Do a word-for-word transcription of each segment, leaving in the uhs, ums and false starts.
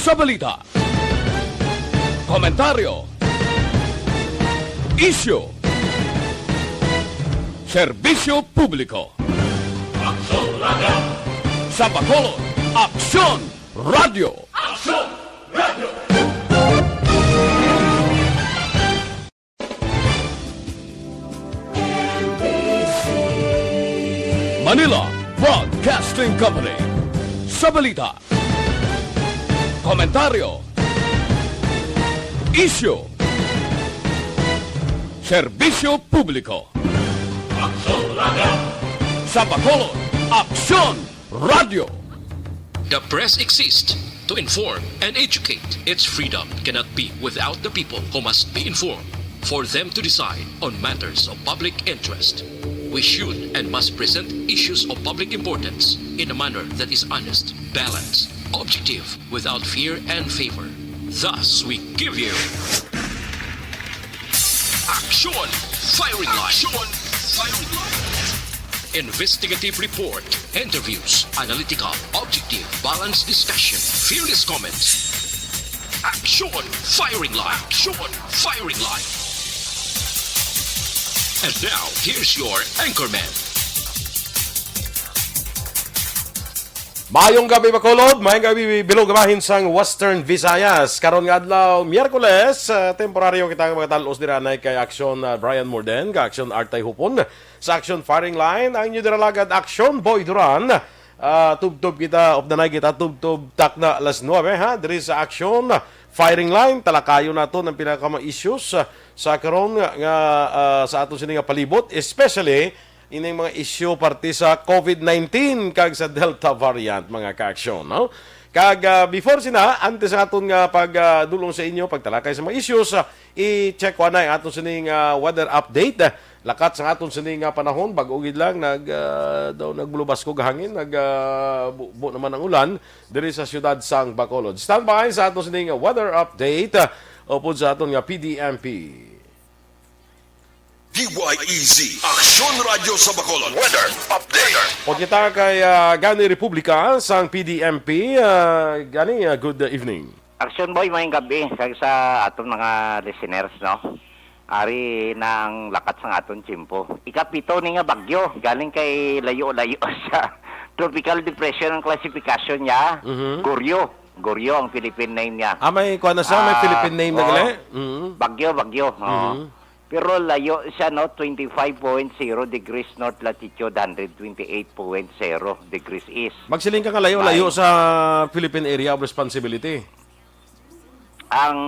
Sa balita, komentaryo, isyu, serbisyo publiko. Aksyon Radio. Sa Bacolod, Aksyon Radio. Aksyon Radio. Manila Broadcasting Company. Sa balita, komentaryo, isyu, serbisyo publiko. Aksyon Radio. Sa Bacolod, Aksyon Radio. The press exists to inform and educate. Its freedom cannot be without the people, who must be informed for them to decide on matters of public interest. We should and must present issues of public importance in a manner that is honest, balanced, objective, without fear and favor. Thus, we give you Action Firing Line. Action Firing Line. Investigative report, interviews, analytical, objective, balanced discussion, fearless comments. Action Firing Line. Action Firing Line. And now, here's your anchorman. Maayong gabi, Bacolod. Maayong gabi, bilog bahin sang Western Visayas. Karon nga adlaw, Miyerkules, ah, temporaryo kita nga magatalos dira anay kay Aksyon, ah, Brian Morden, kag Aksyon Artay Hupon. Sa Aksyon Firing Line, ang inyo dira lagad, Aksyon Boy Duran. Ah, tubtob kita, updanay kita, tubtob takna alas nuebe, ha? Diri sa Aksyon Firing Line, talakayon naton ang pinaka mga issues, ah, sa karon nga, nga, ah, sa aton sini nga palibot, especially ining mga isyu parte sa covid nineteen kag sa Delta variant, mga ka-aksyon, no? Kag, ah, before sina, antes sa aton nga pag, ah, dulong sa inyo, pagtalakay sa mga issues, ah, i-check ko anay ang aton sining, ah, weather update. Lakat sa aton sining, ah, panahon, bag-o gid lang nag, ah, daw nagbulubaskog hangin, nag, ah, bu-, bu naman ang ulan diri sa siyudad sang Bacolod. Standby sa aton sining weather update, ah, upod sa aton nga P D M P. D Y E Z, Aksyon Radyo sa Bacolod. Weather update. Upod kita kay, ah, Gani Republica sang P D M P. Ah, Gani, ah, good evening. Action Boy, maayong gabi kag sa aton mga listeners, no? Ari na ang lakat sang aton tiyempo. Ikapito ni nga bagyo, galing kay layo-layo sa tropical depression ang classification niya. Mhm. Goryeo. Goryeo ang Philippine name niya. Ah, may kuwan na siya, may Ah, Philippine name na oo. gali? Mhm. Bagyo, bagyo, oo. Mhm. Pero layo siya, no? Twenty-five point zero degrees north latitude, hundred twenty-eight point zero degrees east. Magsiling ka nga layo-layo May sa Philippine Area of Responsibility. Ang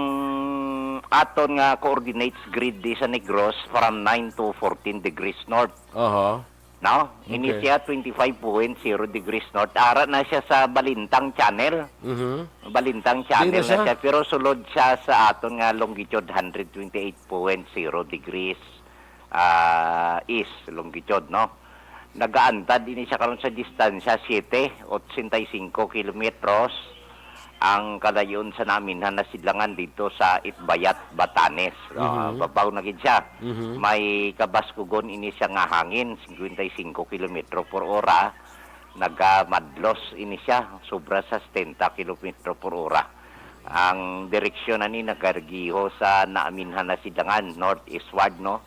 aton nga coordinates grid di sa Negros from nine to fourteen degrees north. Aha. No? Ini Okay. siya twenty-five point zero degrees north. Ara na siya sa Balintang Channel. Mhm. Balintang Di na Channel na siya. siya, pero sulod siya sa aton nga longitude, hundred twenty-eight point zero degrees, ah, east longitude, no? Nagaantad ini siya karon sa distansya, siete, ochenta y cinco kilometros ang kalayon sa naminhan na sidlangan dito sa Itbayat, Batanes. Ah, Mhm. babaw na gid siya. Mhm. May kabaskugon ini siya nga hangin, cincuenta y cinco kilometro por hora. Nagamadlos ini siya, sobra sa setenta kilometro por hora. Ang direksyon ani nagagiho sa naaminhan na sidlangan, northeastward, no?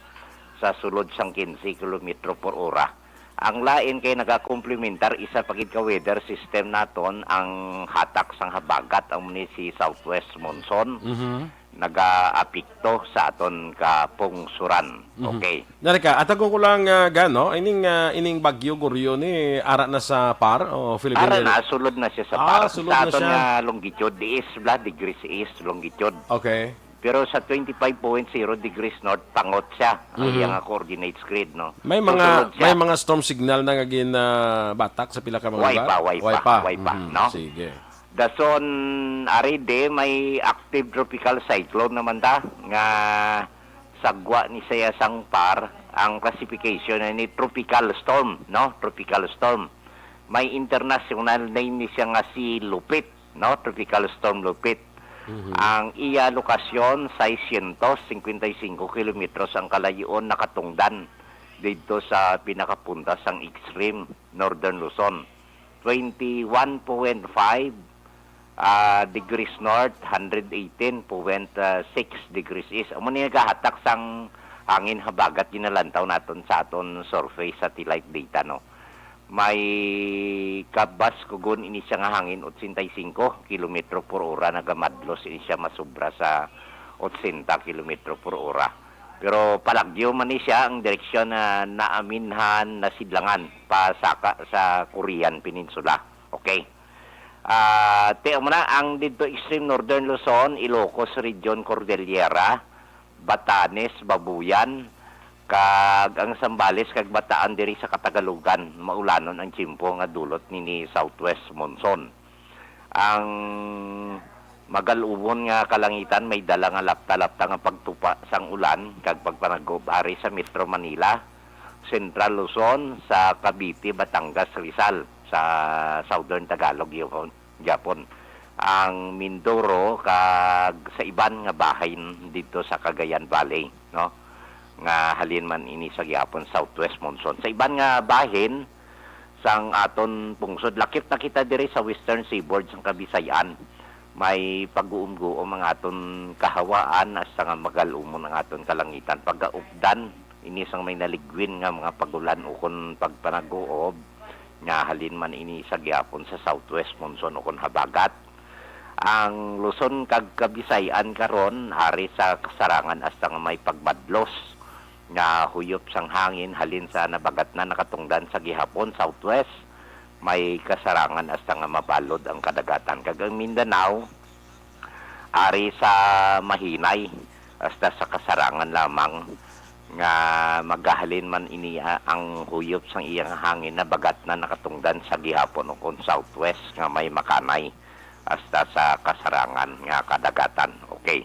Sa sulod sang quince kilometro por hora. Ang lain kay nagakomplementar isa pa gid ka weather system naton ang hatak sang habagat, amo ni si southwest monsoon. Mhm. Nagaapekto sa aton kapungsuran. Mhm. Okay. Dari ka, atago ko lang, ah, Gano, ining, ah, ining bagyo Goryeo ni ara na sa par o Philippine Ara Area? na, sulod na siya sa Ah, par. sulod Sa na aton siya. nga longitude, east bla, degrees east longitude. Okay. Pero sa twenty-five point zero degrees north, pangot siya ang Mhm. iya nga coordinates grid, no? May So, mga, sulod siya. may mga storm signal na nga gin, ah, batak sa pila ka mga Way lugar? pa, way Way pa, pa. way pa, Mhm. no? Sige. Dason, ari di, may active tropical cyclone naman ta nga sagwa ni saya sang par. Ang classification na ni tropical storm, no? Tropical storm. May international name ni siya nga si Lupit, no? Tropical Storm Lupit. Mhm. Ang iya lokasyon, seiscientos cincuenta y cinco kilometros ang kalayoon nakatungdan didto sa pinakapunta sang extreme, Northern Luzon. Twenty-one point five ah, degrees north, hundred eighteen point six degrees east. Amo ni nagahatak sang hangin habagat ginalantaw naton sa aton surface satellite data, no. May kabas kugon ini siya nga hangin, ochenta y cinco kilometro por ora, nagamadlos ini siya masubra sa ochenta kilometro por ora. Pero palagyo man ni siya ang direksyon na naaminhan, nasidlangan, pasaka sa Korean Peninsula. Okay. Ah, ti mo na ang didto extreme northern Luzon, Ilocos Region, Cordillera, Batanes, Babuyan, kag ang Zambales kag Bataan diri sa Catalogan, maulanon ang tiyempo nga dulot nini southwest monsoon. Ang magal-umon nga kalangitan may dala nga lapta-lapta nga pagtupa sang ulan kag pagpanag-uob ari sa Metro Manila, Central Luzon, sa Cavite, Batangas, Rizal, sa Southern Tagalog, Yapon, Yapon, ang Mindoro, kag sa iban nga bahin didto sa Cagayan Valley, no, nga halin man ini sa gihapon southwest monsoon. Sa iban nga bahin sang aton pungsod, lakip na kita diri sa western seaboard sang Kabisayan. May pag-uumguom ang aton kahawaan, hasta nga magal-umon ang aton kalangitan. Pagaupdan ini sang may naligwin nga mga pag-ulan ukon pagpanag-uob nga halin man ini sa gihapon sa southwest monsoon ukon habagat. Ang Luzon kag Kabisayan karon ari sa kasarangan hasta nga may pagmadlos nga huyop sang hangin halin sa nabagatnan nakatungdan sa gihapon, southwest. May kasarangan hasta nga mabalod ang kadagatan, kag ang Mindanao ari sa mahinay hasta sa kasarangan lamang, nga magahalin man ini, ah, ang huyop sang iyang hangin nabagatnan nakatungdan sa gihapon ukon southwest nga may makanay hasta sa kasarangan nga kadagatan. Okay.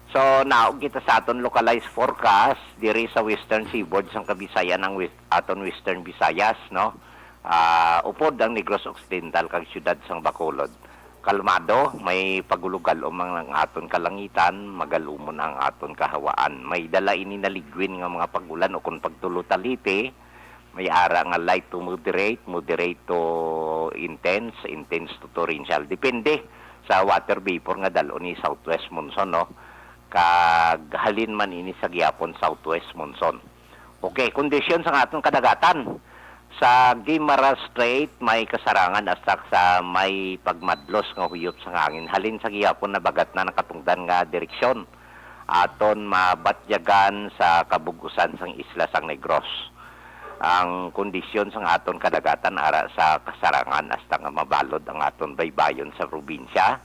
So, naog kita sa aton localized forecast diri sa western seaboard sang Kabisayan, ang wis-, aton Western Visayas, no? Ah, upod ang Negros Occidental kag siyudad sang Bacolod. Kalmado, may pagulugalom ang aton kalangitan, magal-umon ang aton kahawaan. May dala ini naligwin nga mga pag-ulan ukon pagtulotaliti, may ara nga light to moderate, moderate to intense, intense to torrential. Depende sa water vapor nga dal-on ni southwest monsoon, no? Kag halin man ini sa gihapon southwest monsoon. Okay, kondisyon sa aton kadagatan. Sa Guimaras Strait, may kasarangan hasta sa may pagmadlos nga huyop sa hangin. Halin sa gihapon nabagatnan nakatungdan nga direksyon. Aton mabatyagan sa kabug-usan sang isla sang Negros. Ang kondisyon sang aton kadagatan ara sa kasarangan hasta nga mabalod ang aton baybayon sa probinsya.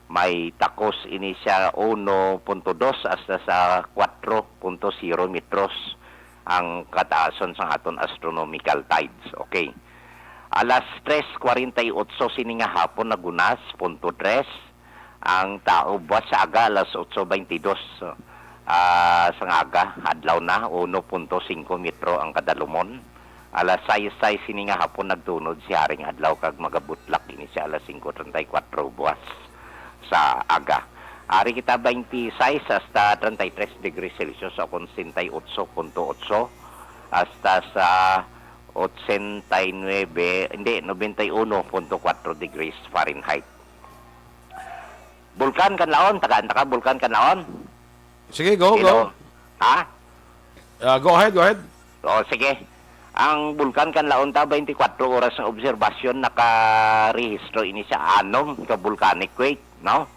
May takos ini siya uno punto dos hasta sa kuwatro punto zero metros ang kataason sang aton astronomical tides. Okay. Alas tres cuarenta y ocho sini nga hapon nagunas, punto tres, ang taob buwas sa aga, alas otso baynte dos, ah, sang aga, adlaw na, uno punto singko metro ang kadalumon. Alas sais sais sini nga hapon nagtunod si Haring Adlaw kag magabutlak ini siya alas singko treinta y cuatro buwas sa aga. Ari kita baynte sais hasta treinta y tres degrees Celsius o kon sesenta y ocho punto ocho hasta sa ochenta y nuebe, hindi, noventa y uno punto kuwatro degrees Fahrenheit. Bulkan Kanlaon, tagaan ta ka, Bulkan Kanlaon. Sige, go, Hello? Go. Ha? Ah, go ahead, go ahead. O, sige. Ang Bulkan Kanlaon ta, twenty-four oras nga obserbasyon, nakarehistro ini sa anom ka volcanic quake, no?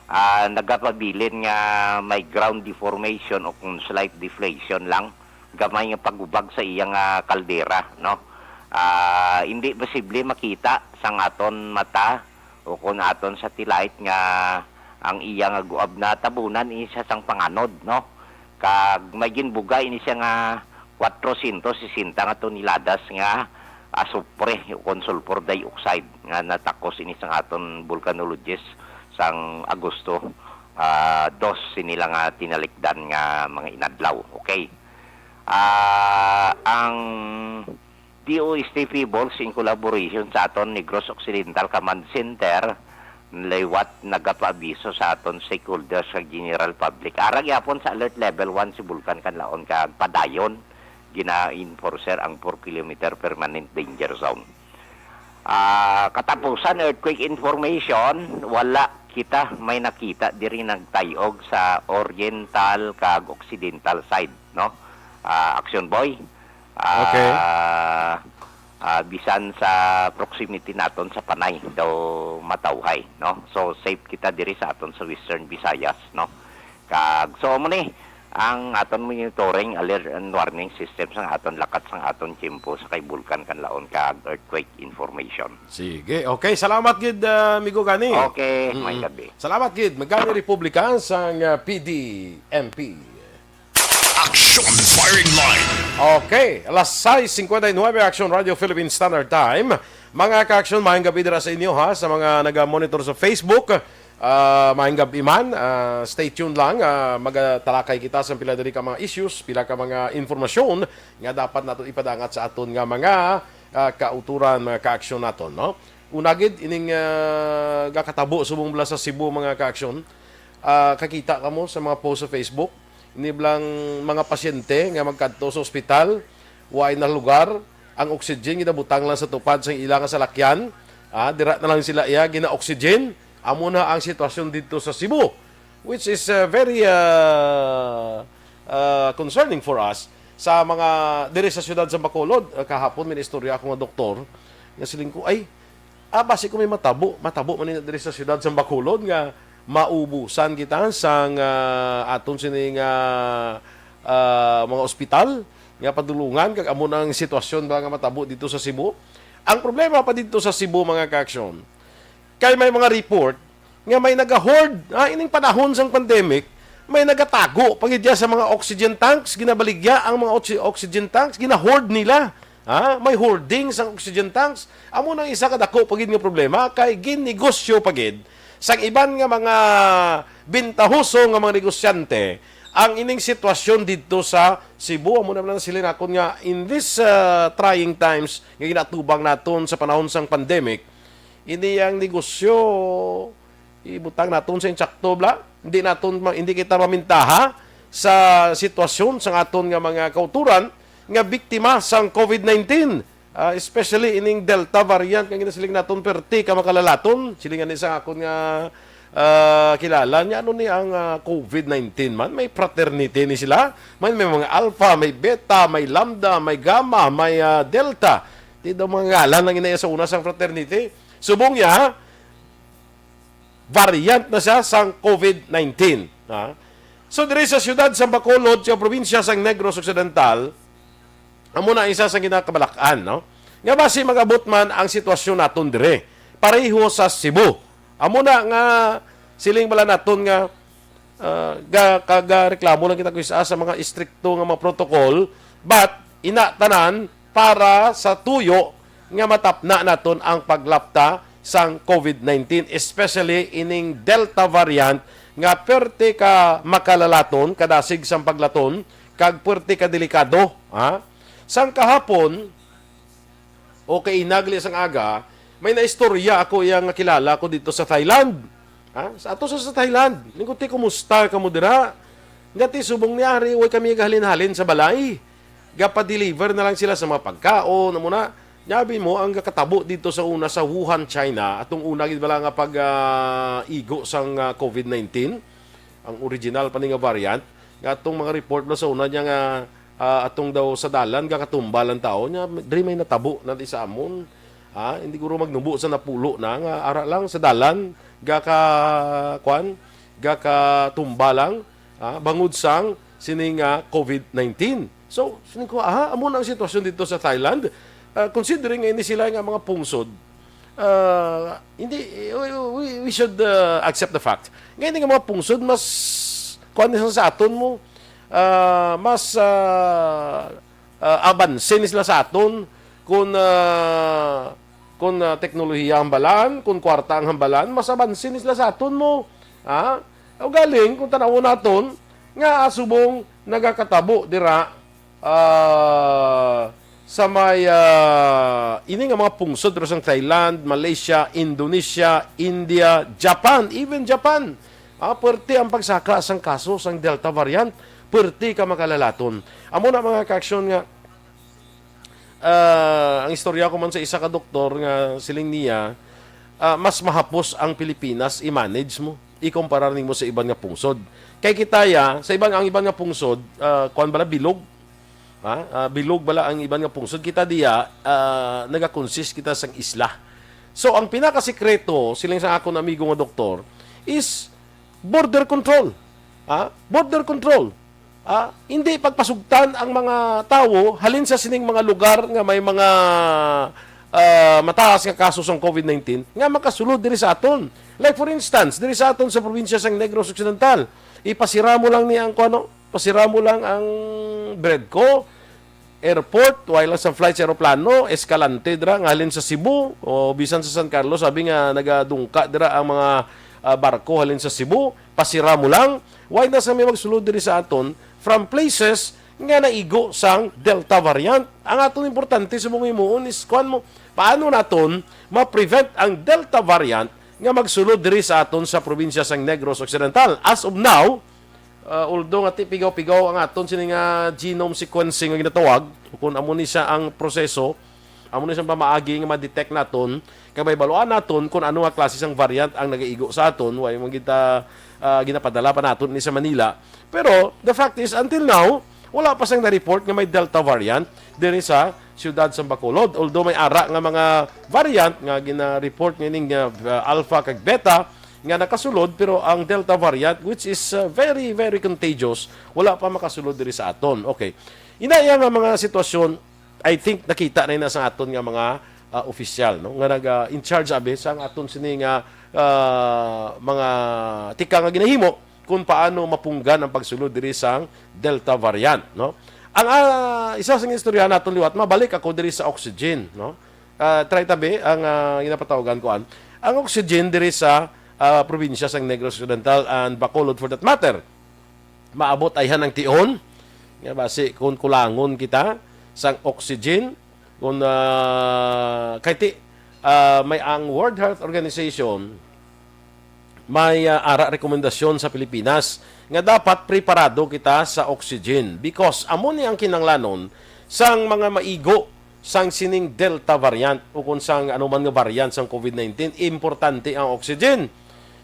Ah, nagapabilin nga may ground deformation o kung slight deflation lang, gamay nga pagubag sa iyang, ah, kaldera, no? Ah, hindi posible makita sang aton mata o kon aton satellite nga ang iya nga guab natabunan ini siya sang panganod, no? Kag may ginbuga ini siya nga kwatrosyentos sesenta nga toneladas nga asupre o kon sulfur dioxide nga natakos ini sang aton volcanologist sang Agosto, ah, dos sini lang nga tinalikdan nga mga inadlaw. Okay. Ah, ang D O S T P Bulls in collaboration sa aton Negros Occidental Command Center, liwat nagapaabiso sa aton stakeholders sa general public. Ara gyapon sa alert level one si Bulkan Kanlaon kag padayon gina-enforcer ang four kilometer permanent danger zone. Ah, katapusan, earthquake information, wala kita may nakita diri nagtayog sa oriental kag occidental side, no? Ah, Action Boy. Ah, Okay. ah, bisan sa proximity naton sa Panay daw matawhay, no? So, safe kita diri sa aton sa Western Visayas, no? Kag, so, amo ni ang aton monitoring, alert and warning system sang aton lakat sang aton tiyempo sa kay Bulkan Kanlaon kag earthquake information. Sige. Okay, salamat gid, ah, Amigo Gani. Okay, Mm-mm. may gabi. Salamat gid, Magani Republika sang, ah, P D M P. Action Firing Line. Okay, alas sais cincuenta y nueve, Action Radio Philippine Standard Time. Mga ka-action, maayong gabi dira sa inyo, ha, sa mga naga-monitor sa Facebook. Ah, maayong gabi man. Ah, stay tuned lang. Ah, magatalakay kita sa pila diri ka mga issues, pila ka mga informasyon nga dapat nato ipadangat sa aton nga mga, ah, kauturan, mga ka-action naton, no? Una gid, ining, ah, gakatabo subong bala sa Cebu, mga ka-action. Ah, kakita kamo sa mga post sa Facebook, ini blang mga pasyente nga magkadto sa ospital, way na lugar, ang oxygen ginabutang lang sa tupad sang ila nga salakyan. Ah, dira na lang sila iya gina-oxygen. Amo na ang sitwasyon didto sa Cebu, which is, uh, very, uh, uh, concerning for us. Sa mga diri sa siyudad sa Bacolod, uh, kahapon may istorya ako nga doktor nga siling ko, "Ay, ah, basi ko may matabo, matabo man ni diri sa siyudad sa Bacolod nga maubusan kita sang, ah, aton sini nga, ah, mga ospital nga padulungan, kag amo na ang sitwasyon ba nga matabo dito sa Cebu." Ang problema pa dito sa Cebu, mga ka-action, kay may mga report nga may nagahord, ah, ining panahon sang pandemic, may nagatago pa gid sa mga oxygen tanks, ginabaligya ang mga oxy-, oxygen tanks, ginahord nila. Ha? May hoarding sang oxygen tanks. Amo nang isa ka dako pa gid nga problema kay ginnegosyo pa gid sang iban nga mga bintahoso nga mga negosyante ang ining sitwasyon didto sa Cebu. Amo na lang sila nakon nga in this, uh, trying times nga ginatubang naton sa panahon sang pandemic, ini ang negosyo ibutang naton sa insakto, bla. Hindi naton ma-, hindi kita mamintaha sa sitwasyon sang aton nga mga kauturan nga biktima sang covid nineteen, ah, especially ining Delta variant nga ginasiling naton perti ka makalalaton. Silingan ni sa akon nga, ah, kilala niya, ano ni ang, ah, covid nineteen man? May fraternity ni sila. May, may mga alpha, may beta, may lambda, may gamma, may, ah, delta. Di daw mga ngalan ang inaya sa una sang fraternity. Subong niya, variant na siya sang covid nineteen, ha? So, diri sa siyudad sa Bacolod, sa probinsya sang Negros Occidental, amo na isa sa ginakabalak-an, no? Nga basi mag-abot man ang sitwasyon naton dire, pareho sa Cebu. Amo na nga siling bala naton nga, ah, ga-, kagareklamo lang kita kuis-a sa mga istrikto nga mga protocol, but ina tanan para sa tuyo nga matapna naton ang paglapta sang covid nineteen, especially ining Delta variant nga perte ka makalalaton, kadasig sang paglaton, kag perte ka delikado, ha? Sang kahapon, o kay inagli sang aga, may naistorya ako iya nga kilala ko dito sa Thailand. Ha? Sa ato sa, sa Thailand, ningkuti, "Kumusta kamo dira?" Nga ti subong ni ari, way kami gahalin-halin sa balay. Gapa-deliver na lang sila sa mga pagkaon, amo na. Nyabi mo ang gakatabo dito sa una sa Wuhan, China, atong una gid bala nga pag, ah, igo sang, ah, covid nineteen, ang original pa ni nga variant, nga atong mga report na sa una niya nga, ah, atong daw sa dalan gakatumba lang tao niya, diri may natabo na di sa amon. Ah, hindi guro magnubo sa napulo na nga ara lang sa dalan gaka, kwan, gakatumba lang, ah, bangod sang sini nga covid nineteen. So, sining ko, ah, amo na ang sitwasyon dito sa Thailand. Ah, considering nga ini sila nga mga pungsod, ah, hindi, we, we, we should, ah, accept the fact nga ini nga mga pungsod mas kuan ni sa aton mo, ah, mas, ah, ah, abanse ni sila sa aton kun, ah, kun, ah, teknolohiya ang balan, kun kwarta ang hambalan, mas abanse ni sila sa aton mo. Ha? O galing, kung tanawon naton, nga subong nagakatabo dira, ah, sa may, ah, ini nga mga pungsod, pero sang Thailand, Malaysia, Indonesia, India, Japan, even Japan. Ah, perte ang pagsaka sang kaso sang Delta variant, perte ka makalalaton. Amo na, mga ka-action, nga, ah, ang istorya ko man sa isa ka doktor nga siling niya, ah, mas mahapos ang Pilipinas i-manage mo, ikumpara nimo sa iban nga pungsod. Kay kita ya, sa iban, ang iban nga pungsod, ah, kuwan bala, bilog. Ha? Ah, bilog bala ang iban nga pungsod. Kita diya, ah, nagakonsist kita sang isla. So, ang pinakasikreto, siling sa akon amigo nga doktor, is border control. Ha? Border control. Ah, hindi pagpasugtan ang mga tawo halin sa sining mga lugar nga may mga, ah, mataas nga kaso sang covid nineteen nga makasulod diri sa aton. Like, for instance, diri sa aton sa probinsya sang Negros Occidental, ipasira mo lang ni ang kuno, pasira mo lang ang Bredco Airport, way lang sa flight sa eroplano, Escalante dira nga halin sa Cebu o bisan sa San Carlos, sabi nga nagadungka dira ang mga, ah, barko halin sa Cebu, pasira mo lang. Way na sa may magsulod diri sa aton from places nga naigo sang Delta variant. Ang aton importante sa mga himuon is, kuwan mo, paano naton ma-prevent ang Delta variant nga magsulod diri sa aton sa probinsya sang Negros Occidental? As of now, ah, although nga ti pigaw-pigaw ang aton sini nga genome sequencing nga ginatawag, kung amo ni siya ang proseso, amo ni siyang pamaagi nga ma-detect naton, kag may baluan naton kung ano nga klase sang variant ang nagaigo sa aton, way man kita, ah, ginapadala pa naton ni sa Manila. Pero the fact is, until now, wala pa sang na-report nga may Delta variant diri sa siyudad sa Bacolod. Although may ara nga mga variant nga gina-report nga ining, ah, Alpha kag Beta nga nakasulod, pero ang Delta variant, which is, ah, very, very contagious, wala pa makasulod diri sa aton. Okay. Ina iya nga mga sitwasyon, I think nakita na ina sa aton nga mga, ah, opisyal, no, nga nag, ah, in charge abi sa aton sini nga, ah, mga tika nga ginahimo kung paano mapunggan ang pagsulod diri sang Delta variant, no? Ang, ah, isa sa istorya naton liwat, mabalik ako diri sa oxygen, no? Ah, try tabi ang, ah, ginapatawagan ko an. Ang oxygen diri sa, ah, probinsya sang Negros Occidental and Bacolod for that matter, maabot ayhan ang tion nga basi kung kulangon kita sang oxygen, kung, ah, kay ti, ah, may ang World Health Organization may, ah, ara rekomendasyon sa Pilipinas nga dapat preparado kita sa oxygen because amo ni ang kinanglanon sang mga maigo sang sining Delta variant o kung sang anuman nga variant sang covid nineteen, importante ang oxygen.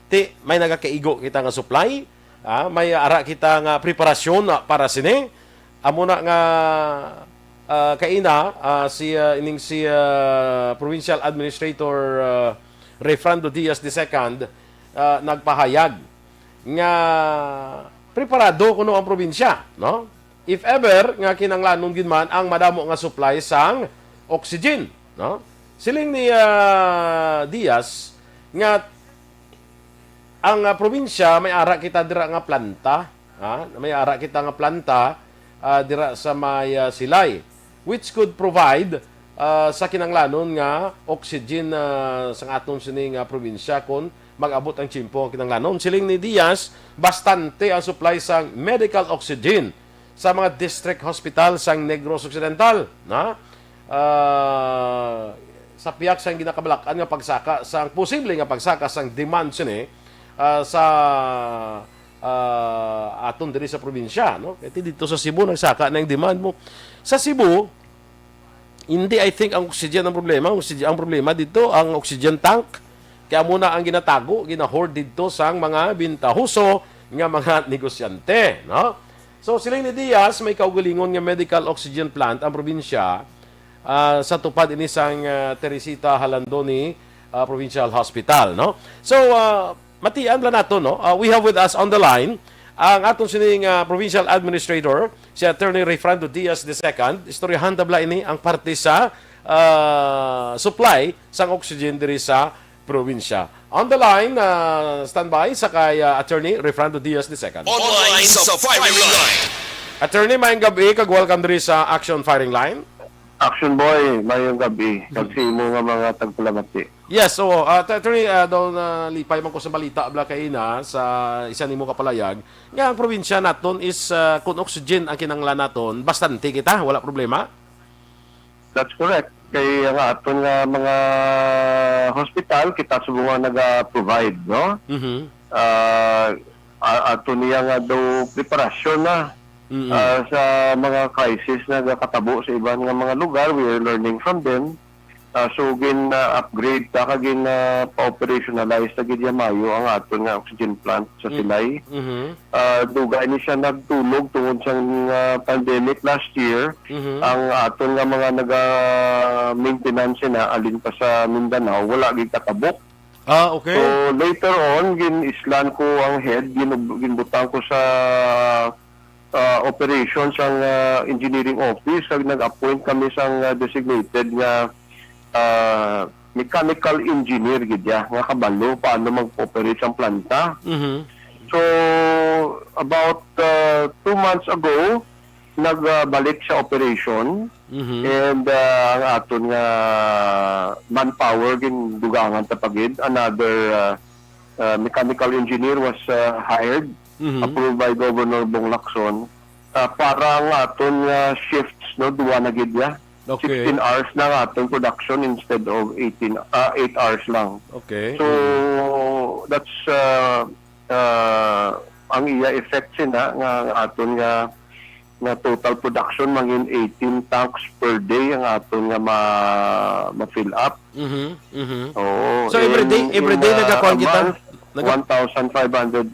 Ti, may nagakaigo kita nga supply, ah, may ara kita nga preparasyon, ah, para sini. Amo na nga, ah, kaina, ah, si, ah, ining si, ah, Provincial Administrator, ah, Refrando Diaz the second, ah, nagpahayag nga preparado kuno ang probinsya, no? If ever nga kinanglanon gid man ang madamo nga supply sang oxygen, no? Siling ni, ah, Diaz nga ang, ah, probinsya may ara kita dira nga planta, ha? May ara kita nga planta, ah, dira sa may, ah, Silay, which could provide, ah, sa kinanglanon nga oxygen, ah, sa aton sini nga probinsya kung mag-abot ang tiyempo ang kinanglanon. Siling ni Diaz, bastante ang supply sang medical oxygen sa mga district hospital sang Negros Occidental, na, ah, sa piyak sang ginakabalak-an nga pagsaka sang posible nga pagsaka sang demand sini, ah, sa, ah, aton diri sa probinsya, no? Kay dito sa Cebu nagsaka na ang demand mo. Sa Cebu, hindi, I think, ang oxygen ang problema. Ang oxygen, ang problema dito, ang oxygen tank. Kaya muna ang ginatago, gina-hoard dito sang mga bintahoso nga mga negosyante, no? So, siling ni Diaz, may kaugalingon nga medical oxygen plant ang probinsya, ah, sa tupad ini sang, ah, Teresita Jalandoni, ah, Provincial Hospital, no? So, ah, matian bala nato, no? Ah, we have with us on the line ang aton sining, ah, Provincial Administrator, si Attorney Refrando Diaz the second. Istoryahan ta bala ini ang parte sa, ah, supply sang oxygen diri sa probinsya. On the line, ah, standby sa kay, ah, Attorney Refrando Diaz the second. Online sa firing line. Attorney, maayong gabi kag welcome diri sa Action Firing Line. Action Boy, maayong gabi. Kag sa imo nga mga tagpalamati. Yes, oo. Ah, Attorney, ah, daw nalipay man ko sa balita bala kaina sa isa nimo kapalayag nga ang probinsya naton is, ah, kun oxygen ang kinahanglan naton, bastante kita, wala problema. That's correct. Kay ang aton nga mga hospital, kita subong nga naga-provide, no? Mhm. Ah, a-, ato niya nga daw preparasyon na. Mm. Ah, sa mga crisis nga nagakatabo sa iban nga mga lugar, we are learning from them. Ah, so, gin, ah, upgrade ta kag gin, ah, pa-operationalize ta gid ya mayo ang aton nga oxygen plant sa Mm. Silay. Mhm. Ah, dugay ni siya nagtulog tungod sang, ah, pandemic last year. Mhm. Ang aton nga mga naga-maintenance na alin pa sa Mindanao, wala gid katabok. Ah, okay. So, later on, gin-islan ko ang head, gin-, ginbutang ko sa, ah, operations ang, ah, engineering office, kag nag-appoint kami sang, ah, designated nga, ah, mechanical engineer gid ya, nga kabalo paano mag-operate ang planta. Mhm. So, about, ah, two months ago, nagbalik sa operation, Mhm. and, ah, ang aton nga manpower gindugangan ta pa gid. Another, ah, ah, mechanical engineer was, ah, hired, Mhm. approved by Governor Bong Lacson. Ah, para ang aton nga shifts, no, duwa na gid ya. Okay. Sixteen hours na ang aton production instead of eighteen, ah, eight hours lang. Okay. So, Mhm. that's, ah, ah, ang iya effect sina nga aton nga, nga total production mangin eighteen tanks per day ang aton nga ma-, ma-fill up. Mhm, mhm. Oo, So, every day, in, every in, day ah, nagakuan a kita? month, Naga- one thousand five hundred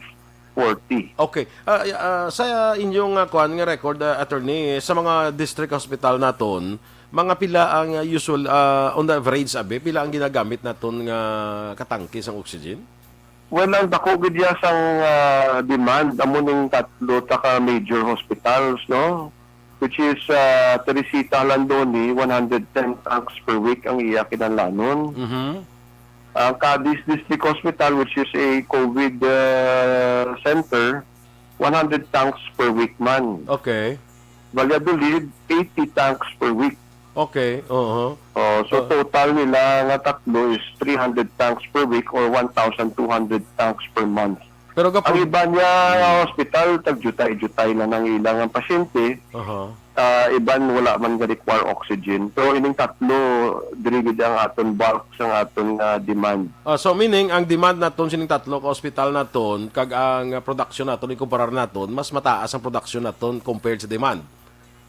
forty. Okay. Ah, ah, sa inyong, ah, kuan nga record, ah, attorney, sa mga district hospital naton, mga pila ang, ah, usual, ah, on the average, abi, pila ang ginagamit naton nga katangke sang oxygen? Well, ang dako gid ya sang, ah, demand, amo ning tatlo ta ka major hospitals, no? Which is, ah, Teresita, Alandoni, one hundred ten tanks per week ang iya kinahanglanon. Mhm. Ang Cadiz District Hospital, which is a COVID, ah, center, one hundred tanks per week man. Okay. Valladolid, eighty tanks per week. Okay, oo. Oh, so Oh. total nila nga tatlo is three hundred tanks per week or one thousand two hundred tanks per month. Pero Ang gapon-, iban niya nga Hmm. hospital, tagjutay-jutay na nang ilang ang pasyente. Aha. Ah, iban wala man ga-require oxygen. Pero ining tatlo, diri gid ang aton bulk sang aton nga demand. Ah, so meaning, ang demand naton sining tatlo ka ospital naton, kag ang, ah, production naton, ikumparar naton, mas mataas ang production naton compared sa demand?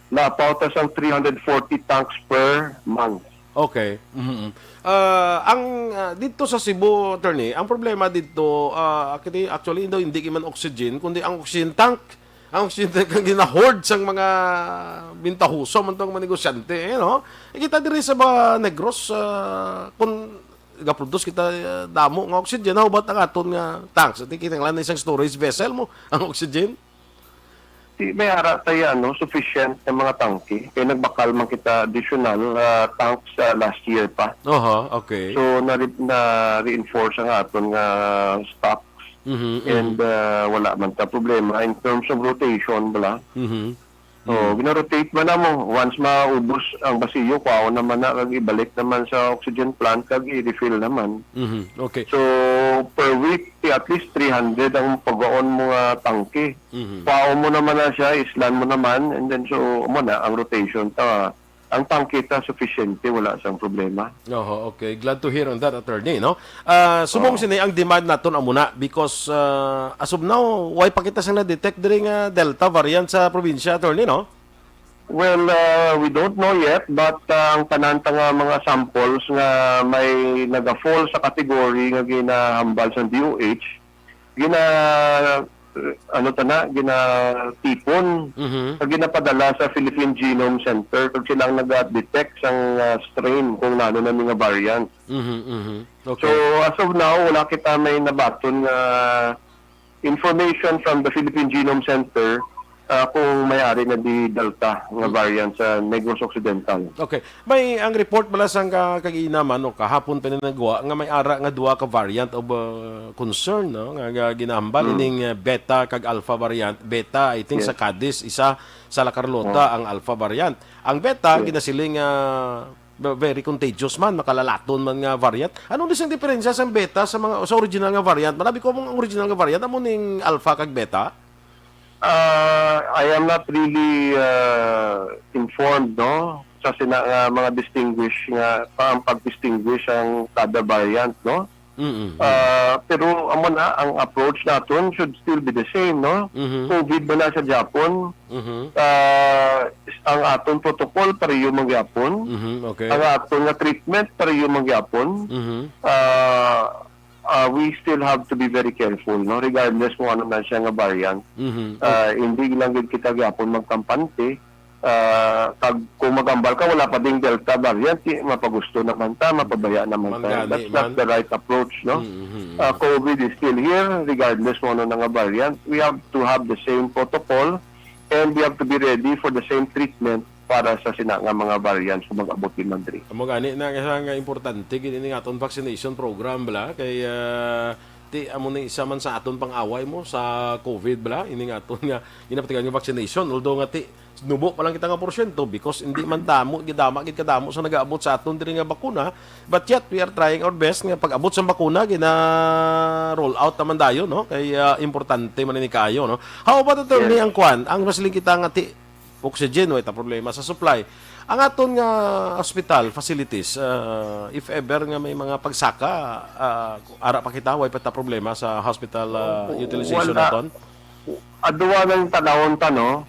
Naapaw ta sang three hundred forty tanks per month. Okay. Mhm. Ah, ang, ah, dito sa Cebu, attorney, ang problema dito, ah, actually, actually, hindi, hindi man oxygen, kundi ang oxygen tank. Ang oxygen tank ang gina-hoard sang mga bintahoso man tong mga negosyante, eh, no? Kita diri sa mga Negros, ah, kung gaproduce kita, ah, damo nga oxygen, how about ang aton nga tanks? Ati, kita lang na isang storage vessel mo, ang oxygen? Di, may ara tayo, ano, sufficient nga mga tangke. Kay nagbakal man kita additional, ah, tanks, ah, last year pa. Aha, okay. So, na-re-, na-reinforce ang aton nga stocks. Mhm, mhm. And, ah, wala man ta problema in terms of rotation, bala. Mhm. So, Mhm. gina-rotate man namo. Once maubos ang basiyo, kwaon naman na, kag ibalik naman sa oxygen plant, kag i-refill naman. Mhm, okay. So, per week, at least three hundred ang pagwaon mo nga tangke. Mhm. Kwaon mo naman na siya, islan mo naman, and then so, amo na, ang rotation ta, ang tangke ta sufficiente, wala sang problema. Oho, okay. Glad to hear on that, attorney, no? Ah, subong Oo. sini ang demand naton amo na because, ah, as of now, way pa kita sang na-detect diri nga Delta variant sa probinsya, attorney, no? Well, ah, we don't know yet, but, ah, ang tanan ta nga mga samples nga may naga-fall sa category nga ginahambal sa D O H, gina-, ano ta na, ginatipon, Mhm. kag ginapadala sa Philippine Genome Center, kag sila ang naga-detect sang, ah, strain kung nano na ni nga variant. Mhm, mhm. So, Okay. as of now, wala kita may nabaton nga information from the Philippine Genome Center, ah, kung may ari na di Delta nga Mm. variant sa Negros Occidental. Okay. May ang report bala sang ka-, kag-ina man o kahapon pa ni nagwa nga may ara nga duha ka variant of, uh, concern, no? Nga, nga ginahambal Mm. ining, uh, Beta kag Alpha variant. Beta, I think, sa Yes. Cadiz, isa sa La Carlota Oh. ang Alpha variant. Ang Beta, Yes. ginasiling, uh, ve-, very contagious man, makalalaton man nga variant. Ano ni sing diferensya sang Beta sa mga, sa original nga variant? Manabi ko, ang original nga variant, amo ning Alpha kag Beta? Ah, I am not really, ah, informed, no, sa sina nga mga distinguish nga pa-, ang pag-distinguish ang kada variant, no? Mm-mm. Ah, pero amo na, ang approach naton should still be the same, no? Mhm. COVID ba na sa Japon? Mhm. Ah, ang aton protocol pareho man gyapon. Mhm, okay. Ang aton nga treatment pareho man gyapon. Mhm. Ah, ah, we still have to be very careful, no? Regardless kung ano na siya nga variant. Mhm. Ah, hindi lang gid kita gyapon magkampante. Ah, kag kung magambal ka, wala pa ding Delta variant, di, mapagusto naman ta, mapabaya naman Man ta. Gani, That's not man. the right approach, no? Mm, mm, mm. Ah, COVID is still here, regardless kung ano na nga variant. We have to have the same protocol and we have to be ready for the same treatment para sa sina nga mga variants kung mag-abot ni Madrid. Amo gani na nga, nga importante gid ini nga aton vaccination program, bala, kay, ah, ti amo ni isa man sa aton pang-away mo sa COVID, bala, ini nga aton nga ginapatigan nga vaccination, although nga ti nubo pa lang kita nga porsyento because hindi man damo, gidama gid kadamo sa nagaabot sa aton diri nga bakuna, but yet we are trying our best nga pag-abot sa bakuna gina-roll out naman dayon, no? Kay, ah, importante man ini kaayo, no? How about, attorney, Yes. ang kwan, ang masiling kita nga ti oxygen, way ta problema sa supply. Ang aton nga hospital facilities, ah, if ever nga may mga pagsaka, ah, ara pa kita, way pa ta problema sa hospital, ah, Opo, utilization wala. naton? Aduwa ng tanawon ta, no?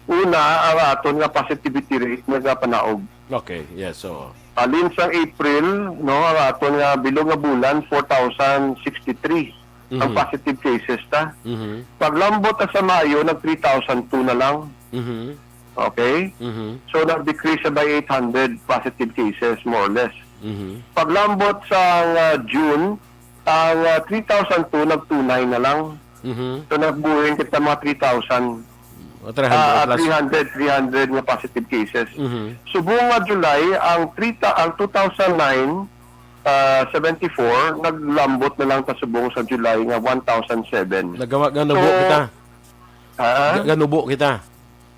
Una, ang aton nga positivity rate nagapanaog. Okay, yes, so Alin sang April, no, ang aton nga bilog nga bulan, four thousand sixty-three ang Mhm. positive cases ta. Mhm. Paglambot ta sa Mayo, nag three thousand two na lang. Mhm. Okay? Mhm. So, nag-decrease siya by eight hundred positive cases, more or less. Mhm. Paglambot sa, ah, June, ang, ah, three thousand two nag two nine na lang. Mhm. So, nagbuhin kita mga three thousand, Mga three hundred ah, plus. three hundred, three hundred nga positive cases. Mhm. Subong nga July, ang three ta-, ang two thousand nine, ah, seventy-four, naglambot na lang ta subong sa July nga one thousand seven. Nagawa, ganubo So, kita. Ha? Ga-, ganubo kita.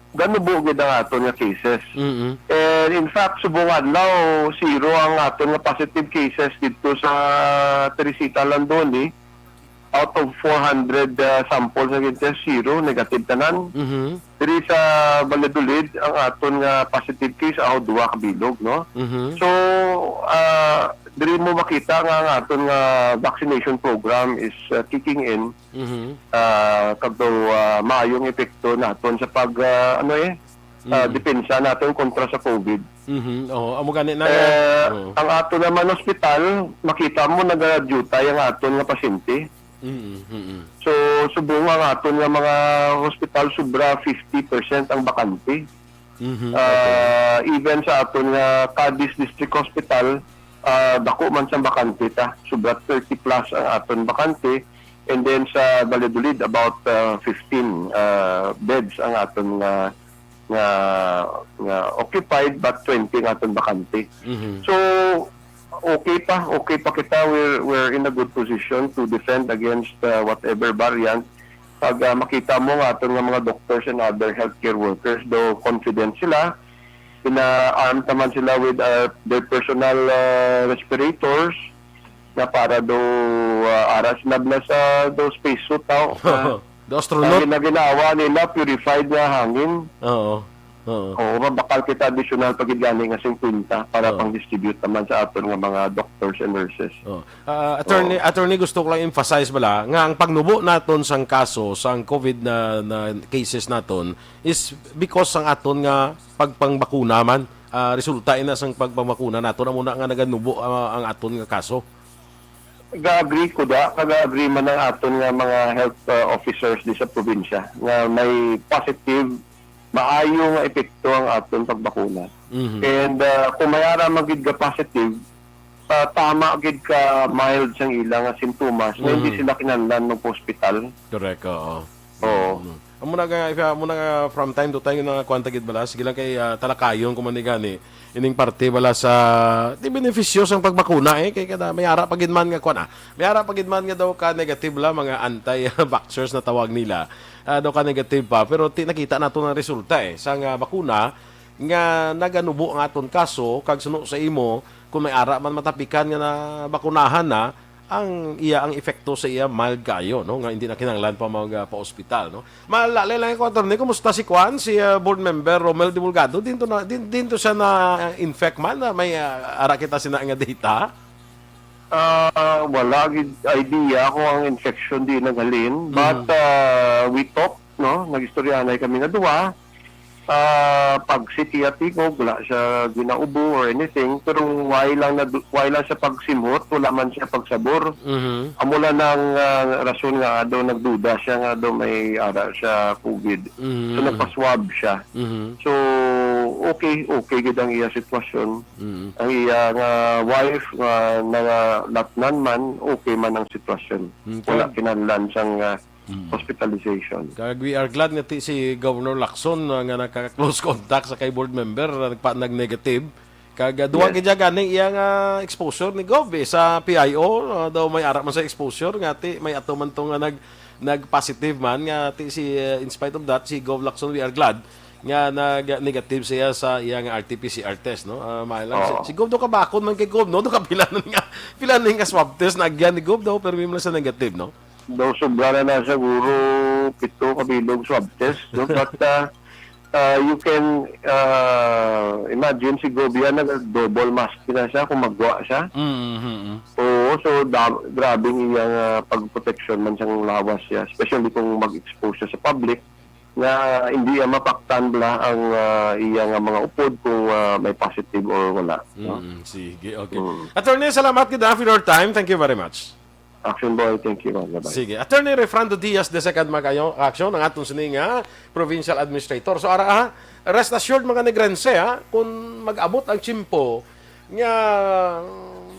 Ganubo gid ang aton nga cases. Mm-mm. And in fact, subong adlaw, zero ang aton nga positive cases didto sa Teresita, Landoni. Out of four hundred, ah, samples nga gintest, zero, negative tanan. Mhm. Diri sa Valladolid, ang aton nga positive case, aw, duha ka bilog, no? Mhm. So, ah, diri mo makita nga ang aton nga vaccination program is, ah, kicking in. Mhm. Ah, kag daw, ah, maayong epekto naton sa pag, ah, ano eh, ah, Mhm. depensa naton kontra sa COVID. Mhm. Oo, amo gani na nga. Eh, Oo. ang aton naman ospital, makita mo, nagadutay ang aton nga pasyente. Mhm, mhm. So, subong ang aton nga mga hospital, sobra fifty percent ang bakante. Mhm, Ah, okay. even sa aton nga Cadiz District Hospital, ah, dako man sang bakante ta. Sobra thirty plus ang aton bakante. And then sa Valladolid, about, ah, fifteen, ah, beds ang aton nga, nga, nga occupied, but twenty ang aton bakante. Mhm. So, okay pa, okay pa kita. We're, we're in a good position to defend against, ah, whatever variant. Pag, ah, makita mo nga aton nga mga doctors and other healthcare workers, do confident sila, pina-arm ta man sila with, ah, their personal, ah, respirators, nga para do, ah, ara sila bala sa do space suit, aw, ah, The astronaut. Ang gina-, ginawa nila, purified nga hangin. Oo. Oo. Oo, mabakal kita additional pa gid gani nga fifty para Oo. pang-distribute naman sa aton nga mga doctors and nurses. Oo. Ah, attorney, Oo. attorney, gusto ko lang emphasize bala nga ang pagnubo naton sang kaso sang COVID na, na cases naton is because sang aton nga pagpangbakuna man. Ah, resulta ina sang pagpangbakuna naton, amo na nga naganubo, ah, ang aton nga kaso. Ga-agree ko da, kag agree man ang aton nga mga health, ah, officers di sa probinsya nga may positive, maayo nga epekto ang aton pagbakuna. Mhm. And, ah, kung may ara man gid ga positive, ah, tama gid ka mild sang ila nga sintomas, nga hindi Mhm. sila kinahanglan magpa-ospital. Correct, oo. Oo. Mm. Amo na nga, if, ah, amo na nga from time to time, nga kuwan ta gid bala, sige lang kay, ah, talakayon ko man ni gani, ining parte bala sa, di benepisyo sang pagbakuna, eh, kay kada may ara pa gid man nga kuwan, ah. May ara pa gid man nga daw ka negative la, mga anti-vaxxers na tawag nila. Ah, daw ka negative pa, pero ti nakita nato ang resulta, eh, sang, ah, bakuna nga naganubo ang aton kaso, kag suno sa imo, kung may ara man matapikan nga nabakunahan na, ang iya, ang epekto sa iya mild kaayo, no, nga hindi na kinahanglan pa mag, ah, pa-ospital, no. Malalay lang ako, attorney, kumusta si Kwan, si, ah, board member Romel Divulgado? Dinto na, din, dinto siya na, ah, infect man, na may, ah, ara kita sina nga data? Ah, wala gid idea kung ang infection di naghalin. But, Mm. ah, we talk, no? Nag-istoryahanay kami nga duwa. Ah, pag si Tia Tigog, wala siya ginaubo or anything. Pero why lang, nag-, why lang siya pagsimhot, wala man siya pagsabor. Mhm. Amo lang ang, ah, rason nga daw nagduda siya nga daw may ara siya COVID. So, Mhm. nagpa-swab siya. Mhm. So, okay, okay gid ang iya sitwasyon. Mhm. Ang iya nga wife nga nangalatnan man, okay man ang sitwasyon. Mm, Wala kag kinahanglan sang, ah, Mm. hospitalization. Kag we are glad nga ti si Governor Lacson, ah, nga naka-close contact sa kay board member, ah, nagpa-, nag-negative. Kag, ah, duwa Yes. gid gani iya nga exposure ni Gov, eh, sa P I O, ah, daw may ara man sa exposure nga ti may ato man to nga nag-, nag-positive man nga ti si, ah, in spite of that, si Gov Lacson, we are glad nga nag-negative siya sa iya nga R T P C R test, no? Ah, maayo lang Oo. si, si Gov do kabakod man kay Gov, no? Do ka pila na nga, pila na nga swab test na agyan ni Gov daw, pero may lang sa negative, no? Daw sobra na na siguro pito ka bilog swab test, no? But, ah, ah, you can, ah, imagine si Gov yan, nag-double mask na siya kung magwa siya. Mm, mm, mm. Oo, so da-, grabe ang iyang, ah, pagproteksyon man siyang lawas siya, especially kung mag-expose siya sa public, nga hindi niya mapaktan bala ang, ah, iya nga mga upod kung, ah, may positive or wala, no? Mm, sige, okay. Mm. Attorney, salamat gid, ah, for your time. Thank you very much. Action Boy, thank you, man. Bye-bye. Sige. Attorney Refrando Diaz the second, mga ka-action, ang aton sini nga provincial administrator. So, ara, ah, rest assured, mga Negrense, ha, kung mag-abot ang tiyempo nga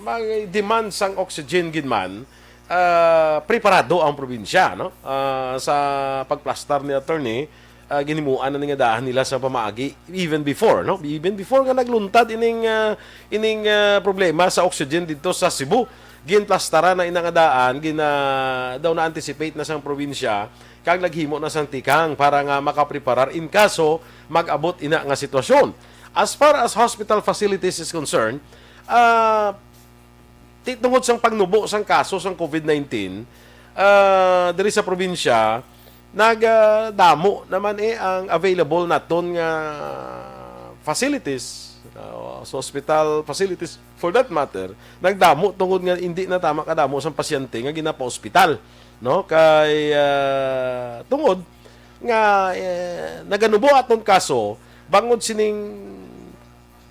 mag-demand sang oxygen gid man, ah, preparado ang probinsya, no? Ah, sa pagplastar ni attorney, ah, ginhimuan na ni nga daan nila sa pamaagi even before, no? Even before nga nagluntad ining, ah, ining, ah, problema sa oxygen dito sa Cebu, ginplastaran na ina nga daan, gina-, daw na-anticipate na sang probinsya, kag naghimo na sang tikang para nga makapreparar in kaso mag-abot ina nga sitwasyon. As far as hospital facilities is concerned, ah, ti-, tungod sang pagnubo sang kaso sang COVID nineteen, ah, diri sa probinsya, nag, ah, damo naman, eh, ang available naton nga facilities, ah, sa hospital facilities, for that matter, nagdamo tungod nga hindi na tama kadamo sang pasyente nga ginapaospital, no? Kay, ah, tungod nga, eh, naganubo aton kaso bangod sining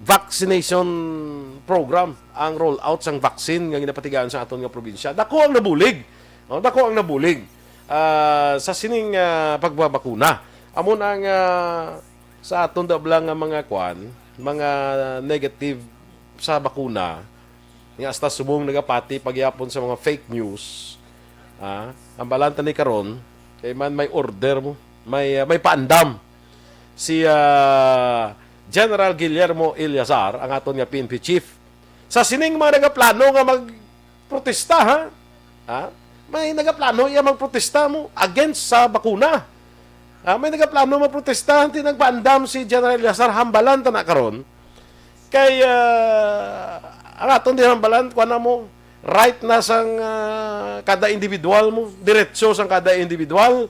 vaccination program, ang rollout sang vaccine nga ginapatigayon sa aton nga probinsya. Dako ang nabulig. No, dako ang nabulig, ah, sa sining, ah, pagbabakuna. Amo na nga sa aton dabla nga mga kwan, mga negative sa bakuna, nga hasta subong nagapati pagyapon sa mga fake news. Ah, ang balanta ni karon, kay man may order mo, may, ah, may paandam si, ah, General Guillermo Eleazar, ang aton nga P N P chief. Sa sining mga nagaplano nga magprotesta, ha? Ha? May nagaplano iya magprotesta mo against sa bakuna. Ha? May nagaplano magprotesta, hindi nagpaandam si General Eleazar, hambalan ta na karon. Kay, ah, ang aton di hambalan, kuha na mo, right na sang, ah, kada individual mo, diretso sang kada individual.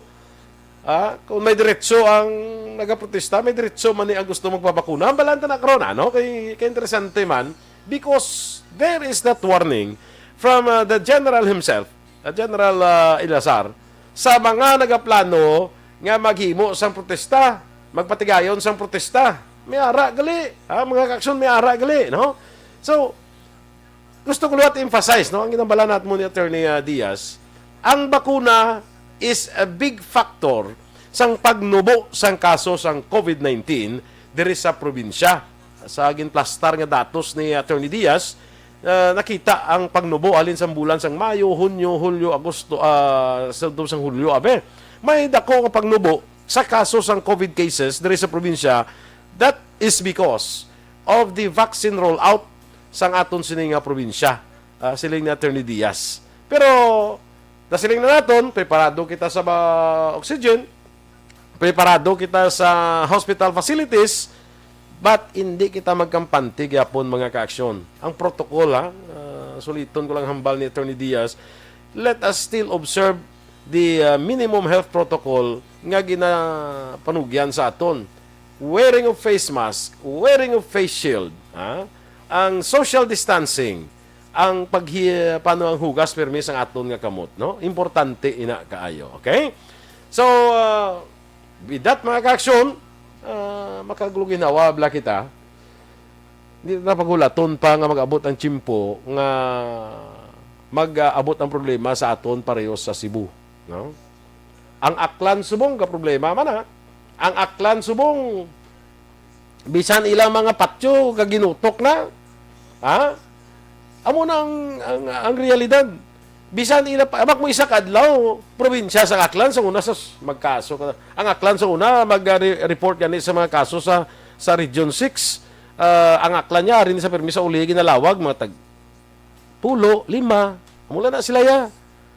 Ah, kung may diretso ang nagaprotesta, may diretso man ni ang gusto magpabakuna. Ang balanta na karon, ano? Kay, kay interesante man, because there is that warning from, ah, the general himself, the General, ah, Eleazar, sa mga nagaplano nga maghimo sang protesta, magpatigayon sang protesta. May ara gali, ha? Mga kaaksyon, may ara gali, no? So, gusto ko liwat emphasize, no, ang ginambala natin mo ni Attorney, ah, Diaz, ang bakuna is a big factor sang pagnubo sang kaso sang COVID nineteen diri sa probinsya. Sa ginplastar nga datos ni Attorney Diaz, ah, nakita ang pagnubo halin sang bulan sang Mayo, Hunyo, Hulyo, Agosto, ah, sa tubo sang Hulyo, abe. May dako nga pagnubo sa kaso sang COVID cases diri sa probinsya. That is because of the vaccine rollout sang aton sini nga probinsya, ah, siling ni Attorney Diaz. Pero nasiling na naton, preparado kita sa ba-, oxygen, preparado kita sa hospital facilities, but hindi kita magkampante gyapon, mga kaaksyon. Ang protocol, ha, ah, suliton ko lang hambal ni Attorney Diaz, let us still observe the, ah, minimum health protocol nga ginapanugyan sa aton. Wearing of face mask, wearing of face shield, ha? Ang social distancing, ang paghi-, paano ang hugas permi sang aton nga kamot, no? Importante ina kaayo, okay? So, ah, with that, mga kaaksyon, ah, makagluginhawa bala kita. Di na paghulaton pa nga mag-abot ang tiyempo nga mag-abot ang problema sa aton pareho sa Cebu, no? Ang Aklan subong ka problema man, ha? Ang Aklan subong, bisan ilang mga patyo ka ginutok na. Ha? Amo na ang, ang, ang realidad. Bisan ila pa, abak mo isa ka adlaw, probinsya sa Aklan, sa una sa s-, magkaso ka. Ang Aklan sa una, mag-, ah, re-, report gani sa mga kaso sa, sa Region six. Ah, ang Aklan niya, rin sa permi sa uli, ginalawag, mga tag-, pulo, lima. Mula na sila ya.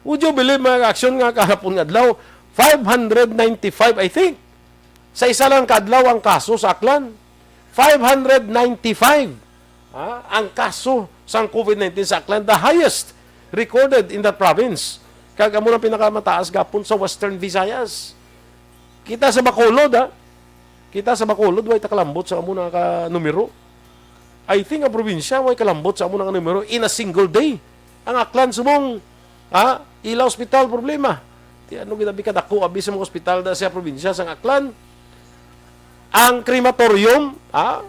Would you believe, mga aksyon, nga kahapon nga adlaw, five hundred ninety-five, I think. Sa isa lang ka adlaw ang kaso sa Aklan. Five hundred ninety-five, ha, ang kaso sang COVID nineteen sa Aklan, the highest recorded in that province. Kag amo nang pinakamataas gapon sa Western Visayas. Kita sa Bacolod, ha? Kita sa Bacolod, way ta kalambot sa amo na ka numero. I think ang probinsya, way kalambot sa amo na ka numero in a single day. Ang Aklan subong, ha? Ila ospital problema. Ti ano ginabi kadako abi sa mga ospital da sa probinsya sang Aklan? Ang crematorium, ha?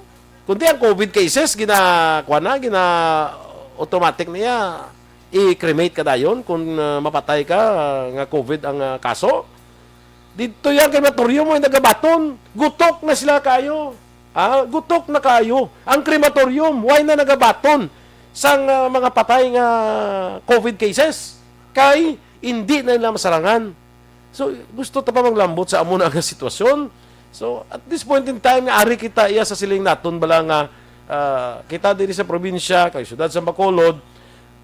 Kundi ang COVID cases, gina, kuwan na, gina, automatic niya i-cremate ka dayon kung, ah, mapatay ka, ah, nga COVID ang, ah, kaso. Dito yung crematorium, may nagabaton. Gutok na sila kayo. Ha? Gutok na kayo. Ang crematorium, why na nagabaton sang, ah, mga patay nga COVID cases? Kay hindi na nila masarangan. So, gusto ta pa manglambot sa amo na nga sitwasyon. So, at this point in time, nga ari kita iya sa siling naton bala nga, ah, kita diri sa probinsya, kay siyudad sa Bacolod,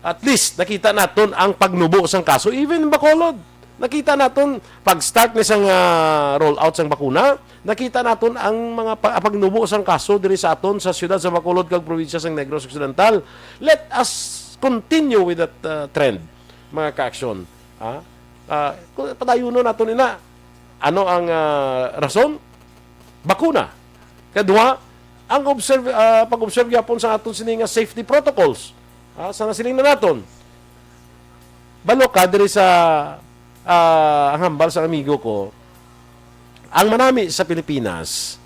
at least nakita naton ang pagnubo sang kaso. Even Bacolod, nakita naton pag-start ni sang, ah, roll out sang bakuna, nakita naton ang mga pa-, pagnubo sang kaso diri sa aton sa siyudad sa Bacolod kag probinsya sang Negros Occidental. Let us continue with that, ah, trend, mga kaaksyon. Ha? Ah, ku-, padayunon naton ina. Ano ang, ah, rason? Bakuna. Kadua, ang observe, ah, pag-observe gyapon sa aton sini nga safety protocols, ah, sa nasiling na naton. Balo ka diri sa, ah, ang hambal sa amigo ko, ang manami sa Pilipinas,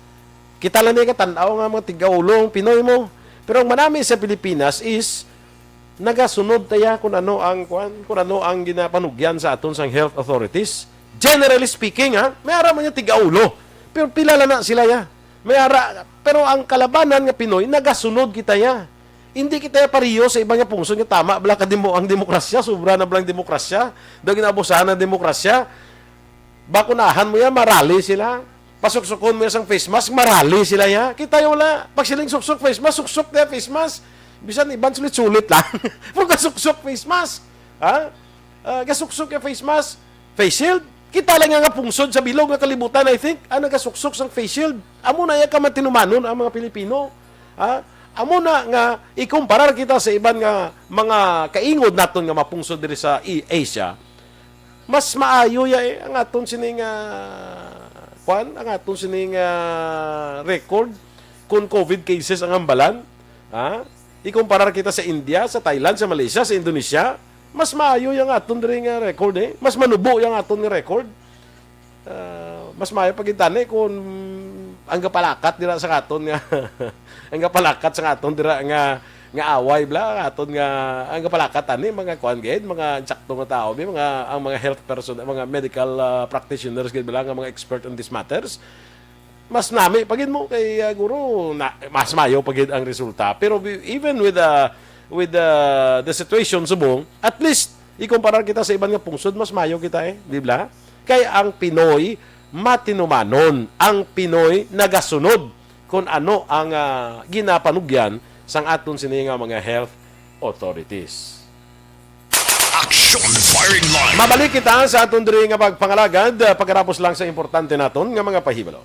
kita lang ni katan-aw nga mga tigaulo ang Pinoy mo, pero ang manami sa Pilipinas is nagasunod taya kung ano ang, kuan, kung ano ang ginapanugyan sa aton sang health authorities. Generally speaking, ha, may ara man yung tigaulo. Pero pila lang na sila, ya. May ara, pero ang kalabanan nga Pinoy, nagasunod kita, ya. Hindi kita ya pariyo sa iban nga pungsod nga tama bala ka demo-, ang demokrasya, sobra na bala ang demokrasya, daw ginaabusahan ang demokrasya. Bakunahan mo yan, marali sila. Pasuksukon mo yan sang face mask, marali sila, ya. Kita yung wala. Pag siling suksok face mask, suksok na face mask. Bisan iban sulit-sulit lang. Pero gasuksok face mask. Ha? Ah, gasuksok yung face mask. Face shield. Kita lang nga pungsod sa bilog nga kalibutan, I think, ang nagasuksok sang face shield. Amo na iya ka matinumanon ang mga Pilipino. Ha? Amo na nga ikumparar kita sa iban nga mga kaingod naton nga mapungsod diri sa i-, Asia. Mas maayo ya, eh, ang aton sini nga, kwan, ang aton sini nga record kung COVID cases ang hambalan, ha? Ikumparar kita sa India, sa Thailand, sa Malaysia, sa Indonesia, mas maayo yang aton diri nga record, eh. Mas manubo yang aton nga record. Ah, mas maayo pa gid tani kung ang gapalakat dira sa aton nga, ang gapalakat sa aton dira nga, nga away bala, aton nga, ang gapalakat tani, mga kuan gid, mga insakto nga tao, bi, mga, ang mga health person, mga medical, ah, practitioners gid bala nga mga expert on these matters. Mas nami pa gid mo kay, ah, guro, na, mas mayo pa gid ang resulta. Pero bi-, even with, ah, with, ah, the situation subong, at least ikumparar kita sa iban nga pungsod, mas mayo kita, eh, di ba? Kay ang Pinoy matinumanon, ang Pinoy nagasunod kung ano ang, ah, ginapanugyan sang aton sini nga mga health authorities. Action Firing Line. Mabalik kita sa aton diri nga pagpangalagad, ah, pagkatapos lang sa importante naton nga mga pahibalo.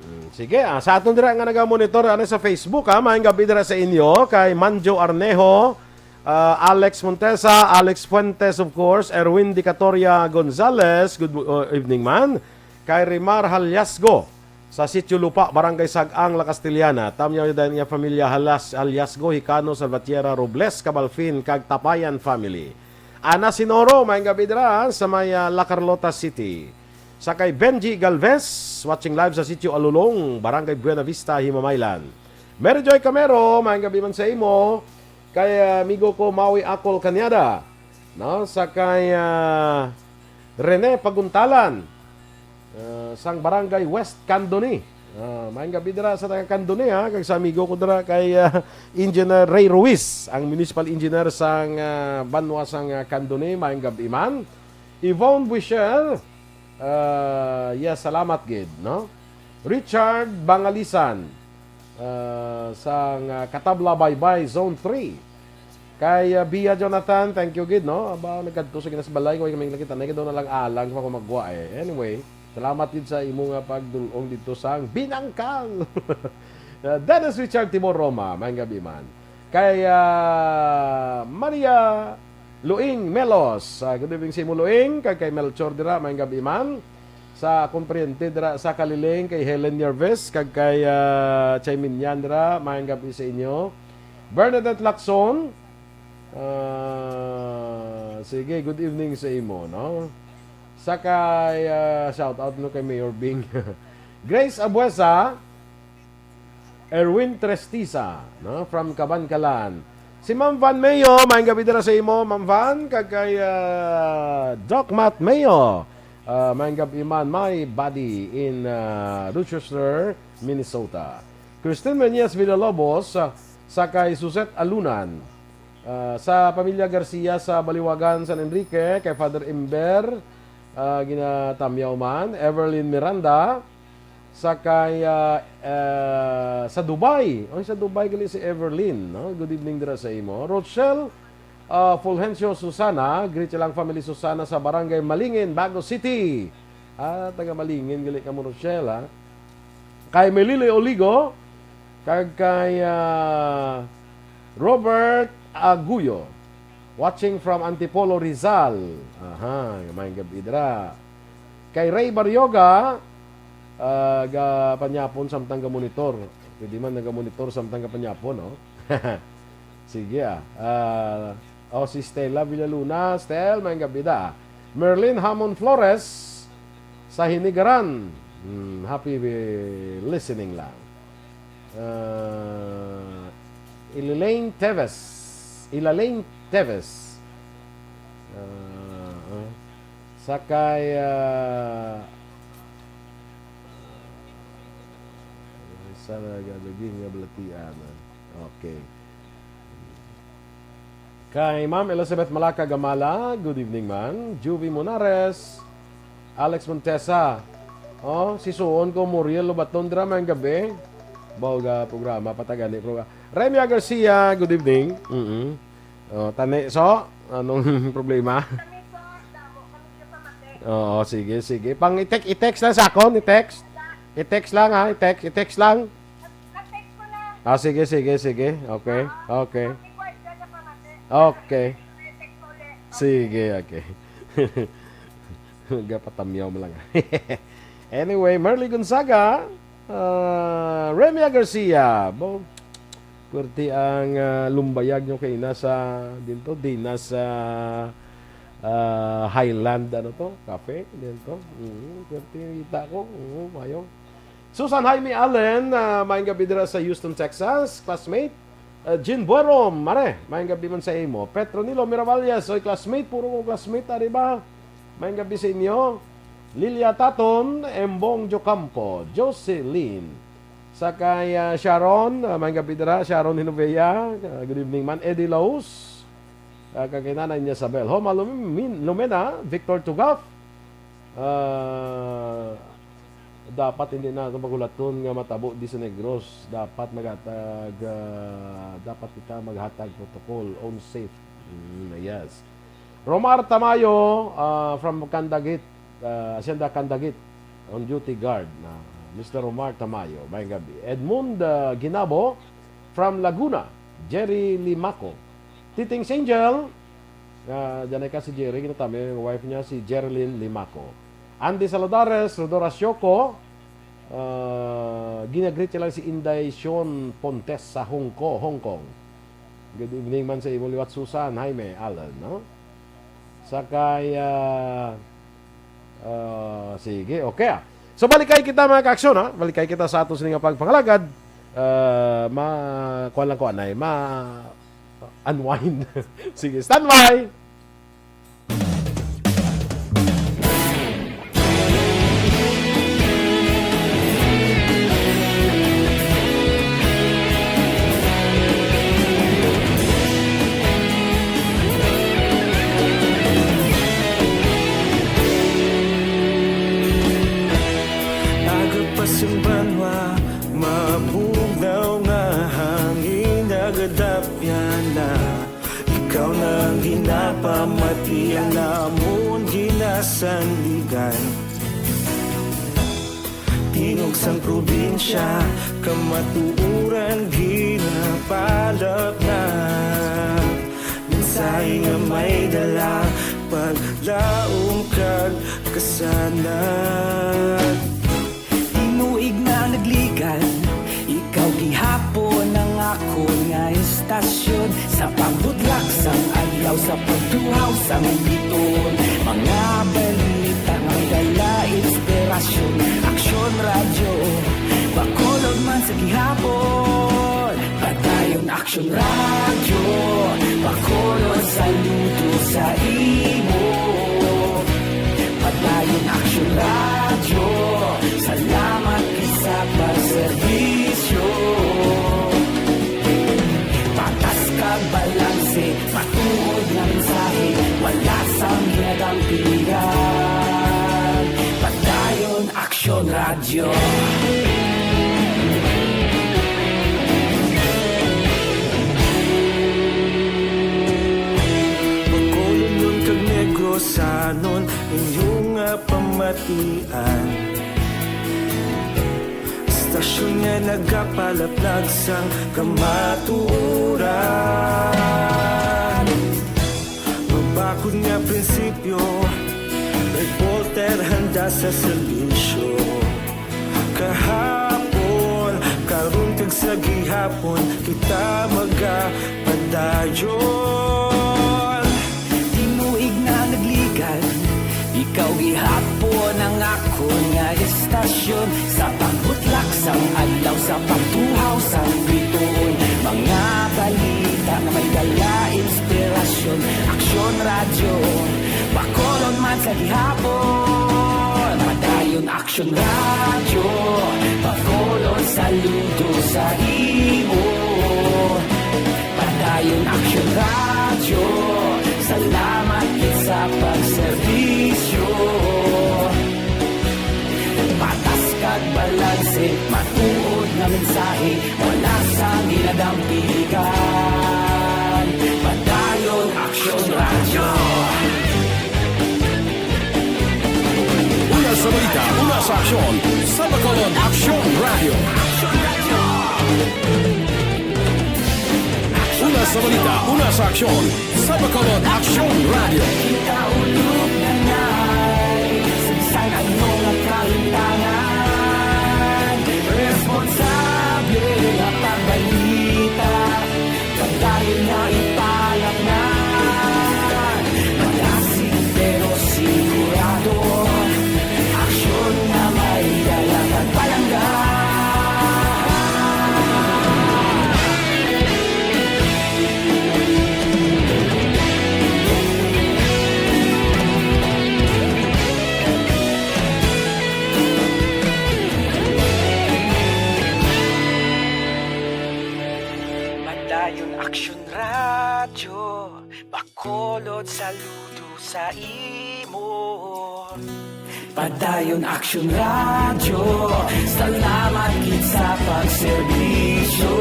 Mm, Sige, ah, sa aton dira nga naga-monitor, ano, sa Facebook, ah, maayong gabi dira sa inyo, kay Manjo Arnejo, ah, Alex Montesa, Alex Fuentes, of course, Erwin Dicatoria Gonzalez, good mo-, uh, evening, man. Kay Rimar Halyasgo, sa Sitio Lupa, Barangay Sag-ang, La Castellana. Tamyaw niya dayon iya pamilya, Halas-, Halyasgo, Hicano, Salvatierra, Robles, Cabalfin, kag Tapayan family. Ana Sinoro, maayong gabi dira sa may, ah, La Carlota City. Sa kay Benji Galvez, watching live sa Sitio Alulong, Barangay Buena Vista, Himamaylan. Mary Joy Camero, maayong gabi man sa imo. Kay, ah, amigo ko, Maui Akol Cañada. No? Sa kay, ah, Rene Paguntalan, ah, sang Barangay West Candoni. Ah, maayong gabi dira sa taga Candoni, ha, kag sa amigo ko dira kay, ah, Engineer Ray Ruiz, ang municipal engineer sang, ah, banwa sang, ah, Candoni. Maayong gabi man. Yvonne Buishel, ah, yes, salamat gid, no? Richard Bangalisan, ah, sang, ah, Katabla Baybay, Zone three. Kay, ah, Bia Jonathan, thank you gid, no? Aba, nagkadto sa ginas balay ko, kami nakita na daw na lang alang pa ko magwa, eh. Anyway, salamat gid sa imo nga pagdulong dito sang Binangkal. Ah, Dennis Richard Timor Roma, maayong gabi man. Kay, ah, Maria Luing Melos, ah, good evening sa imo, Luing, kag kay Melchor dira, maayong gabi man. Sa akon paryente dira sa Kaliling, kay Helen Yerves, kag kay, ah, Chay Minyan dira, maayong gabi sa inyo. Bernadette Lacson, ah, sige, good evening sa imo, no? Sa kay, ah, shout out no kay Mayor Bing. Grace Abuesa, Erwin Trestiza, no, from Kabankalan. Si Ma'am Van Mayo, maayong gabi dira sa imo, Ma'am Van, kag kay, ah, Doc Matt Mayo. Ah, maayong gabi man, my buddy in, ah, Rochester, Minnesota. Christine Meñez Villalobos, ah, sa kay Suzette Alunan. Ah, sa pamilya Garcia sa Baliwagan, San Enrique, kay Father Imber, ah, ginatamyaw man, Everlyn Miranda, sa kay, ah, ah, sa Dubai. Oy, sa Dubai gali si Everlyn, no? Good evening dira sa imo. Rochelle, ah, Fulgencio Susana, greet silang family Susana sa Barangay Malingin, Bago City. Ah, taga Malingin gali ka mo, Rochelle, ha? Kay Melili Oligo, kag kay, ah, Robert Aguyo. Watching from Antipolo, Rizal. Aha, maayong gabi dira. Kay Ray Baryoga, ah, ga panyapon samtang ga monitor. Pwede man naga-monitor samtang ga panyapon, no? Sige, ah. Ah, oh, si Stella Villaluna. Stel, maayong gabi da. Merlin Hamon Flores sa Hinigaran. Hmm, happy, eh, listening lang. Ah, Ilalaine Teves. Ilalaine Teves. Ah, ah. Sa kay, ah, sa nagalagin nga balatian, ah. Okay. Kay Ma'am Elizabeth Malaka Gamala, good evening, man. Juvie Monares, Alex Montesa. Oh, si Suon ko, Muriel Lobaton, dira maayong gabi. Baw ga programa, patagani programa. Remia Garcia, good evening. Mm-mm. Oh, tani, so, anong problema? Oo, sige, sige. Pang i-text, i-text lang sa akon, i-text. I-text lang, ha, i-text, i-text lang. Ah, sige, sige, sige. Okay, okay. Okay. Sige, okay. Gapatamyaw mo lang. Anyway, Merly Gonzaga, ah, Remia Garcia, bo, pwerte ang, ah, lumbayag nyo kay nasa, din to, di nasa, ah, Highland, ano to, cafe, din to. Mm, pwerte kita ko, mm, mayo. Susan Jaime Allen, ah, maayong gabi dira sa Houston, Texas, classmate. Ah, Jean Buero, mare, maayong gabi man sa imo. Petronilo Miravalles, oy, classmate, puro ko classmate, ari ba? Maayong gabi sa inyo. Lilia Taton, Embong Jocampo, Jocelyn. Sa kay, ah, Sharon, ah, maayong gabi dira, Sharon Hinovea. Ah, good evening man. Eddie Laus, ah, kag kay Nanay niya Isabel. Homa Lumin-, Lumena, Victor Tugaf. Ah, dapat hindi na ito maghulaton nga matabo di sa Negros. Dapat maghatag, ah, dapat kita maghatag protocol, own safe. Mm, yes. Romar Tamayo, ah, from Candagit, ah, Hacienda Candagit, on duty guard na. Mister Omar Tamayo, maayong gabi. Edmund, ah, Ginabo from Laguna, Jerry Limaco. Titing Angel, ah, dyan ay ka si Jerry, ginatami yung wife niya, si Jerilyn Limaco. Andy Saladares, Rodora Sioco, ah, ginagreet siya lang si Inday Sean Pontes sa Hong Ko-, Hong Kong. Good evening man sa imo liwat, Susan, Jaime, Alan, no? Sakay, ah, ah, sige, okay, ah. So, balikay kita, mga kaaksyon, ha? Balikay kita sa aton sini nga pagpangalagad. Ah, ma-, kuwan lang ko, anay, ma-unwind. Sige, standby! Aga pa sing banwa, mabugnaw nga hangin, nagadapyan na. Ikaw na ang ginapamati, ang amon ginasandigan. Tingog sang probinsya, kamatuoran ginapalapnag. Mensahe nga may dala, paglaom kag kasanag. Tinuig na nagligad, ikaw gihapon ang akon nga estasyon. Sa pagbudlak sang adlaw, sa pagtuhaw sang bituon, mga balita nga may dala inspirasyon. Aksyon Radyo, Bacolod man sa gihapon. Padayon Aksyon Radyo, Bacolod, saludo sa imo. Padayon Aksyon Radyo, salamat gid sa pagserbisyo. Patas kag balanse, matuod nga mensahe, wala sang ginadampigan. Padayon Aksyon Radyo. Bacolod kag Negros, anon inyo nga pamatian. Estasyon nga nagapalaplag sang kamatuoran. Mabakod nga prinsipyo, reporter handa sa serbisyo. Kahapon, karon kag sa gihapon, kita magapadayon. Tinuig na nagligad, ikaw gihapon ang akon nga estasyon. Sa pagbutlak sang adlaw, sa pagtuhaw sang bituon, mga balita nga may dala inspirasyon. Aksyon Radyo, Bacolod man sa gihapon. Padayon Aksyon Radyo, Bacolod, saludo sa imo. Padayon Aksyon Radyo, salamat gid sa pagserbisyo. Patas kag balanse, matuod nga mensahe, wala sang ginadampigan. Padayon Aksyon Radyo. Una sa balita, una sa aksyon, sa Bacolod Aksyon Radyo. Una sa balita, una sa aksyon, sa Bacolod Aksyon Radyo. Kita ulog na nai, sa bisan ano nga kahimtangan, responsable nga pagbalita, padayon nga ipalapngan. Malasig pero sigurado, aksyon nga may dala kag palangga. Padayon Aksyon Radyo, Bacolod, saludo sa imo. Padayon Aksyon Radyo, salamat gid sa pagserbisyo.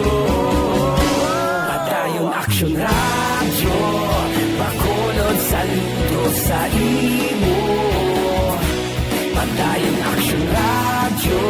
Padayon Aksyon Radyo, Bacolod, saludo sa imo. Padayon Aksyon Radyo,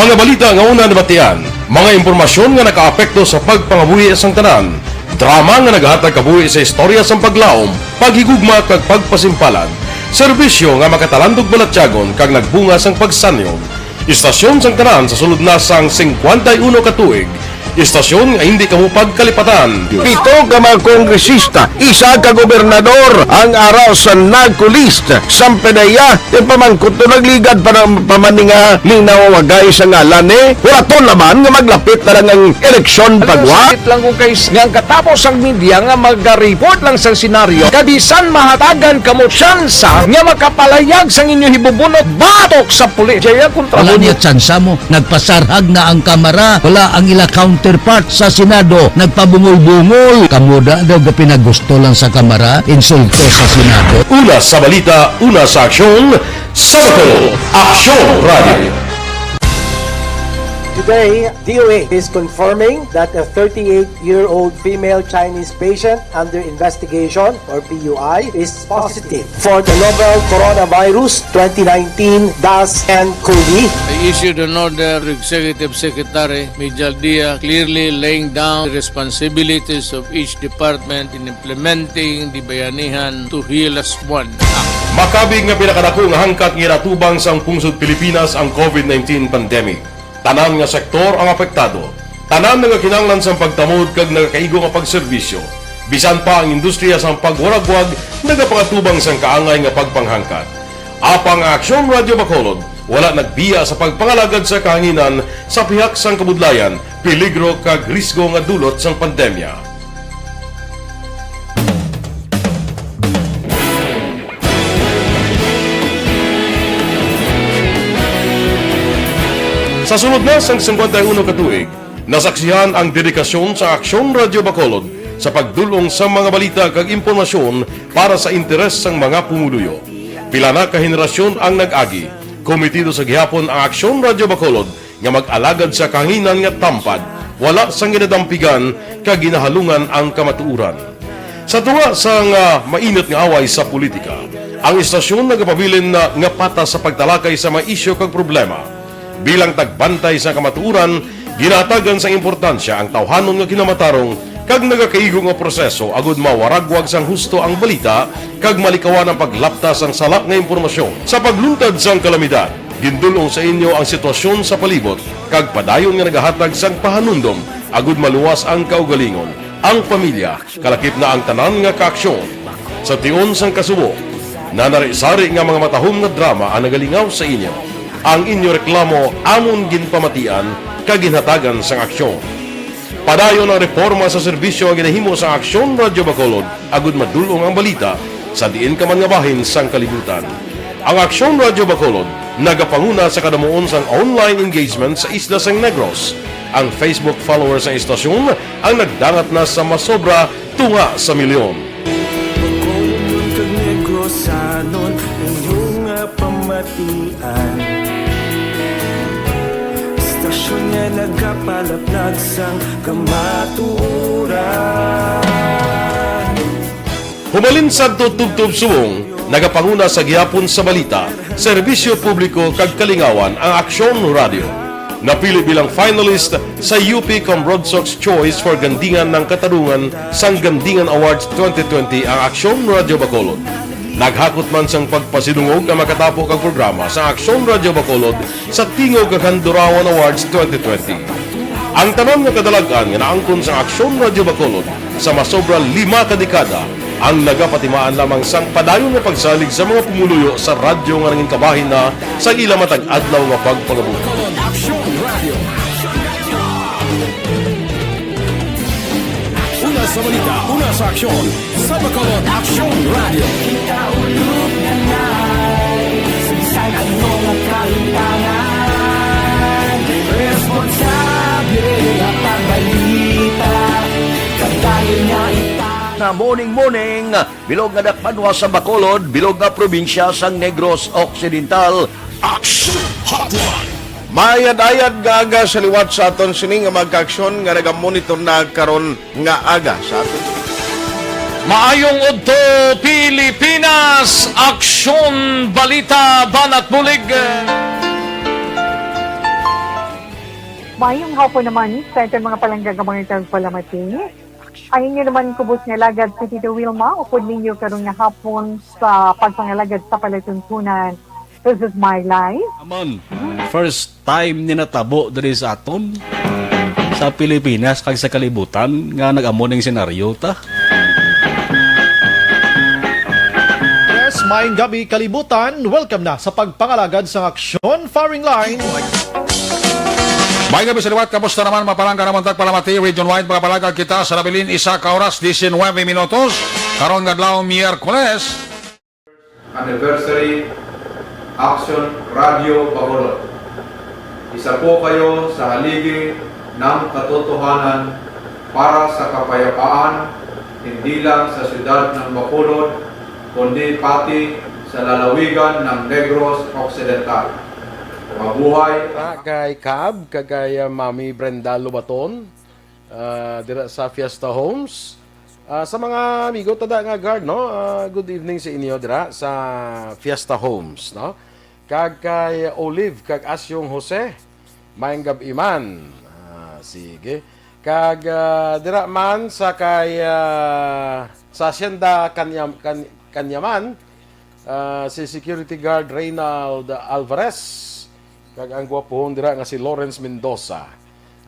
Mga balita nga una nabatian, mga impormasyon nga nakaapekto sa pagpangabuhi sang tanan, drama nga nagahatag kabuhi sa istorya sang paglaom, paghigugma kag pagpasimpalan, serbisyo nga makatalandog balatyagon kag nagbunga sang pagsanyog. Istasyon sang tanan sa sulod na sang singkwenta y uno ka tuig, istasyon nga hindi kamo pagkalipatan. Pito ka mga kongresista, isa ka gobernador ang ara sa NAGCO list. Sampanaya, ti pamangkot to nagligad pa ng pamaninga ni nawawagay sa ngalan ni. Wala to naman nga maglapit na lang ang eleksyon pagwa. Sakit lang kung kay nga ang katapos ang media nga maga-report lang sa senaryo, kabisan mahatagan kamo tsansa nga makapalayag sang inyo hibubunot batok sa pulis. Jaya kontra Wala mo niya tsansa mo. Nagpasarhag na ang Kamara. Wala ang ila counterpart sa Senado. Nagpabungol-bungol. Kamo da daw gapinagusto lang sa Kamara, insulto sa Senado. Una sa balita, una sa aksyon, sa Bacolod, Aksyon Radio. Today, D O A is confirming that a thirty-eight-year-old female Chinese patient under investigation, or P U I, is positive for the novel coronavirus twenty nineteen dash N COVID. I issued an order to Executive Secretary Mijal Dia, clearly laying down the responsibilities of each department in implementing the Bayanihan to Heal Us One Act. Makabig nga pinakadako nga hangkat nga ginatubang sang pungsod Pilipinas ang COVID nineteen pandemic. Tanan nga sektor ang apektado. Tanan nga kinahanglan sang pagtamod kag nagakaigo nga pagserbisyo. Bisan pa ang industriya sang pagwaragwag nagapangatubang sang kaangay nga pagpanghangkat. Apang ang Aksyon Radio Bacolod wala nagbiya sa pagpangalagad sa kahanginan sa pihak sang kabudlayan, peligro kag risgo nga dulot sang pandemya. Sa sulod na sang singkwenta y uno ka tuig, nasaksihan ang dedikasyon sa Aksyon Radio Bacolod sa pagdul-ong sa mga balita kag impormasyon para sa interes sang mga pumuluyo. Pila na ka henerasyon ang nag-agi. Komitido sa gihapon ang Aksyon Radio Bacolod nga mag-alagad sa kahanginan nga tampad, wala sang ginadampigan kag ginahalungan ang kamatuoran. Sa tunga sang, ah, mainit nga away sa politika, ang istasyon nagapabilin na nga patas sa pagtalakay sa mga isyu kag problema. Bilang tagbantay sa kamatuoran, ginahatagan sang importansya ang tawhanon nga kinamatarong kag nagakaigo nga proseso agud mawaragwag sang husto ang balita kag malikawan ang paglapta sang sala nga impormasyon. Sa pagluntad sang kalamidad, gindul-ong sa inyo ang sitwasyon sa palibot kag padayon nga nagahatag sang pahanumdom agud maluwas ang kaugalingon, ang pamilya, kalakip na ang tanan nga kaaksyon. Sa tion sang kasubo, nanari-sari nga mga matahom nga drama ang nagalingaw sa inyo. Ang inyo reklamo amon ginpamatian kag ginhatagan sang aksyon. Padayon ang reporma sa serbisyo nga ginahimo sa Aksyon Radio Bacolod agud madul-ong ang balita sa diin ka man nga bahin sang kalibutan. Ang Aksyon Radio Bacolod nagapanguna sa kadamuon sang online engagement sa isla sang Negros. Ang Facebook followers sang istasyon ang nagdangat na sa masobra tunga sa milyon. Bacolodnon kag Negrosanon, inyo nga pamatian. Istasyon nga nagapalaplag sang kamatuoran. Humalin sadto tubtob subong, nagapanguna sa gihapon sa balita, serbisyo publiko kag kalingawan ang Aksyon Radio. Napili bilang finalist sa U P Cambrodsoc's Choice for Gandingan ng Katarungan sang Gandingan Awards twenty twenty ang Aksyon Radio Bacolod. Naghakot man sang pagpasidungog ang makatapo kag programa sa Aksyon Radio Bacolod sa Tingog kag Handurawan Awards twenty twenty. Ang tanan nga kadalag-an nga naangkon sang Aksyon Radio Bacolod sa masobra lima ka dekada ang nagapatimaan lamang sang padayon nga pagsalig sa mga pumuluyo sa radyo nga nangin kabahin na sa ila matag adlaw nga pagpangabuhi. Bacolod Aksyon Radio. Una sa balita, una sa aksyon, sa Bacolod Aksyon Radio. Kita ulog na nai, sa bisan ano nga kahitangan, responsable nga pagbalita, kag tayo nga ita. Nga morning, morning. Bilog nga dakbanwa sa Bacolod, bilog nga probinsya sang Negros Occidental. Action Hotline. Maayad-ayad nga aga sa liwat sa aton sini nga mga kaaksyon nga nagamonitor na karon nga aga sa aton. Maayong udto, Pilipinas! Aksyon, balita, banat bulig. Mayong hapon naman sa aton mga palangga nga mga tagpalamati. Ang inyo naman kubos nga alagad si Tito Wilma, upod ninyo karon nga hapon sa pagpangalagad sa palatuntunan. This is my life. Amon, first time ni natabo diri sa aton, sa Pilipinas kag sa kalibutan nga nag-amo ning senaryo ta. Yes, maayong gabi, kalibutan. Welcome na sa pagpangalagad sang Aksyon Firing Line. May gabi sa liwat, kamusta naman, mapalangga naman tagpalamati, region-wide, mga palagag kita sa nabilin, isa ka oras, diecinuebe minutos, karon nga adlaw, Miyerkules. Anniversary, Action Radio Bacolod. Isa po kayo sa haligi ng katotohanan para sa kapayapaan, hindi lang sa siyudad ng Bacolod, kundi pati sa lalawigan ng Negros Occidental. Mabuhay ang Ah, kay Cab, kag kay, ah, Mami Brenda Lobaton, ah, dira sa Fiesta Homes. Ah, sa mga amigo tada nga guard, no? Ah, good evening sa inyo dira sa Fiesta Homes, no? Kag kay Olive kag Asyong Jose, maayong gab-i man. Ah, sige. Kag, ah, dira man sa kay, ah, sa Hacienda Kanyam-, Kan-, Kanyaman, ah, si Security Guard Reynald Alvarez, kag ang gwapuhon dira nga si Lawrence Mendoza.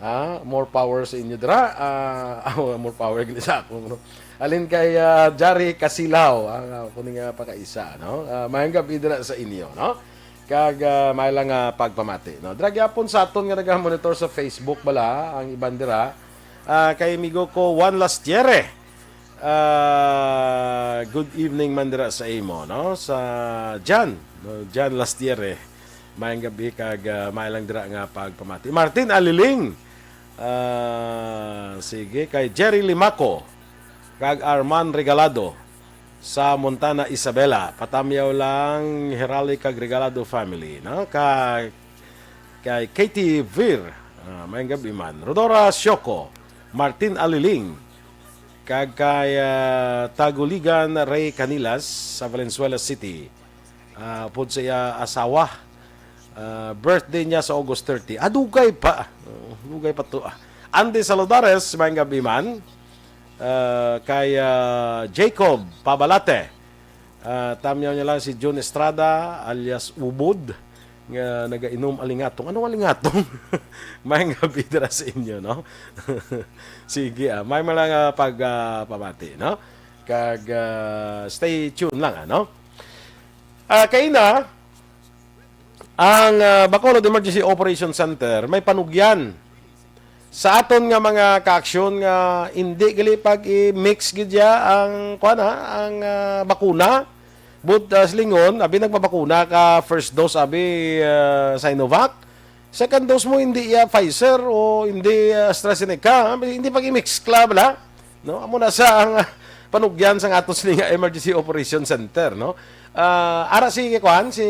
Ah, more power sa inyo dira. Ah, aw, more power gid sa akon, no? Alin kay, ah, Jari Kasilaw, ang, ah, kuning, ah, pakaisa, no? Ah, maayong gab-i dira sa inyo, no? Kag, ah, may lang, ah, pagpamati, no? Dira gyapon sa aton nga nagamonitor sa Facebook bala, ang iban dira. Ah, kay amigo ko Juan Lastiere. Ah, good evening man dira sa imo, no? Sa Jan, no? Jan Lastiere. Maayong gab-i kag, ah, may lang dira nga pagpamati. Martin Aliling. Ah, sige, kay Jerry Limaco kag Arman Regalado sa Montana, Isabela. Patamyaw lang, Herali kag Regalado family, no? Ka-, kay Katie Vir, ah, maayong gab-i man. Rodora Sioko, Martin Aliling, kag kay, ah, Taguligan Ray Canilas sa Valenzuela City. Ah, upod sa iya asawa. Ah, birthday niya sa August thirty. Ah, dugay pa. Oh, dugay pa to, ah. Andy Saludares, maayong gab-i man. Ah, kay, ah, Jacob Pabalate. Ah, tamyaw niya lang si Jun Estrada alias Ubod nga nagainom alingatong. Anong alingatong? Maayong gab-i dira sa inyo, no? Sige, ah, may mga nga pag, ah, pamati, no? Kag, ah, stay tuned lang, ano? Ah, kaina, ang, ah, Bacolod Emergency Operation Center may panugyan sa aton nga mga kaaksyon nga indi gali pag-i-mix gid ya ang, kuwan, ha, ang, ah, bakuna. But, ah, silingon, abi nagpabakuna ka first dose, abi, ah, Sinovac. Second dose mo, hindi ya Pfizer o hindi, ah, AstraZeneca. Abi, hindi pag-i-mix, bala. No? Amo na sa ang, ah, panugyan sang aton sini nga Emergency Operation Center, no? Ah, ara si, kuwan, si,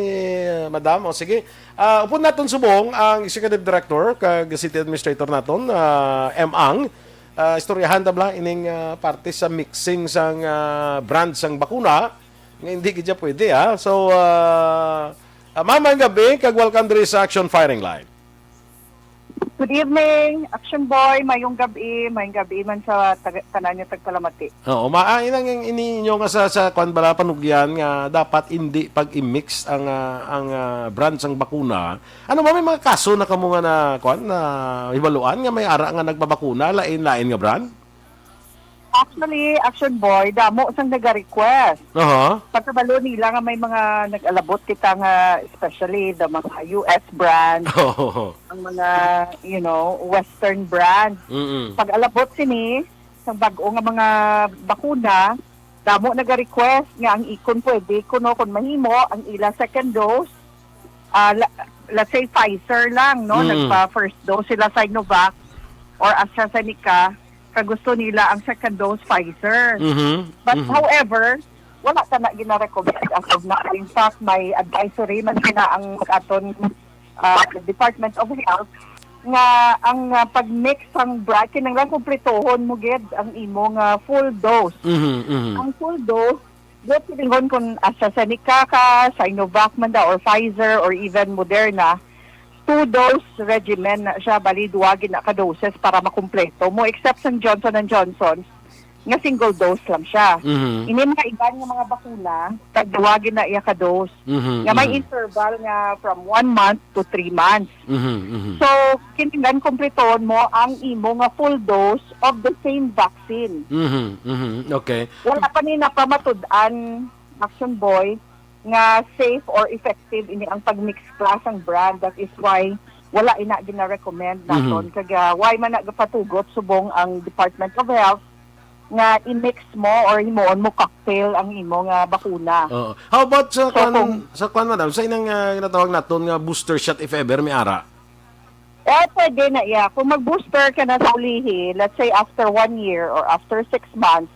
ah, Madam, o sige. Ah, upod naton subong ang Executive Director kag City Administrator naton, ah, M. Ang. Ah, istoryahan ta bala ining, ah, parte sa mixing sang, ah, brand sang bakuna nga hindi gid siya pwede, ha. So, ah, ah, ma'am, maayong gab-i, kag welcome diri sa Action Firing Line. Good evening, Action Boy. Maayong gab-i, maayong gab-i man sa taga-, tanan nga tagpalamati. Oo, ma-, ah, inang, ang ini inyo nga sa, sa kwan bala, panugyan nga dapat hindi pag-i-mix ang, ah, ang, ah, brand sang bakuna. Ano ba, may mga kaso na kamo nga na, kwan, na hibaluan nga may ara nga nagpabakuna, lain-lain nga brand? Actually, Action Boy, damo sang naga-request. Aha. Pagkabalo nila nga may mga nag-alabot kita nga, especially the mga U S brand, Oo. ang mga, you know, Western brand. Mm-mm. Pag-alabot sini, sa bag-o nga mga bakuna, damo naga-request nga ang ikon pwede kuno kung mahimo ang ila second dose, ah, la-, let's say Pfizer lang, no? Mm. Nagpa first dose sila Sinovac or AstraZeneca, kag gusto nila ang second dose Pfizer. Mhm. But Mhm. however, wala ta na gina-recommend as of now. In fact, may advisory man sila ang aton, ah, Department of Health nga ang, ah, pag-mix sang brand, kinahanglan kumpletohon mo gid ang imo nga full dose. Mhm, mhm. Ang full dose, di silingon kung AstraZeneca ka, Sinovac man da, or Pfizer, or even Moderna, two-dose regimen na siya, bali, duwa gid na ka doses para makumpleto mo, except sang Johnson and Johnson, nga single dose lang siya. Mhm. Ini mga iban nga mga bakuna, tag duwa gid na iya ka dose. Mhm. Nga may Mhm. interval nga from one month to three months. Mhm. Mhm. So, kinahanglan kumpletohon mo ang imo nga full dose of the same vaccine. Mhm. Mhm. Okay. Wala pa ni napamatud-an, Action Boy, nga safe or effective ini ang pag-mix class ang brand. That is why wala ina gina-recommend naton. Mhm. Kag ah, why man nagapatugot subong ang Department of Health nga i-mix mo or himuon mo cocktail ang imo nga bakuna. Oo. How about sa So, kwan, kung sa kwan, madam, sa inang ah, ginatawag naton nga booster shot, if ever may ara? Eh, pwede na iya. Kung mag-booster ka na sa ulihi, let's say after one year or after six months,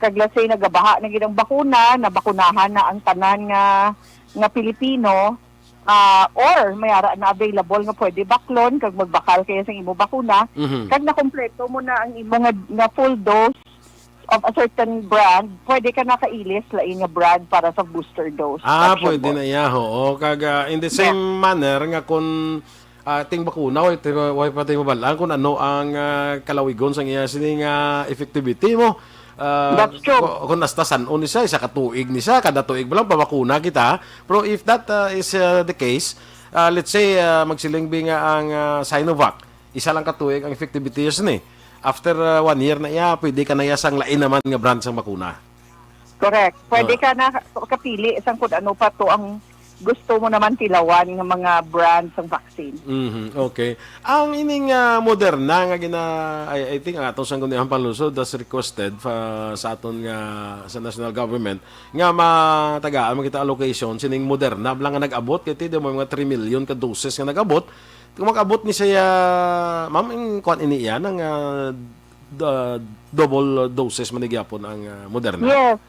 kag let's say nagabaha na gid ang bakuna, nabakunahan na ang tanan nga nga Pilipino, ah, or may ara na available nga pwede baklon kag magbakal kaya sa imo bakuna, Mhm. kag nakompleto mo na ang imo nga, nga full dose of a certain brand, pwede ka nakailis lain nga brand para sa booster dose. Ah, Action pwede Boy. na iya, oo. Kag ah, in the same manner nga kung ah, ting bakuna, way, ting- way pa ting mabalaan kung ano ang ah, kalawigon sang iya sini nga effectivity mo. Ah, That's true. Kung, kung hasta san-o ni siya, isa ka tuig ni siya, kada tuig mo lang pabakuna kita. Pero if that ah, is ah, the case, ah, let's say ah, magsiling bi nga ang ah, Sinovac, isa lang ka tuig ang effectivity niya sini. After ah, one year na iya, pwede ka na iya sang lain naman nga brand sang bakuna. Correct. Pwede Ah. ka na kapili sang kung ano pa to ang gusto mo naman tilawan nga mga brand sang vaccine. Mhm, okay. Ang ining ah, Moderna nga gina I, I think ang atong sangguniang panlungsod has requested fa, sa aton nga sa national government nga matagaan man kita allocation sining Moderna lang nga nag-abot kay ti mo mga three million ka doses nga nag-abot. Kung mag-abot ni siya, ma'am, ang kuan ini iya nang ah, d- double doses man ni gyapon ang ah, Moderna. Yes.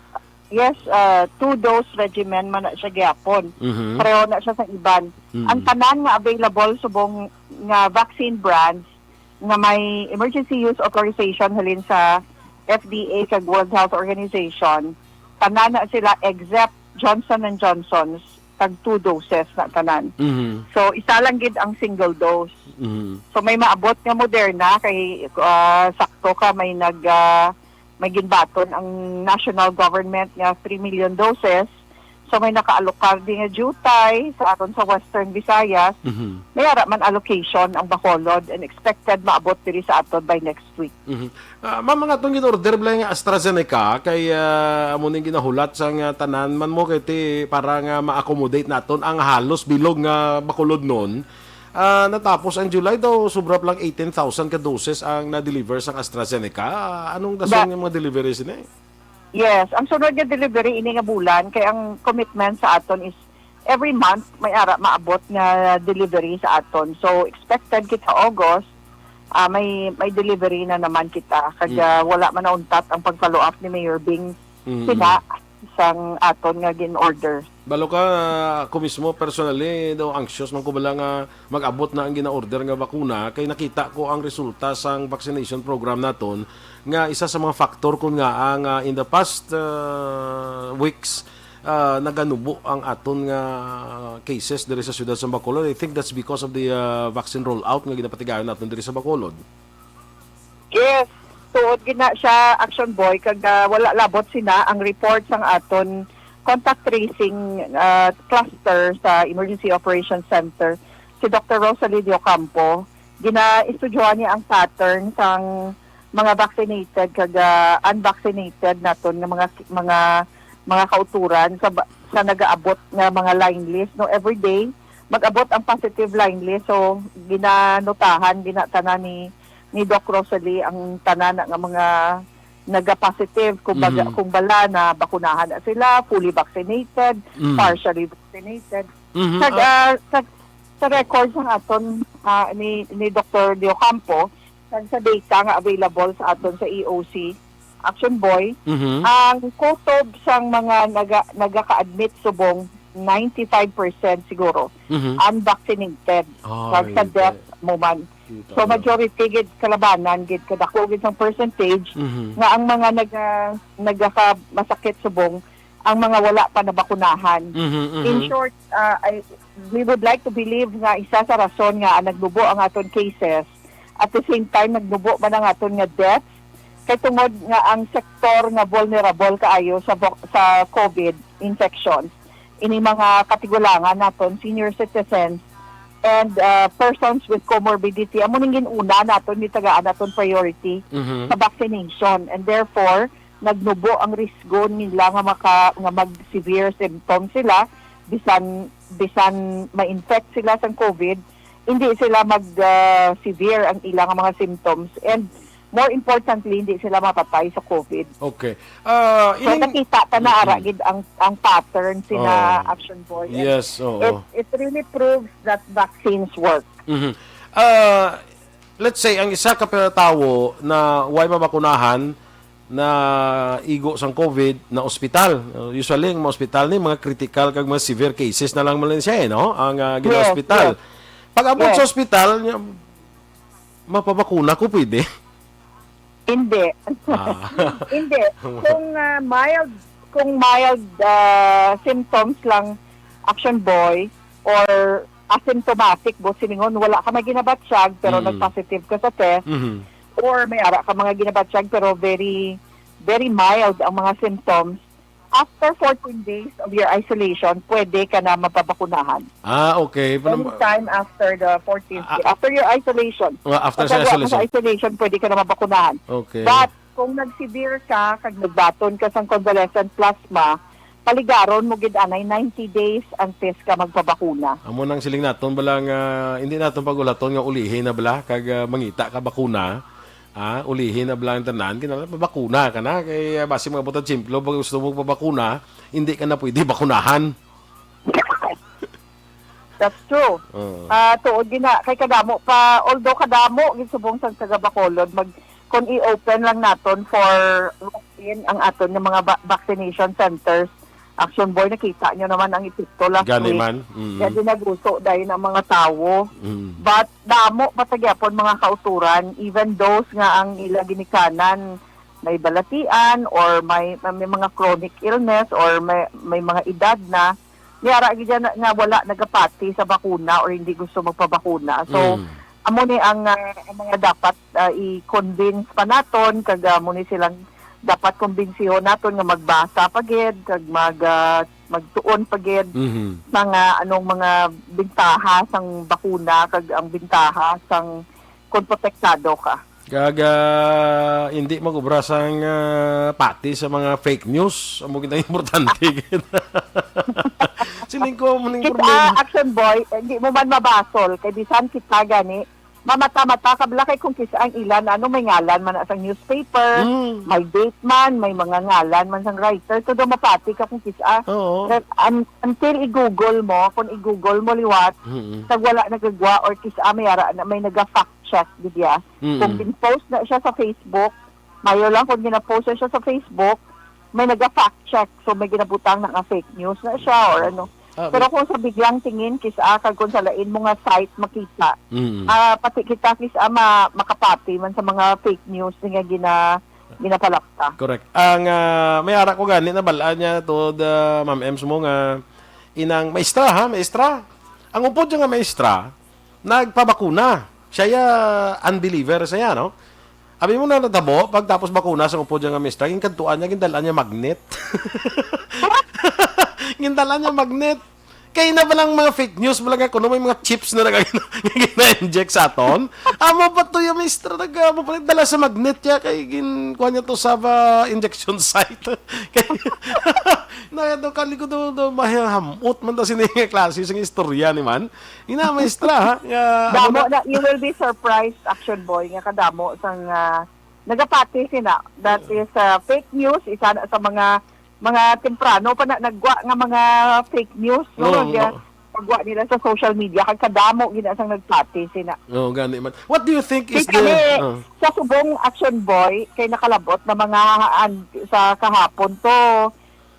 Yes, uh, two-dose regimen man na siya gyapon. Mhm. Pareho na siya sa iban. Mhm. Ang tanan nga available subong nga vaccine brands nga may emergency use authorization halin sa F D A kag World Health Organization, tanan na sila except Johnson and Johnson's, tag two doses na tanan. Mhm. So, isa lang gid ang single dose. Mhm. So, may maabot nga Moderna kay ah, sakto ka may nag ah, may ginbaton ang national government nga three million doses. So, may nakaalokar din nga jutay sa aton sa Western Visayas. Mhm. May ara man allocation ang Bacolod and expected maabot diri sa aton by next week. Mhm. Ah, ma'am, mga atong gin-order bala nga AstraZeneca kay ah, amo ning ginahulat sa nga tanan man mo kay ti para nga ma-accommodate naton ang halos bilog nga Bacolod nun. Ah, natapos ang July daw sobra pa lang eighteen thousand ka doses ang na-deliver sang AstraZeneca. Ah, anong dason Ba- nga mga delivery sini? Yes, ang sunod nga delivery ini nga bulan kay ang commitment sa aton is every month may ara maabot nga delivery sa aton. So expected kita August, ah, may may delivery na naman kita kag Mm. ah, wala man nauntat ang pag-follow up ni Mayor Bing Mm. sina sang aton nga gin-order. Balo ka, ako mismo personally, daw anxious man ko bala nga mag-abot na ang gina-order nga bakuna kay nakita ko ang resulta sang vaccination program naton nga isa sa mga factor kun nga ang ah, in the past ah, weeks ah, naganubo ang aton nga cases diri sa siyudad sa Bacolod. I think that's because of the ah, vaccine rollout nga ginapatigayon naton diri sa Bacolod. Yes, tuod gid na siya, Action Boy, kag ah, wala labot sina ang report sang aton contact tracing ah, cluster sa Emergency Operations Center, si Doctor Rosalie Diocampo. Ginaestudyohan niya ang pattern sang mga vaccinated kag ah, unvaccinated naton nga mga mga mga kauturan sa ba- sa nagaabot nga mga line list, no, every day mag-abot ang positive line list. So ginanotahan ginatanan ni ni Doc Rosalie ang tanan na nga mga naga-positive, kung, baga, Mhm. kung bala na bakunahan na sila, fully vaccinated, Mhm. partially vaccinated. Mhm. Sa, Ah, ah, sa, sa record sa aton ah, ni, ni Doctor Diocampo, kag sa data nga available sa aton sa E O C, Action Boy, mhm. ang kutob sang mga naga, nagaka-admit subong ninety-five percent siguro Mhm. unvaccinated. Ah, Kag sa okay. death mo man. Kita So ko. majority gid kalabanan gid, kadako gid sang percentage Mhm. nga ang mga naga, nagakamasakit subong ang mga wala pa nabakunahan. Mhm, mhm. In short, uh, I, we would like to believe nga isa sa rason nga nagnubo ang aton cases, at the same time nagnubo man ang aton nga deaths, kay tungod nga ang sektor nga vulnerable kaayo sa vo- sa COVID infections, ini mga katigulangan naton, senior citizens, and uh, persons with comorbidity, amo ning gin-una naton, gitagaan naton priority Mhm. sa vaccination, and therefore nagnubo ang risgo nila nga maka nga mag severe symptoms sila, bisan bisan ma-infect sila sang COVID, hindi sila mag uh, severe ang ilang mga symptoms, and more importantly, hindi sila mapatay sa COVID. Okay. Ah, So ining- nakita ta na ara Mm-mm. gid ang ang pattern sina Oh. Action Boy. And Yes, oo. It it really proves that vaccines work. Mhm. Ah, let's say ang isa ka pe- tawo na way mabakunahan na igo sang COVID na ospital. Uh, usually ang mga ospital ni mga critical kag mga severe cases na lang man siya eh, no? Ang uh, gina-ospital. Yes, yes. Pag abot Yes. Sa ospital, niya, mapabakuna ko pwede. Hindi. Ah. Hindi. Kung ah, mild, kung mild ah, symptoms lang, Action Boy, or asymptomatic, buot silingon, wala ka may ginabatsyag pero Mm. nag-positive ka sa test, Mhm. or may ara ka mga ginabatsyag pero very very mild ang mga symptoms, after fourteen days of your isolation, pwede ka na mapabakunahan. Ah, okay. Panam- Anytime after the fourteenth Ah, day, after your isolation. Ah, after Pag sa nagwa ka isolation. Sa isolation, pwede ka na mabakunahan. Okay. But kung nag-severe ka, kag nagbaton ka sang convalescent plasma, paligaron mo gid anay ninety days antes ka magpabakuna. Amo nang siling naton bala nga hindi naton pag-ulaton nga ulihi na bala kag ah, mangita ka bakuna. Ah, ulihi na bala ang tanan, kinala pabakuna ka na kay ah, basi mga butad simplo pag gusto mo pabakuna, hindi ka na pwede bakunahan. That's true. Oo. Ah, tuod gina kay kadamo pa, although kadamo gid subong sang taga Bacolod, mag kung i-open lang naton for walk-in ang aton nga mga ba- vaccination centers. Action Boy, nakita nyo naman ang epekto last Gani week. Man. Mm. Kaya ginaguso dahil ang mga tawo. Mm. But damo pa ta gyapon mga kauturan, even those nga ang ila ginikanan may balatian or may may mga chronic illness or may may mga edad na, may ara gid dyan nga wala nagapati sa bakuna or hindi gusto magpabakuna. So Mm. amo ni ang, ah, ang mga dapat ah, i-convince pa naton, kag ah, amo ni silang dapat kumbinsihon naton nga magbasa pa gid kag mag ah, magtuon pa gid Mhm. mga anong mga bintaha sang bakuna kag ang bintaha sang kung protektado ka. Kag ah, hindi mag-obra sang ah, pati sa mga fake news. Amo gid ang importante. Siling ko mo ning Kita, problema. Action Boy, hindi mo man mabasol kay bisan kita gani mamata-mata ka bala kay kung kisa ang ilan ano may ngalan man na sang newspaper, Mm. may date man, may mga ngalan man sang writer, so daw mapati ka kung kisa. Oo. That- un- until i-google mo, kung i-google mo liwat, Mm-mm. kag wala nagagwa or kisa may ara na may naga-fact check gid ya. Mm-mm. Kung gin-post na siya sa Facebook, mayo lang kung gina-post na siya sa Facebook, may naga-fact check, so may ginabutang na nga fake news na siya or ano. Ah, Pero but- kung sa biglang tingin, kisa kag kung sa lain mo nga site makita, Mm. ah, pati kita kisa ma makapati man sa mga fake news nga gina ginapalapta. Correct. Ang ah, may ara ko gani nabal-an niya to the Ma'am Ems mo nga inang maestra ha, maestra. Ang upod niya nga maestra, nagpabakuna. Siya ya unbeliever siya, no? Abi mo na natabo, pagtapos bakuna sa upod niya nga maestra, yung kantuan niya, gindal-an niya magnet. Gindal-an niya magnet. Kay na ba lang mga fake news, wala nga kuno may mga chips na nag- gina-inject sa aton? Amo pa to yung maestra, nag amo pa dala sa magnet ya, kay gin kuha niya to sa ba, injection site. Kay na daw kalikod daw, daw mahihamot man daw sini nga klase sa istorya ni man. Ina maestra ha, nga amo Damo na- na, you will be surprised, Action Boy, nga kadamo sang ah, nagapati sina. That is ah, fake news, isa na sa mga mga temprano pa na nagwa nga mga fake news, no? Oo, Nga oo. pagwa nila sa social media, kag kadamo gina sang nagpati sina. Oh, gani man. What do you think is Kani, the uh, sa subong, Action Boy, kay nakalabot na mga an, sa kahapon to,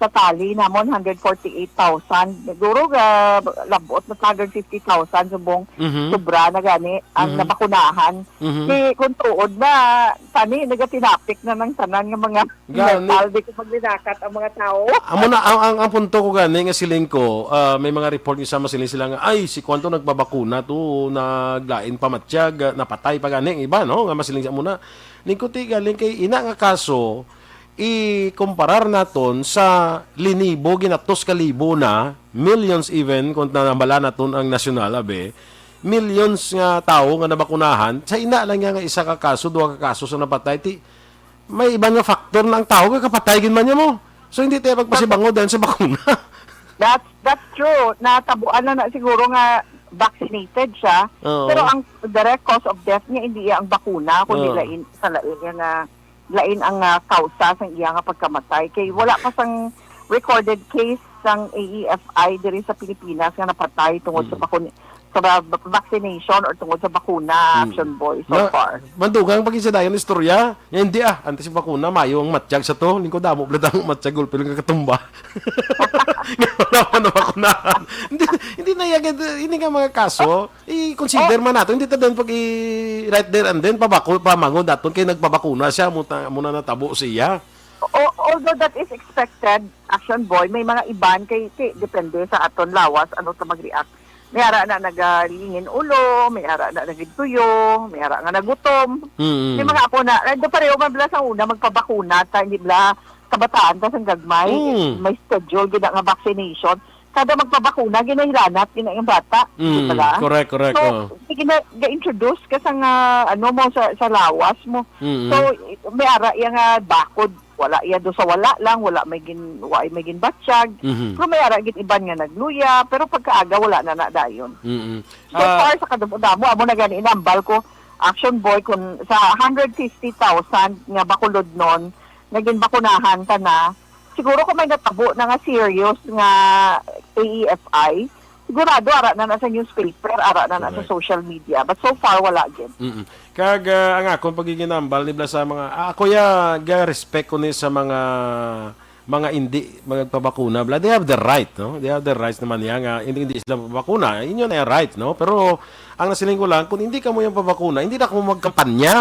totally namon, hundred forty-eight thousand. Siguro, ah, labot na sa hundred fifty thousand subong Mhm. sobra na gani ang Mhm. nabakunahan. Mhm. Di, kung tuod na, tani, nagatinapik na ng tanan nga mga Gani. metal, di ko maglinakat ang mga tao. Amo na, ang, ang, ang punto ko gani nga siling ko, ah, may mga report nga sa masiling sila nga, "Ay, si kwanto nagpabakuna to, naglain pa matyag, ah, napatay pa gani ang iba," no? Nga masiling sa muna. Lingkuti galing kay ina nga kaso, ikumparar naton sa linibo, ginatos ka libo na, millions even, kung nabala naton ang nasyonal, abi, millions nga tawo nga nabakunahan, sa ina lang niya nga isa ka kaso, duha ka kaso sa napatay, ti, may iban nga factor na ang tawo, kay kapatay gid man niya mo. So, hindi tayo magpasibango dahil sa bakuna. That's, that's true. Natabuan na na siguro nga vaccinated siya. Oo. Pero ang direct cause of death niya, hindi iya ang bakuna, kundi Oo. lain, sa lain niya nga, lain ang, ah, kausa sang iya nga pagkamatay. Kay wala pa sang recorded case sang A E F I diri sa Pilipinas nga napatay tungod sa Mm. bakun-, sa ba-, vaccination or tungod sa bakuna, Mm. Action Boy, so Na, far. Mandugang pag isa dayon istorya, nga hindi, ah, antes yung bakuna, mayo ang matyag sa to, lingkod damo, bala damo matyag, gulpi lang kakatumba. Nga wala pa nabakunahan. Hindi, hindi na yan, hindi nga mga kaso, i-consider Oh. man nato, hindi ta din pag i-, right there and then, pabako-, pamangon naton kay nagpabakuna siya, amo ta-, amo na natabo siya. O-, although that is expected, Action Boy, may mga iban kay, kay depende sa aton lawas, ano ta mag-react. May ara na nagalingin ulo, may ara na nagituyo, may ara nga nagutom. Mm. May mga ako na, eh, do pareho man bala sa una, magpabakuna ta, hindi bala kabataan ta sang gagmay, Mm. may schedule gid nga vaccination. Kada magpabakuna, ginahilanat gid ang bata. Di Mm, ba? Correct, correct, So, oo. sige na, ga-introduce ka sa nga, ano mo, sa, sa lawas mo. Mm. So, may ara iya nga bakod. Wala iya do sa wala lang, wala may gin-, wa may ginbatyag. Mhm. Pero may ara gid iban nga nagluya, pero pagkaaga, wala na na dayon. Mm. So Ah. far sa kadamo-damo, amo na gani inambal ko, Action Boy, kung sa hundred fifty thousand nga bakulod nun, nga ginbakunahan ta na, siguro kung may natabo na nga serious nga A E F I, sigurado ara na na sa newspaper, ara na na sa Correct. social media. But so far, wala gid. Mm-mm. Kag, ah, ang akon pagiginambal ni bala sa mga, ah, ako ya, ga-respect ko ni sa mga, mga hindi magpabakuna. Bala, they have the right, no? They have the rights naman niya nga hindi, hindi sila mabakuna. Inyo na yung right, no? Pero ang nasiling ko lang, kung hindi kamo yung pabakuna, hindi na kamo magkampanya.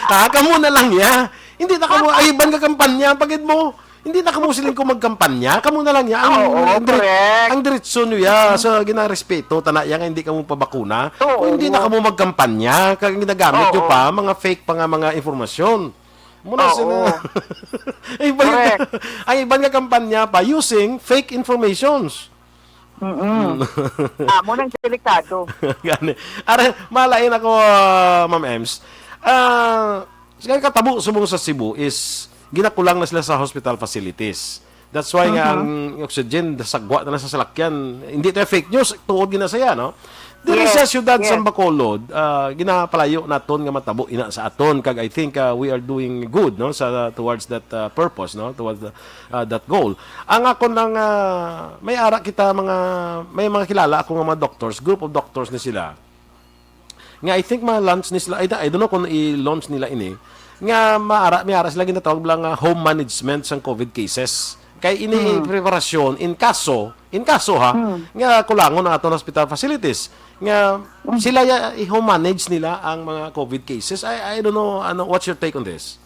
Ha, kamo na lang ya. Hindi na kamo, ay, iban ka kampanya, pagid mo. Hindi na kamo siling ko magkampanya, kamo na lang ya. Ang, Oo, ang dire-, correct. ang diretso nyo ya, sa ginarespeto, tana ya nga hindi kamo pabakuna. Oo. Kung hindi na kamo magkampanya, kag ginagamit nyo Oo. pa, mga fake pa nga mga informasyon. Muna Oo. sila, ang iban nga, Correct. ang iban nga kampanya pa using fake informations. Mm-mm. Mm. Amo nang delikado. Gani. Are, malain ako, ah, Ma'am Ems. Ah, sa katabo subong sa Cebu is ginakulang na sila sa hospital facilities. That's why nga Mhm. ang oxygen, sagwa na lang sa salakyan. Hindi tayo fake news, tuod gina saya, no? Diri Yes, sa siyudad sa yes. Bacolod, ah, ginapalayo naton nga matabo ina sa aton, kag I think, ah, we are doing good, no, sa, towards that, ah, purpose, no, towards the, ah, that goal. Ang akon lang, ah, may ara kita mga, may mga kilala ako nga mga doctors, group of doctors ni sila. Nga I think mga launch ni sila, I, I don't know kung i-launch nila ini. Nga maara, may ara sila ginatawag lang nga home management sang covid cases. Kay ini Hmm. preparasyon in kaso, in kaso ha, Hmm. nga kulangon ang aton hospital facilities. Nga Hmm. sila ya, i-home manage nila ang mga covid cases. I, I don't know, ano, what's your take on this?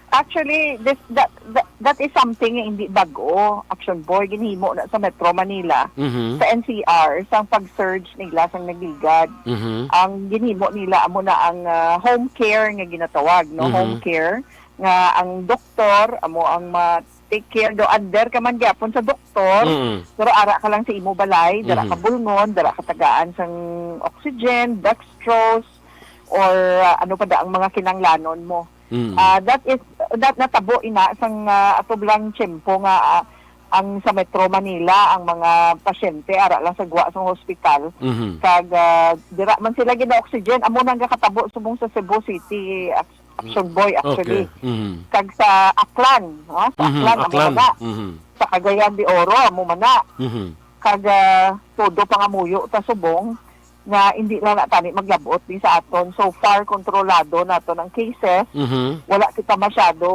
Actually, this, that, that, that is something nga hindi bag-o, Action Boy. Ginhimo na sa Metro Manila, Mhm. sa N C R, sa pag-surge nila sa nagligad. Mhm. Ang ginhimo nila, amo na ang, ah, home care nga ginatawag, no? Mhm. Home care, nga ang doktor, amo ang ma-take care do, under ka man gyapon sa doktor, Mm. pero ara ka lang sa imo balay, dara Mhm. ka bulngon, dara ka tagaan sang oxygen, dextrose, or, ah, ano pa da ang mga kinanglanon mo. Mm. Ah, that is, that natabo ina sang, ah, atubang tiyempo nga, ah, ang sa Metro Manila, ang mga pasyente ara lang sa gwa sang hospital. Mhm. Kag, ah, dira man sila gina-oxygen, amo nang gakatabo subong sa Cebu City, Ac-, Action Boy, actually. Okay. Mhm. Kag sa Aklan, no? Sa Mhm, Aklan, amo Aklan. man na. Mhm. Sa Cagayan de Oro, amo man na. Mhm. Kag, ah, todo pangamuyo ta subong. nga hindi na na tani maglabot ni sa aton. So far, kontrolado naton ang cases. Mhm. Wala kita masyado,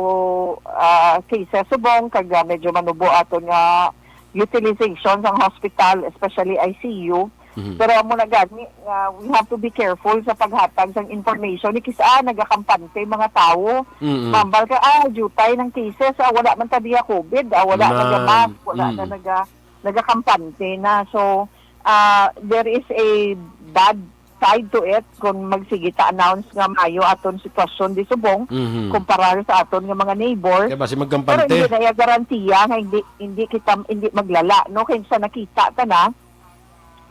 ah, cases subong, kag, ah, medyo manubo aton nga utilization sang hospital, especially I C U. Mhm. Pero amo na gani nga we have to be careful sa paghatag sang information. Ni kis-a nagakampante mga tawo. Mm-mm. Mambal ka, "Ah, jutay ng cases, ah, wala man ta diya covid, ah, wala na diya mask, wala na naga-, nagakampante na." So, ah, there is a bad side to it kung magsige ta announce nga maayo aton sitwasyon di subong Mhm. kumparar sa aton nga mga neighbor. Kaya basi Pero magkampante. hindi na iya garantiya nga hindi, hindi kita, hindi maglala, no? Kay sa nakita ta na,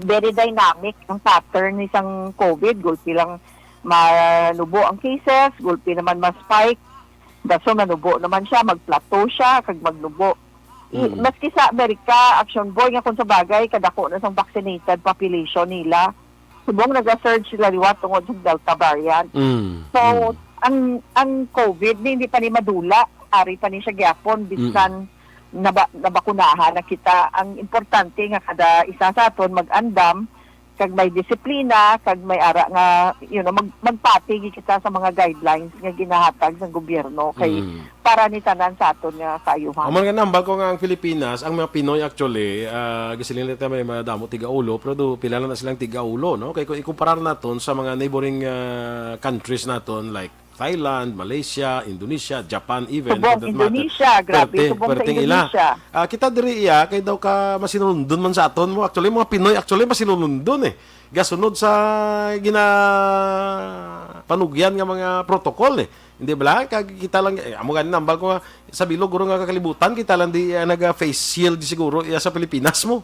very dynamic ang pattern ni sang covid. Gulpi lang manubo ang cases, gulpi naman ma-spike. Daso manubo naman siya, mag-plateau siya, kag magnubo. I-, Mm. maski sa Amerika, Action Boy, nga kung sa bagay, kadako na sang vaccinated population nila. Subong naga-surge sila liwat tungod sa Delta variant. Mm. So, Mm. ang, ang covid ni, hindi pa ni madula, ari pa ni siya gyapon, Mm. bisan naba-, nabakunahan na kita. Ang importante nga kada isa sa aton mag-andam, kag may disiplina, kag may ara nga, you know, mag-, magpati gid kita sa mga guidelines nga ginahatag sa gobyerno kay Mm. para ni tanan sa aton nga kaayuhan. Amo nga nambal ko nga ang Pilipinas, ang mga Pinoy actually, ah, gisiling nila may madamo tigaulo, pero do, pila lang na silang tigaulo, no? Kay kung ikumparar naton sa mga neighboring, ah, countries naton like Thailand, Malaysia, Indonesia, Japan, even, Subong for that matter. Indonesia, grabe, Perte, subong sa perting ila. Indonesia. Ah, kita diri iya, kay daw ka masinulundon man sa aton mo. Actually, mga Pinoy, actually, masinulundon eh. Gasunod sa gina-, panugyan nga mga protocol eh. Hindi ba? Kag kita lang, eh, amo gani nambal ko nga, sa bilog, guro nga kakalibutan, kita lang di, ah, naga-face shield siguro, iya sa Pilipinas mo.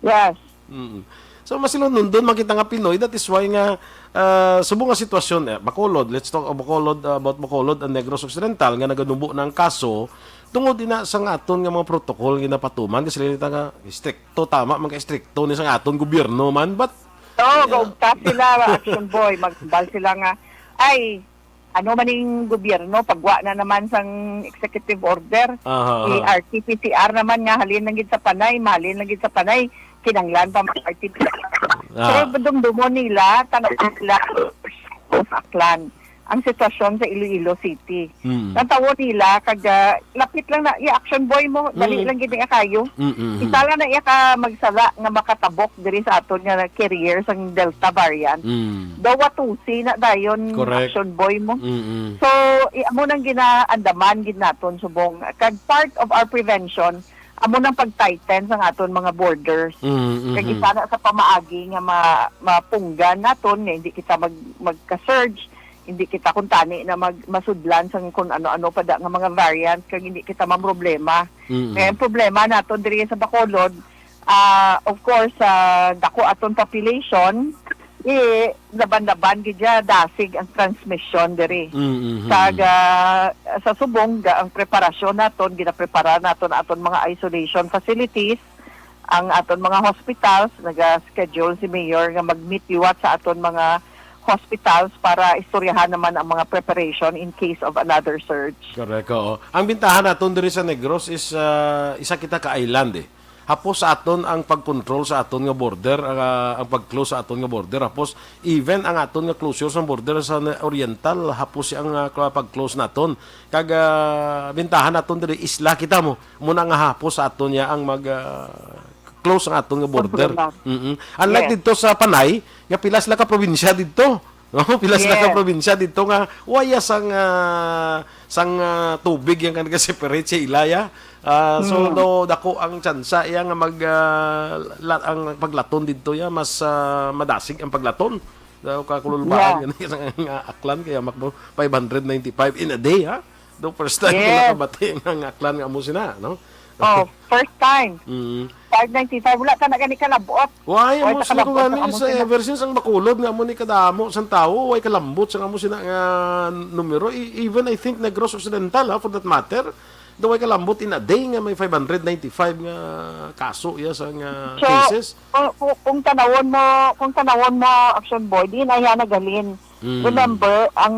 Yes. Mm. So, masinulundon man kita nga Pinoy, that is why nga, ah, subong nga sitwasyon, eh, Bacolod, let's talk of Bacolod, ah, about Bacolod and Negros Occidental, nga naganubo na ang kaso, tungod ina sa nga aton nga mga protocol nga ginapatuman, kasi sila nga stricto, tama man ka stricto ni sa nga aton gobyerno man, but Oo, yeah. gaugta sila, Action Boy, magbal sila nga, ay, ano man ning gobyerno, pagwa na naman sang executive order, Aha, aha. i-R T P C R naman nga halin lang gid sa Panay, mahalin lang gid sa Panay, kinanglan pa mag-R T P C R. Ah. Pero dumdumon nila, tan-aw nila sa Aklan ang sitwasyon sa Iloilo City. Mm. Tan-aw nila, kag, ah, lapit lang na, i-Action Boy mo, dali Mm. lang gid na kayo. Mm, mm, mm. Isa lang na iya ka magsala nga makatabok diri sa aton nga carrier sang Delta variant. Mm. Daw watusi na dayon Correct. Action Boy mo. Mm-mm. So, i-, amo nang ginaandaman gid naton subong. Kag part of our prevention, amo nang pag-tighten sang aton mga borders. Mm-mm. Kag isa na sa pamaagi nga ma-, mapunggan naton nga hindi kita mag-, magka-surge, hindi kita kuntani na mag-, masudlan sang kun ano-ano pa da nga mga variant, kag hindi kita mamroblema. Mm-mm. Kaya ang problema naton diri sa Bacolod, ah, of course, ah, dako aton population, eh, laban-laban gid siya, dasig ang transmission diri. Mm, mhm. Sa ga-, sa subong, ga-, ang preparasyon naton, ginaprepara naton aton mga isolation facilities, ang aton mga hospitals, naga-schedule si Mayor nga mag-meet liwat sa aton mga hospitals para istoryahan naman ang mga preparation in case of another surge. Correct, oo. Ang bintahan naton diri sa Negros is, ah, isa kita ka island, eh. Hapos sa aton ang pag-control sa aton nga border, ang, ah, ang pag-close sa aton nga border. Hapos, even ang aton nga closure sa border sa na-, Oriental, hapos ang, ah, pag-close naton. Kag, ah, bintahan naton diri, isla kita mo. Muna nga hapos sa aton niya ang mag, ah, close ang aton nga border. Problema. Mm-mm. Unlike Yes. dito sa Panay, nga pila sila ka probinsya dito. No, pila sila ka Yes. probinsya dito nga waya sang, ah, sang, ah, tubig yang kan separate sa ilaya. Ah, so, Mm. do, dako ang tsansa iya nga mag, ah, la-, ang paglaton dito ya, mas, ah, madasig ang paglaton. Daw kakululbaan Yeah. nga, nga Aklan kaya makbo five hundred ninety-five in a day, ha? Do first time ko Yes. nakabati nga, nga Aklan nga amo sina, no? Oh, first time. Mm. Five ninety-five, wala ta na gani kalabot. Why, Wala amo ta sila ko kalabot gani ang amo sa sina. Ever since ang Bacolod nga amo ni kadamo sang tawo, way kalambot sang amo sina nga numero. E-, even I think Negros Occidental, ha, for that matter, do way kalambot in a day nga may five hundred ninety-five nga kaso iya sa nga So, cases. kung, kung, kung tanawon mo, kung tanawon mo, Action Boy, di na iya naghalin. Mm. Remember, ang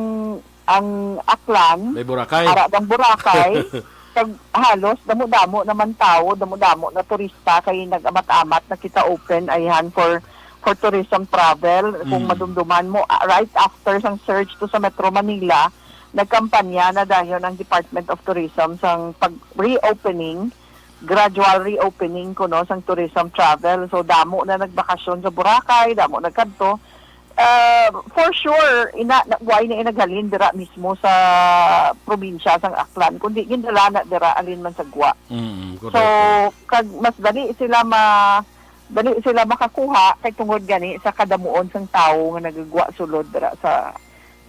ang Aklan, May Boracay. ara ang Boracay, kag halos damo-damo naman tawo, damo-damo na turista, kay nag-amat-amat na kita open ayhan for for tourism travel. Kung Mm. madumduman mo, ah, right after sang surge to sa Metro Manila, nagkampanya na dayon ang Department of Tourism sang pag-reopening, gradual reopening kuno sang tourism travel. So, damo na nagbakasyon sa Boracay, damo nagkadto. Ah, for sure, ina, na, why na naghalin dira mismo sa probinsya sang Aklan, kundi gindala na dira alin man sa gwa. Mm, So, correct. kag mas dali sila ma-, dali sila makakuha kay tungod gani sa kadamuon sang tawo nga nagagwa sulod dira sa,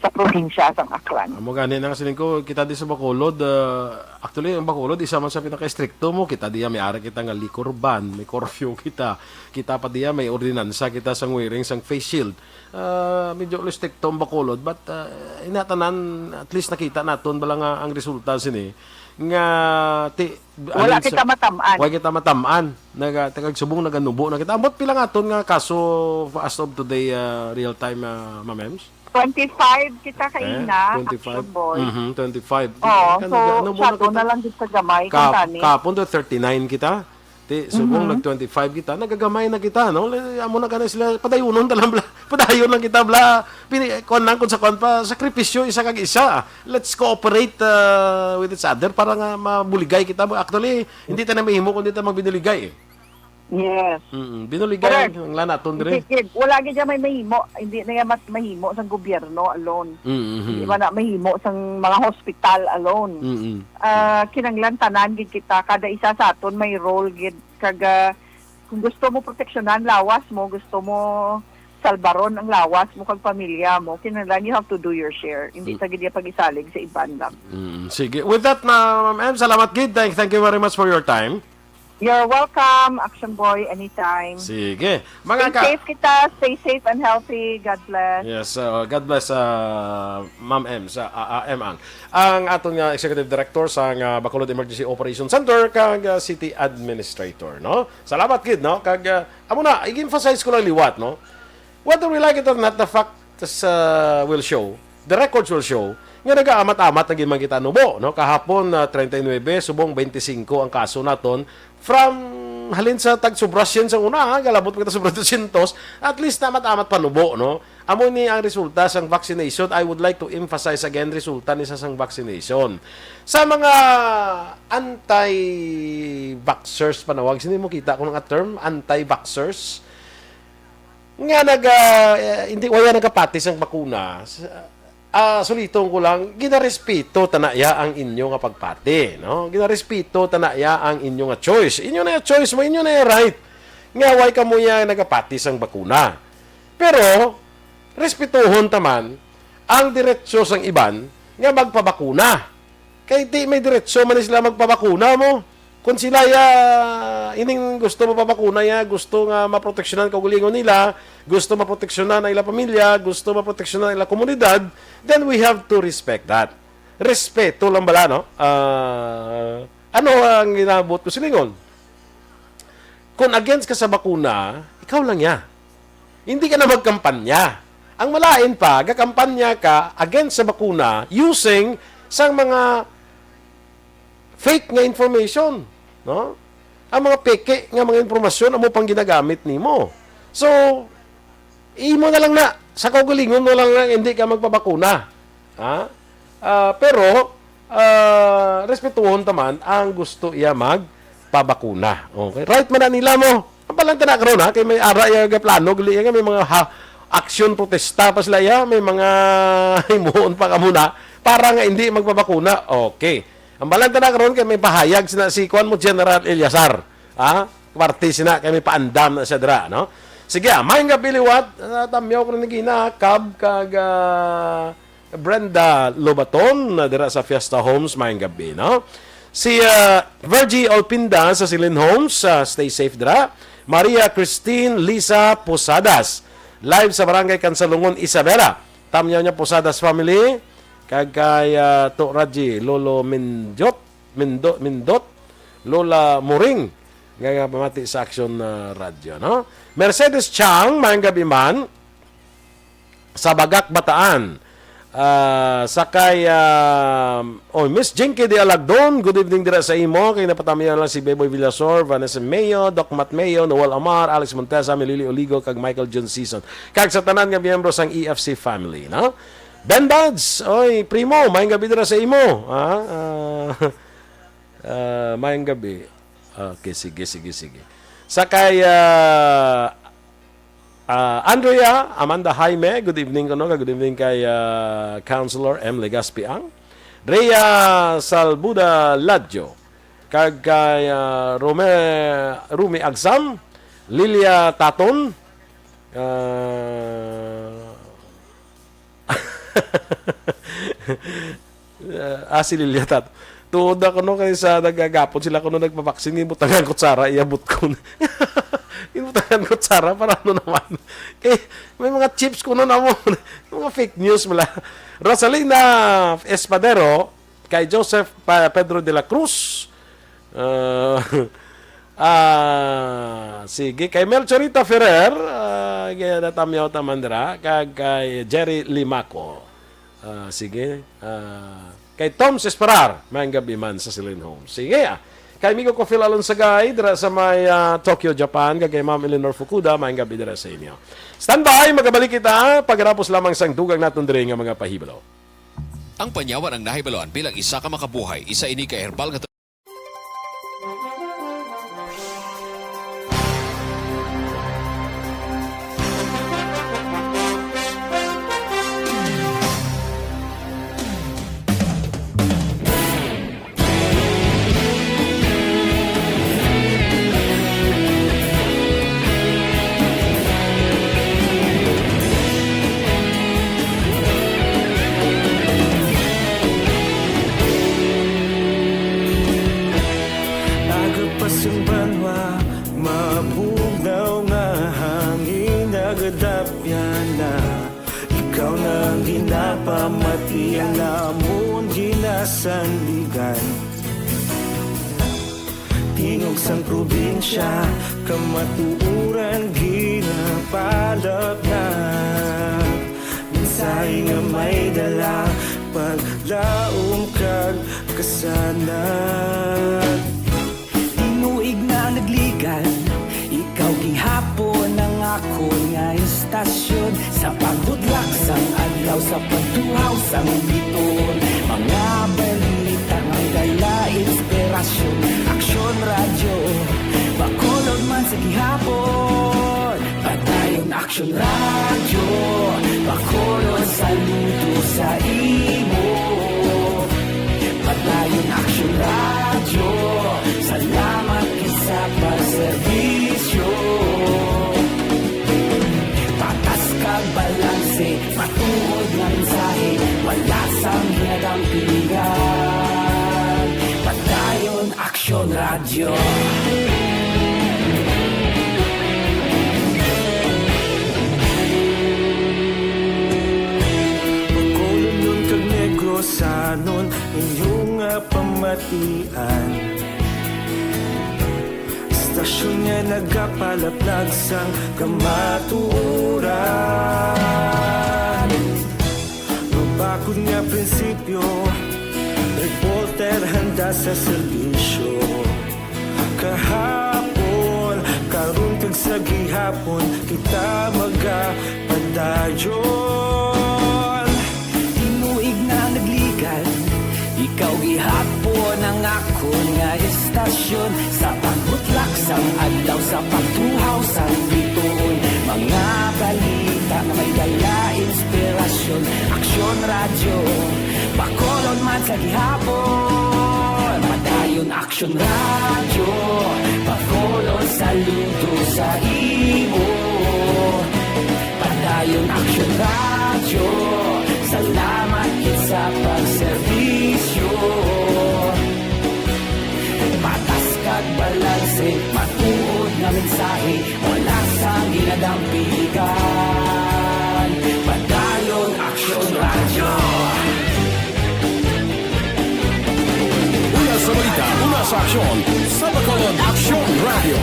sa probinsya sang Aklan. Amo gani na nga siling ko, kita di sa Bacolod, ah, actually, ang Bacolod, isa man sa pinaka-estrikto mo. Kita diya may ara kita nga liquor ban, may curfew kita. Kita pa diya may ordinansa kita sang wearing sang face shield. Ah, medyo estrikto ang Bacolod, but, ah, inatanan, at least nakita naton bala nga ang resulta sini nga ti-, Wala alin sa kita matamaan. Wala kita matamaan. Naga-, taga subong naganubo na kita. Ambot pila nga aton nga kaso as of today, ah, real time, ah, Ma'am Ems? Twenty-five kita Okay, kaina, twenty-five. Action Boy. Mhm, twenty-five. Oo, Kan-, so, ano mo na shadow kita? Na lang gid sa gamay, Ka-, kung tani. Kahapon to thirty-nine kita. Ti, subong Mhm. nag twenty-five kita, nagagamay na kita, no? Le-, amo na gani sila, padayunon ta lang, bla. Padayon lang kita, bla. Pini-, kuwan lang, kung sa kuwan pa, sakripisyo, isa kag isa. Let's cooperate, uh, with each other para nga mabuligay kita. Actually, hindi ta na mahimo kung di ta magbinuligay, eh. Yes. Mm-mm. Binuligay Correct. Ang lanaton, dre. Hindi gid. Wala gid siya may mahimo. Hindi na yan mas mahimo sa gobyerno alone. Mm-hmm. Hindi man na mahimo sa mga hospital alone. Mm-mm. Ah, kinanglan tanan gid kita. Kada isa sa aton may role gid. Kag, ah, kung gusto mo proteksyonan lawas mo, gusto mo salbaron ang lawas mo kag pamilya mo, kinanglan you have to do your share. Hindi Mm. sa gid pag-isalig sa iban lang. Mm, sige. With that na, Ma'am Em, salamat gid. Thank, thank you very much for your time. You're welcome, Action Boy, anytime. Sige. Mga Stay ka- safe kita, stay safe and healthy. God bless. Yes, uh, God bless, uh, Ma'am Em, sa, uh, uh, Em Ang. Ang aton nga executive director sa nga Bacolod Emergency Operation Center kag, uh, city administrator, no? Salamat gid, no? Kag, uh, amo na, i-emphasize ko lang liwat, no? Whether we like it or not, the facts, uh, will show, the records will show, nga nagaamat-amat na gid man kita nubo, no? Kahapon, uh, treinta y nuebe, subong twenty-five ang kaso naton. From, halin sa tag sobra syen sa una, ha? Galabot kita sobra dosyentos, at least naamat-amat pa nubo, no? Amo ni ang resulta sang vaccination. I would like to emphasize again, resulta ni sa sang vaccination. Sa mga anti-vaxxers, panawag, sino mo kita kung nga term, anti-vaxxers? Nga naga, eh, hindi, wala nagapati sang bakuna. S-, ah, suliton ko lang, ginarespeto ta na iya ang inyo nga pagpati, no? Ginarespeto ta na iya ang inyo nga choice. Inyo na iya choice mo, inyo na iya right. Nga, why kamo iya nagapati sang bakuna? Pero, respetuhon ta man ang diretso sang iban nga magpabakuna. Kay di may diretso man sila magpabakuna mo. Kung sila ya, ining gusto mo pabakuna ya, gusto nga maproteksyonan kaugalingon nila, gusto maproteksyonan ang ila pamilya, gusto maproteksyonan ang ila komunidad, then we have to respect that. Respeto lang bala, no? Ah, ano ang ginabot ko silingon? Kung against ka sa bakuna, ikaw lang ya. Hindi ka na magkampanya. Ang malain pa, gakampanya ka against sa bakuna using sang mga fake nga information, no? Ang mga peke nga mga impormasyon amo pang ginagamit nimo. So, imo na lang na, sa kaugalingon mo lang na hindi ka magpabakuna. Ha? Ah, pero, ah, respetuhon ta man ang gusto iya magpabakuna. Okay? Right man na nila mo. Ang palanta na karon, ha? Kay may ara iya nga plano, gali nga may mga ha-, aksyon protesta pa sila iya, may mga himuon pa kamo na para nga hindi magpabakuna. Okay. Ang palanta na karon kay may pahayag sina si kuan mo, General Eliasar. Ha? Parte sina kay may paandam na siya dira, no? Sige, ah, maayong gabi liwat. Ah, tamyaw ko na nagina, Cab, kag, ah, Brenda Lobaton, na dira sa Fiesta Homes, maayong gabi, no? Si, ah, Virgie Olpinda sa Silin Homes, ah, stay safe dira. Maria Christine Lisa Posadas, live sa Barangay Kansalungon, Isabela. Tamyaw niya, Posadas family. Kag kay, ah, To Raji, Lolo Minjot, Mindo-, Mindot, Lola Moring, nga, nga pamati sa Action, ah, Radio, no? Mercedes Chang, maayong gabi man. Sa Bagak, Bataan. Ah, sa kay, ah, oh, Miss Jinky de Alagdon, good evening dira sa imo. Kay napatamian lang si Beboy Villasor, Vanessa Mayo, Doc Matt Mayo, Noel Amar, Alex Montesa, Milili Oligo, kag Michael John Season. Kag sa tanan nga miyembro sang E F C family, no? Ben Buds, oy, primo, maayong gabi dira sa imo. Ha? Ah, ah, maayong gabi. Okay, sige, sige, sige. Sa kay, ah, ah, Andrea Amanda Jaime, good evening kuno, kag good evening kay, ah, Councilor M Legaspi Ang. Rhea Salbuda Ladjo, kag kay, ah, Rome-, Rumi Agsam, Lilia Taton, ah, Ah, ah, si Lilia Tat-, tuod na kuno kay sa nagagapon sila kuno nagpabaksin, gibutangan kutsara, iya butkon. Gibutangan kutsara, para ano naman? Kay may mga chips kuno na mo. Mga fake news wala. Rosalina Espadero, kay Joseph Pa-, Pedro de la Cruz. Ah, ah, sige, kay Melchorita Ferrer, ah, kay natamyaw ta man dira, kag kay Jerry Limaco. Ah, sige, ah, kay Tom Sesperar, maayong gabi man sa Celine Home. Sige, ah. Kay amigo ko Phil Alonsagay, dira sa may, ah, Tokyo, Japan, kag kay Ma'am Eleanor Fukuda, maayong gabi dira sa inyo. Standby, magabalik kita pagkatapos lamang sang dugang naton diri nga mga pahibalo. Ang panyawan ang nahibaluan bilang isa ka makabuhay. Isa ini ka herbal nga Aga pa sang banwa, mabugnaw nga hangin nagadapyan na. Ikaw na ang ginapamati, ang amon ginasandigan. Tingog sang probinsya, kamatuoran ginapalapnat. Mensahe nga may dala, paglaom kag kasanag. Tinuig na nagligan, ikaw gihapon ang akon nga istasyon. Sa paghudlak sang adlaw, sa pagtuhaw sang bituon, mga balita may dala inspirasyon. Aksyon Radyo, Bacolod man sa gihapon. Padayon Aksyon Radyo, Bacolod, saludo sa imo. Padayon Aksyon Radyo, salamat gid sa pagserbisyo. Patas kag balanse, matuod nga mensahe, wala sang ginadampigan. Padayon Aksyon Radyo. Bacolodnon kag Negrosanon, inyo nga pamatian. Istasyon nga nagapalaplag sang kamatuoran. Mabakod nga prinsipyo, reporter handa sa serbisyo. Kahapon, karon kag sa gihapon, kita magapadayon. Tinuig na nagligan, ikaw gihapon ang akon nga istasyon. Sa pagbutlak sang adlaw, sa pagtuhaw sang bituon, mga balita nga may dala inspirasyon. Aksyon Radyo, Bacolod man sa gihapon. Padayon Aksyon Radyo, Bacolod, saludo sa imo. Padayon Aksyon Radyo, salamat gid sa pagserbisyo. Patas kag balanse, matuod nga mensahe, wala sang ginadampigan. Padayon Aksyon Radyo. Una sa balita, una sa aksyon, sa Bacolod Aksyon Radyo.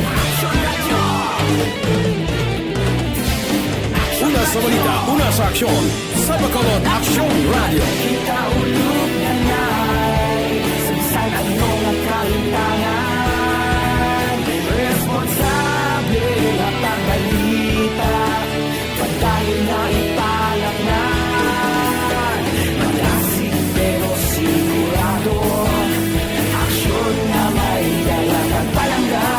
Una sa balita, una sa aksyon, Sa Bacolod Aksyon Radio. Kita ulog na nai, sa bisan ano nga kalimtangan. Responsable nga pagbalita, padayon na ipalatnan. Malasig pero sigurado, aksyon nga may dala kag palangga.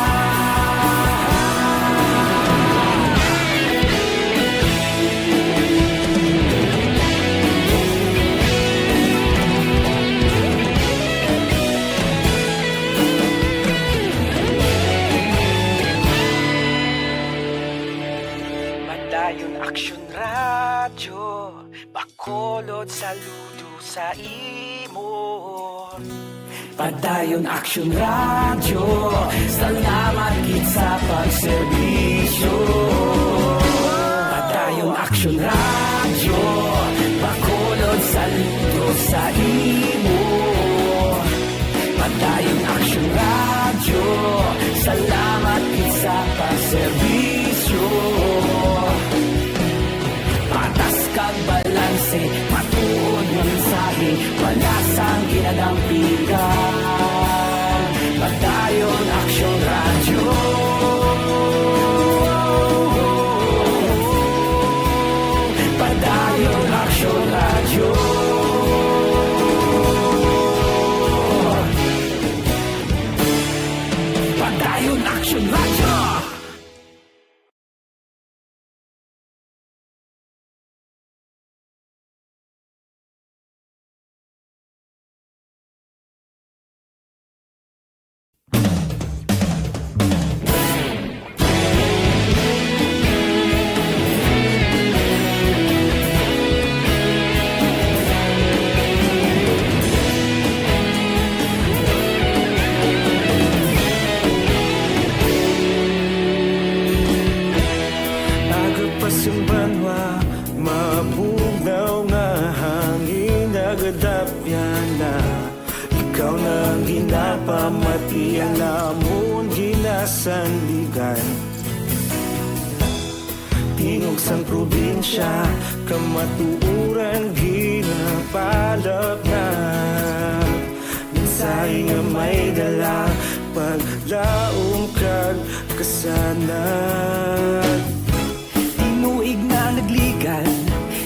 Padayon Aksyon Radyo, Bacolod, saludo sa imo. Padayon Aksyon Radyo, salamat gid sa pagserbisyo. Padayon Aksyon Radyo, Bacolod, saludo sa imo. Padayon Aksyon Radyo, salamat gid sa pagserbisyo. Patas kag balanse, matuod nga mensahe, wala sang ginadampigan. Padayon Aksyon Radyo. Padayon Aksyon Radyo. Padayon Aksyon Radyo. Aga pa sing banwa, mabugnaw nga hangin nagadapyan na. Ikaw na ang ginapamati, ang amon ginasandigan. Tingog sang probinsya, kamatuoran ginapalapnag. Mensahe nga may dala, paglaom kag kasanag. Tinuig na nagligad,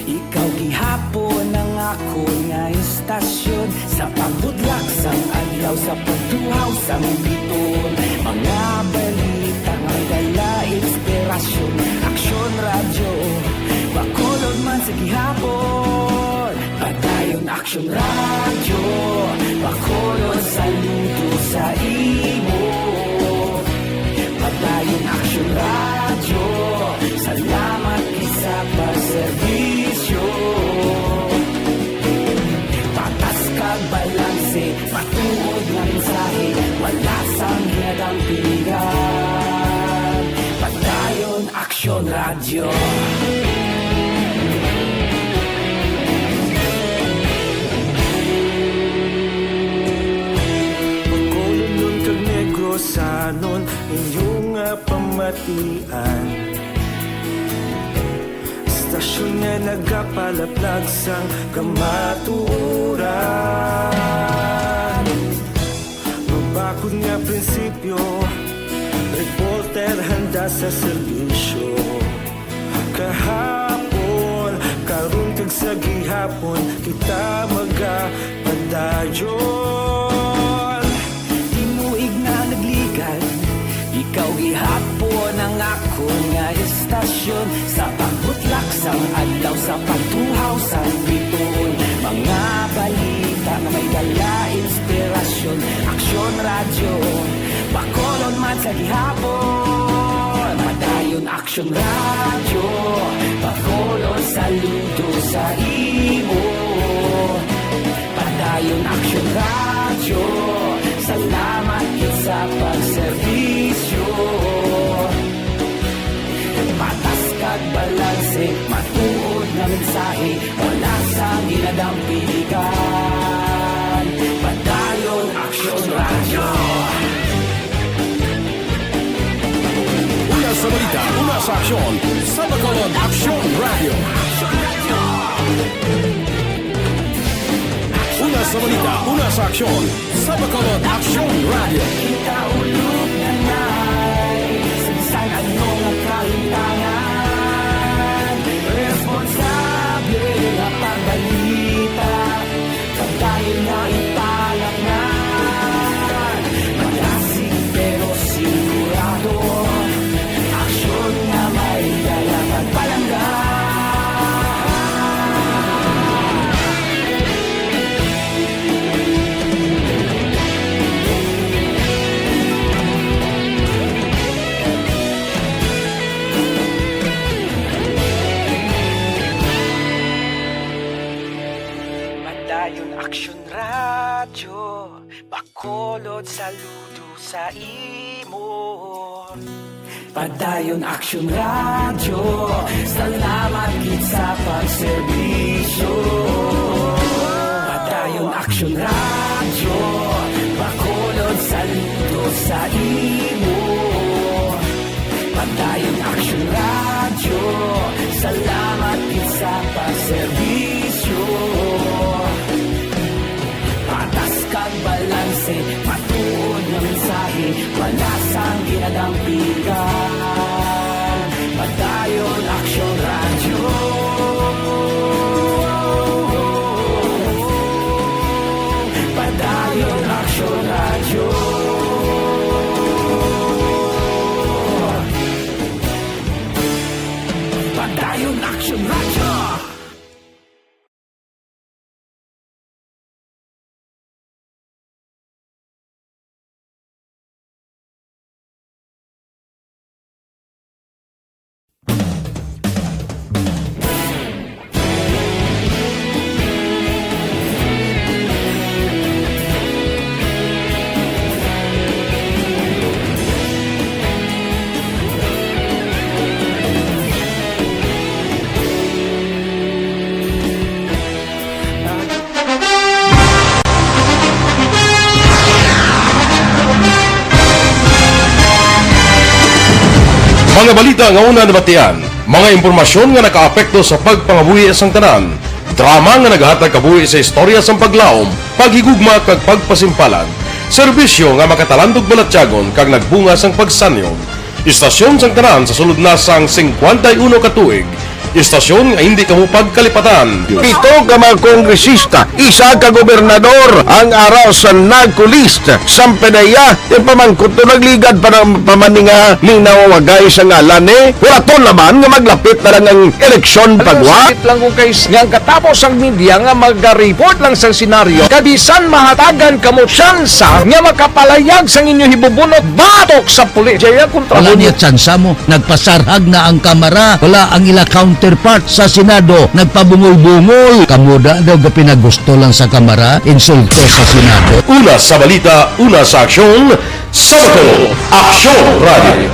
ikaw gihapon ang akon nga istasyon. Sa pagbudlak sang adlaw, sa pagtuhaw sang biton, mga balita nga may dala inspirasyon. Aksyon Radyo, Bacolod man sa gihapon. Padayon Aksyon Radyo, Bacolod, saludo sa imo. Padayon Aksyon Radyo, salamat gid sa pagserbisyo. Patas kag balanse, matuod nga mensahe, wala sang ginadampigan. Padayon Aksyon Radyo. Bacolodnon kag Negrosanon, inyo nga pamatian. Istasyon nga nagapalaplag sang kamatuoran. Mabakod nga prinsipyo, reporter handa sa serbisyo. Kahapon, karon kag sa gihapon, kita magapadayon. Tinuig na nagligad, ikaw gihapon ang akon nga istasyon. Sa pagbutlak sang adlaw, sa pagtuhaw sang bituon, mga balita nga may dala inspirasyon. Aksyon Radyo, Bacolod man sa gihapon. Padayon Aksyon Radyo, Bacolod, saludo sa imo. Padayon Aksyon Radyo, salamat gid sa pagserbisyo. Patas kag balanse, matuod nga mensahe, wala sang ginadampigan. Padayon Aksyon Radyo. Una sa balita, una sa aksyon, sa Bacolod Aksyon Radyo. Aksyon Radyo. Sa balita, una sa aksyon, sa Bacolod Aksyon Radio. Kita ulog na nai, sa bisan ano nga kalintangan, responsable nga pagbalita, pagdayon nga ipalatngan, malasig pero sigurado. Aksyon nga may dala pagpalangga. Padayon Aksyon Radyo. Bacolod, saludo sa imo. Padayon Aksyon Radyo, salamat gid sa pagserbisyo. Padayon Aksyon Radyo, Bacolod, saludo sa imo. Padayon Aksyon Radyo, salamat gid sa pagserbisyo. Patas kag balanse, matuod nga mensahe, wala sang ginadampigan. Padayon Aksyon Radyo. Padayon Aksyon Radyo. Padayon Aksyon Radyo. Mga balita nga una nabatian, mga impormasyon nga nakaapekto sa pagpangabuhi sang tanan, drama nga naghatag kabuhi sa istorya sang paglaom, paghigugma kag pagpasimpalan, serbisyo nga makatalandog balatyagon kag nagbunga sang pagsanyon. Istasyon sang tanan sa sulod na sang singkwenta y uno ka tuig. Istasyon nga hindi kamo pagkalipatan. Pito ka mga kongresista, isa ka gobernador ang ara sa NAGCO list. Sampanaya, ipamangkot to nagligad pa na, pa man ni nga ning nawawagay sa ngalan ni. Huraton naman nga maglapit na lang ang eleksyon pagwa. Sakit lang kung kay nga ang katapos ang media nga maga-report lang sa senaryo. Kabisan mahatagan kamo tsansa nga makapalayag sang inyo hibubunot batok sa pulis. Jaya kontra Wala mo. Niya tsansa mo. Nagpasarhag na ang Kamara. Wala ang ila counterpart sa Senado. Nagpabungol-bungol. Kamo da daw gapinagusto lang sa Kamara, insulto sa Senado. Una sa balita, una sa aksyon, sa Bacolod, Aksyon Radio.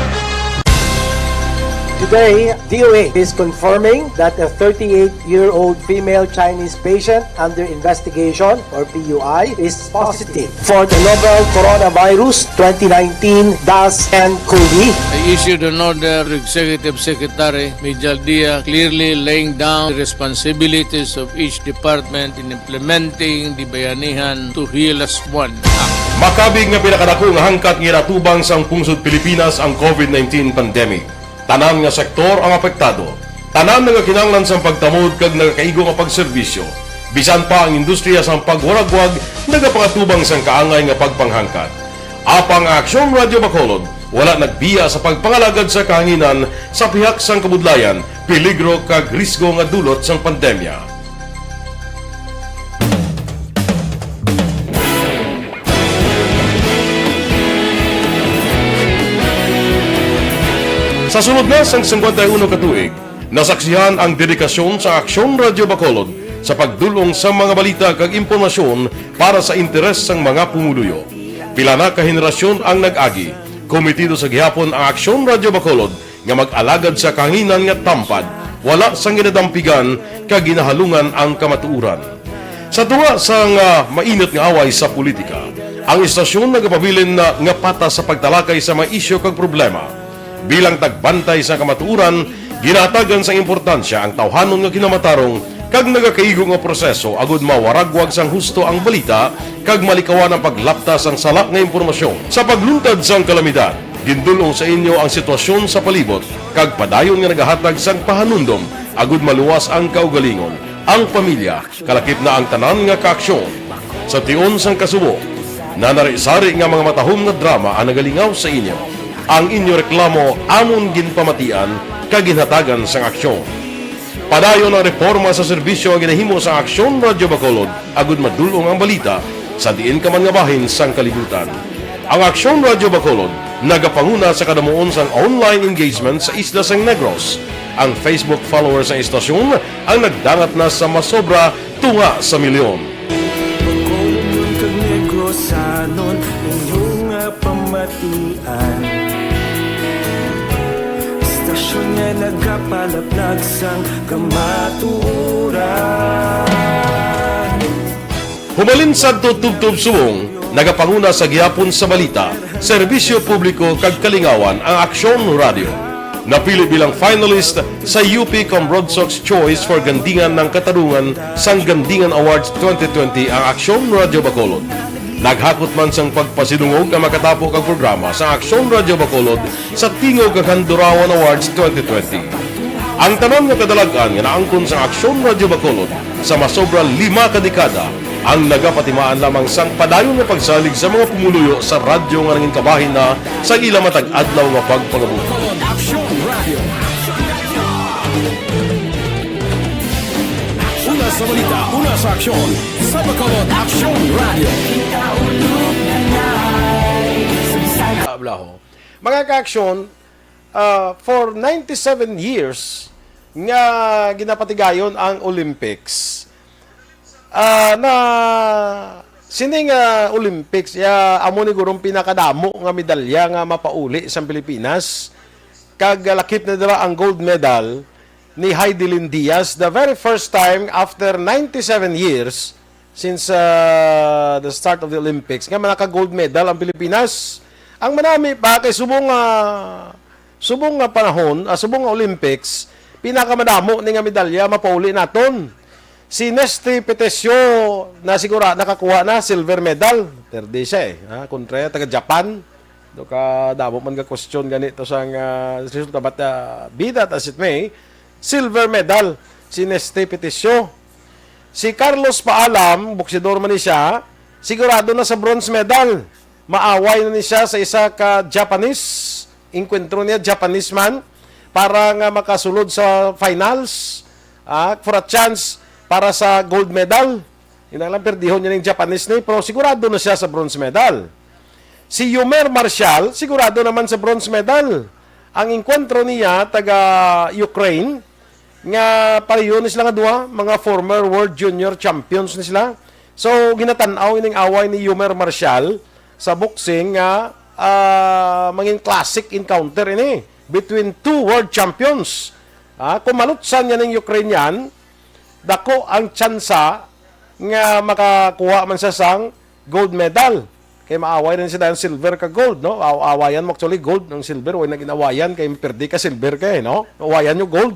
Today, D O A is confirming that a thirty-eight-year-old female Chinese patient under investigation, or P U I, is positive for the novel coronavirus twenty nineteen dash N COVID. I issued an order to Executive Secretary Mijal Dia, clearly laying down the responsibilities of each department in implementing the Bayanihan to Heal As One Act. Makabig nga pinakadako nga hangkat nga ginatubang sang pungsod Pilipinas ang COVID nineteen pandemic. Tanan nga sektor ang apektado. Tanan nagakinahanglan sang pagtamod kag nagakaigo nga pagserbisyo. Bisan pa ang industriya sang pagwaragwag nagapangatubang sang kaangay nga pagpanghangkat. Apang ang Aksyon Radio Bacolod wala nagbiya sa pagpangalagad sa kahanginan sa pihak sang kabudlayan, peligro kag risgo nga dulot sang pandemya. Sa sulod na sang singkwenta y uno ka tuig, nasaksihan ang dedikasyon sa Aksyon Radio Bacolod sa pagdul-ong sa mga balita kag impormasyon para sa interes sang mga pumuluyo. Pila na ka henerasyon ang nag-agi. Komitido sa gihapon ang Aksyon Radio Bacolod nga mag-alagad sa kahanginan nga tampad, wala sang ginadampigan kag ginahalungan ang kamatuoran. Sa tunga sang, ah, mainit nga away sa politika, ang istasyon nagapabilin na nga patas sa pagtalakay sa mga isyu kag problema. Bilang tagbantay sa kamatuoran, ginahatagan sang importansya ang tawhanon nga kinamatarong kag nagakaigo nga proseso agud mawaragwag sang husto ang balita kag malikawan ang paglapta sang sala nga impormasyon. Sa pagluntad sang kalamidad, gindul-ong sa inyo ang sitwasyon sa palibot kag padayon nga nagahatag sang pahanumdom agud maluwas ang kaugalingon, ang pamilya, kalakip na ang tanan nga kaaksyon. Sa tion sang kasubo, nanari-sari nga mga matahom nga drama ang nagalingaw sa inyo. Ang inyo reklamo amon ginpamatian kag ginhatagan sang aksyon. Padayon ang reforma sa serbisyo nga ginahimo sang Aksyon Radyo Bacolod agud madul-ong ang balita sa diin ka man nga bahin sang kalibutan. Ang Aksyon Radyo Bacolod nagapanguna sa kadamuon sang online engagement sa isla sang Negros. Ang Facebook followers sang istasyon ang nagdangat na sa masobra tunga sa milyon. Bacolod kag Negrosanon, inyo nga pamatian. Istasyon nga nagapalaplag sang kamatuoran. Humalin sadto tubtob subong, nagapanguna sa gihapon sa balita, serbisyo publiko kag kalingawan ang Aksyon Radyo. Napili bilang finalist sa U P Cambronsox Choice for Gandingan ng Katarungan sang Gandingan Awards twenty twenty ang Aksyon Radyo Bacolod. Naghakot man sang pagpasidungog ang makatapo kag programa sa Aksyon Radyo Bacolod sa Tingog kag Handurawan Awards twenty twenty. Ang tanan nga kadalag-an nga naangkon sa Aksyon Radyo Bacolod sa masobra lima ka dekada ang nagapatimaan lamang sang padayon nga pagsalig sa mga pumuluyo sa radyo nga nangin kabahin na sa ila matag adlaw nga pagpangabuhi. Bacolod Aksyon Radio. Una sa balita, una sa aksyon, sa Bacolod Aksyon Radio. Kablaho. Mga ka-aksyon, ah, for ninety-seven years nga ginapatigayon ang Olympics, ah, na sini nga Olympics, ya, amo ni gurong pinakadamo nga medalya nga mapauli sang Pilipinas. Kag, ah, lakip na dira ang gold medal ni Heidelin Diaz, the very first time after ninety-seven years since, ah, the start of the Olympics, nga manaka-gold medal ang Pilipinas. Ang manami pa kay subong nga, subong nga panahon, ah, subong nga Olympics, pinakamadamo ni nga medalya mapauli naton. Si Nesty Petecio na sigura nakakuha na silver medal. Perde siya eh. Ha? Kontra taga Japan. Do ka damo man nga question gani to sang, ah, resulta, but, ah, be that as it may, silver medal si Nesty Petecio. Si Carlos Paalam, boksidor man ni siya, sigurado na sa bronze medal. Maaway na ni siya sa isa ka Japanese. Engkwentro niya, Japanese man, para nga makasulod sa finals, ah, for a chance para sa gold medal. Kinahanglan perdihon niya ning Japanese ni, pero sigurado na siya sa bronze medal. Si Yumer Marshall, sigurado naman sa bronze medal. Ang engkwentro niya, taga Ukraine, nga pareho ni sila nga duha, mga former world junior champions ni sila. So, ginatan-aw ining away ni Yumer Marshall sa boxing nga, ah, mangin classic encounter ini between two world champions. Ah, kung malutsan niya ning Ukrainian, dako ang tsansa nga makakuha man siya sang gold medal. Kay maaway na sila ang silver ka gold, no? Aw-, awayan mo actually gold ng silver, way na ginawayan kay perdi ka silver kay, no? Awayan nyo gold.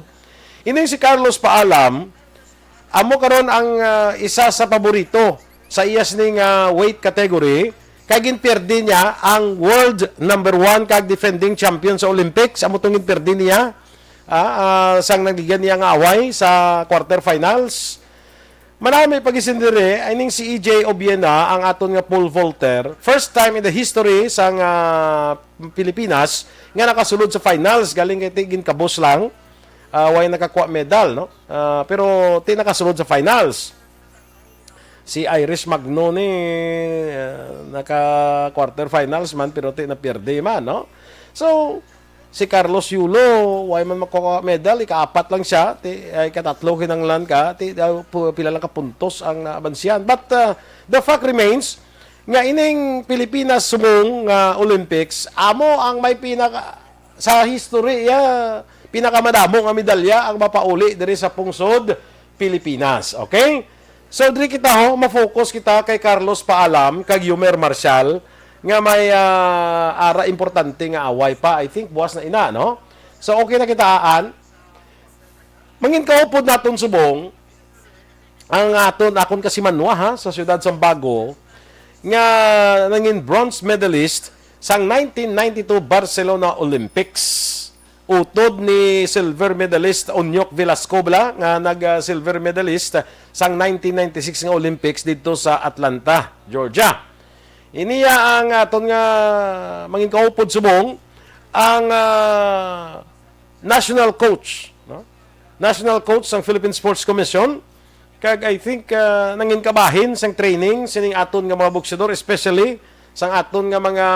Ining si Carlos Paalam, amo karon ang, ah, isa sa paborito sa iya sini nga weight category, kay ginperdi niya ang world number one kag defending champion sa Olympics. Amo tong ginperdi niya, ah, ah, sang nagligyan niya nga away sa quarterfinals. Manami pag-isindiri, ining si E J Obiena ang aton nga pole vaulter. First time in the history sang, ah, Pilipinas nga nakasulod sa finals. Galing kay ti ginkabos lang, ah, way nakakuha medal, no? Ah, pero ti nakasulod sa finals. Si Iris Magno ni, ah, naka quarterfinals man pero ti napierde man, no? So, si Carlos Yulo, way man makuha medal, ikaapat lang siya, ti, ay, ikatatlo kinanglan ka, ti, ah, pu-, pila lang ka puntos ang naabansihan. But, ah, the fact remains nga ining Pilipinas subong nga Olympics, amo ang may pinaka, sa history, ya, pinakamadamo nga medalya ang mapauli diri sa pungsod Pilipinas. Okay? So, diri kita, ho, ma-focus kita kay Carlos Paalam kag Yumer Marshall nga may, ah, ara importante nga away pa. I think buwas na ina, no? So, okay na kita, aan. Mangin kaupod naton subong, ang aton, akon kasimanwa, ha, sa siyudad sang Bago, nga nangin bronze medalist sang nineteen ninety-two Barcelona Olympics. Utod ni silver medalist Onyok Velasco bala, nga nag, ah, silver medalist sang nineteen ninety-six nga Olympics didto sa Atlanta, Georgia. Ini iya ang aton nga mangin kaupod subong, ang, ah, national coach, no? National coach sang Philippine Sports Commission. Kag I think, ah, nangin kabahin sang training sining aton nga mga boksidor, especially sang aton nga mga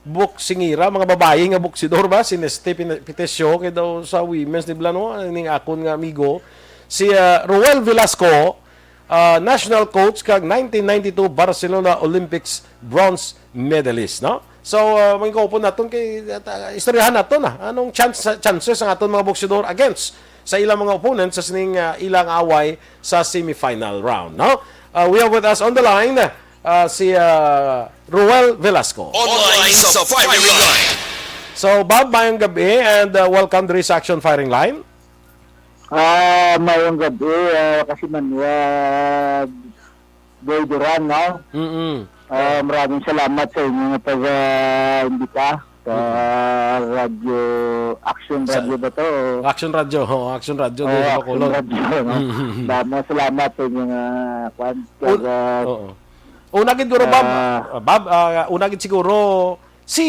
boksingira, mga babayi nga boksidor ba, si Nesty Pin-, Pitesio, kay daw sa women's, di ba, no? Ning akon nga amigo, si, ah, Roel Velasco, ah, national coach kag nineteen ninety-two Barcelona Olympics bronze medalist, no? So, ah, mangin kaupod naton kay, ah, istoryahan naton na anong chance, chances ang aton mga boksidor against sa ilang mga opponents sa sining, ah, ilang away sa semifinal round, no? Ah, we have with us on the line, ah, si, ah, Roel Velasco. Online sa firing line. So, Bob, mayong gabi and, ah, welcome diri sa Action Firing Line. Ah, mayong gabi, ah, kasimanwa, Boy Duran, no? Mm-mm. Ah, maraming salamat sa inyo nga pag-imbita sa Mm-mm. radyo, Action Sa Radio ba to? Action Radio, oo, Action Radio, Oo, dito sa Action Bacolod. Radio, no? Mm-mm. Damo salamat sa inyo nga, kwan, Un-, kag, ah, oo. Una gid, guro, Bob, ah, ah, Bob, ah, una gid siguro, si,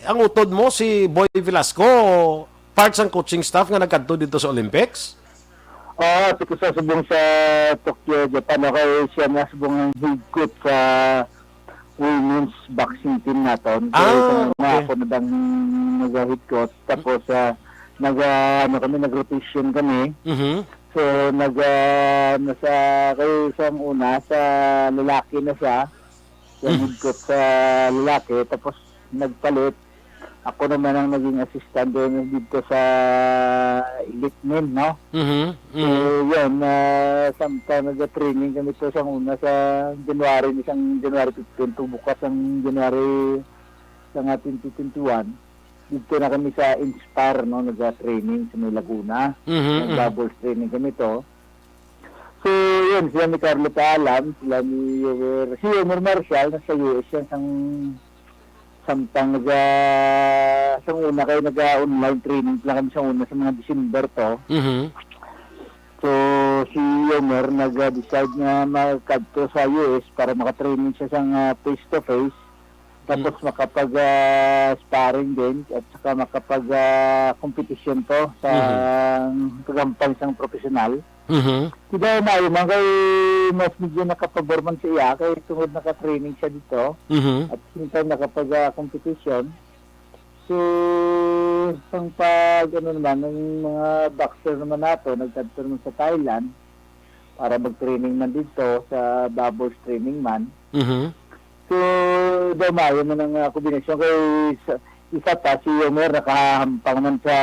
ang utod mo, si Boy Velasco, part sang coaching staff nga nagkadto dito sa Olympics? Oo, ito ko sa subong sa Tokyo, Japan. Okay, siya na subong ang head coach sa women's boxing team naton. So, Ah, ito na okay. ako na bang nag-head coach. Tapos, ah, nag, ah, ano kami, nag-rotation kami. Mhm. So, nag, ah, nasa, kayo sa una, sa lalaki na siya. Siya Mhm. head coach sa lalaki. Tapos, nagpalit. Ako naman ang naging assistant doon dito sa Elite Men, no? Mhm, So, mhm. yun, ah, samtang nag-training kami to sa una sa January, ni sang January fifteen to bukas ang January sa nga twenty twenty-one. Dito na kami sa Inspire, no? Nag-training sa may Laguna. Mhm, mhm. Nag-doubles training kami to. So, yun, sila ni Carlo Paalam, sila ni Yomer, si Yomer Marshall, nasa U S yan, sang, samtang naga, sang una kayo naga-online training lang kami sa una sa mga December to. Mhm. So, si Yomer nag-decide nga magkadto sa U S para makatraining siya sa, ah, face-to-face. Tapos Mm. makapag, ah, sparring din at saka makapag, ah, competition to sa Mhm. paghampang sang professional. Mhm. Kaya na yun, man kay mas medyo nakapabor man sa iya, kay tungod naka-training siya dito, Mhm. at same time nakapag, ah, competition. So, ang pag, ano naman, ng mga boxer naman nato, nagkadto naman sa Thailand para mag-training man dito sa Bubbles Training Man. Mhm. So, daw maayo man ang, ah, kombinasyon kay sa, isa pa, si Yomer nakahampang man sa,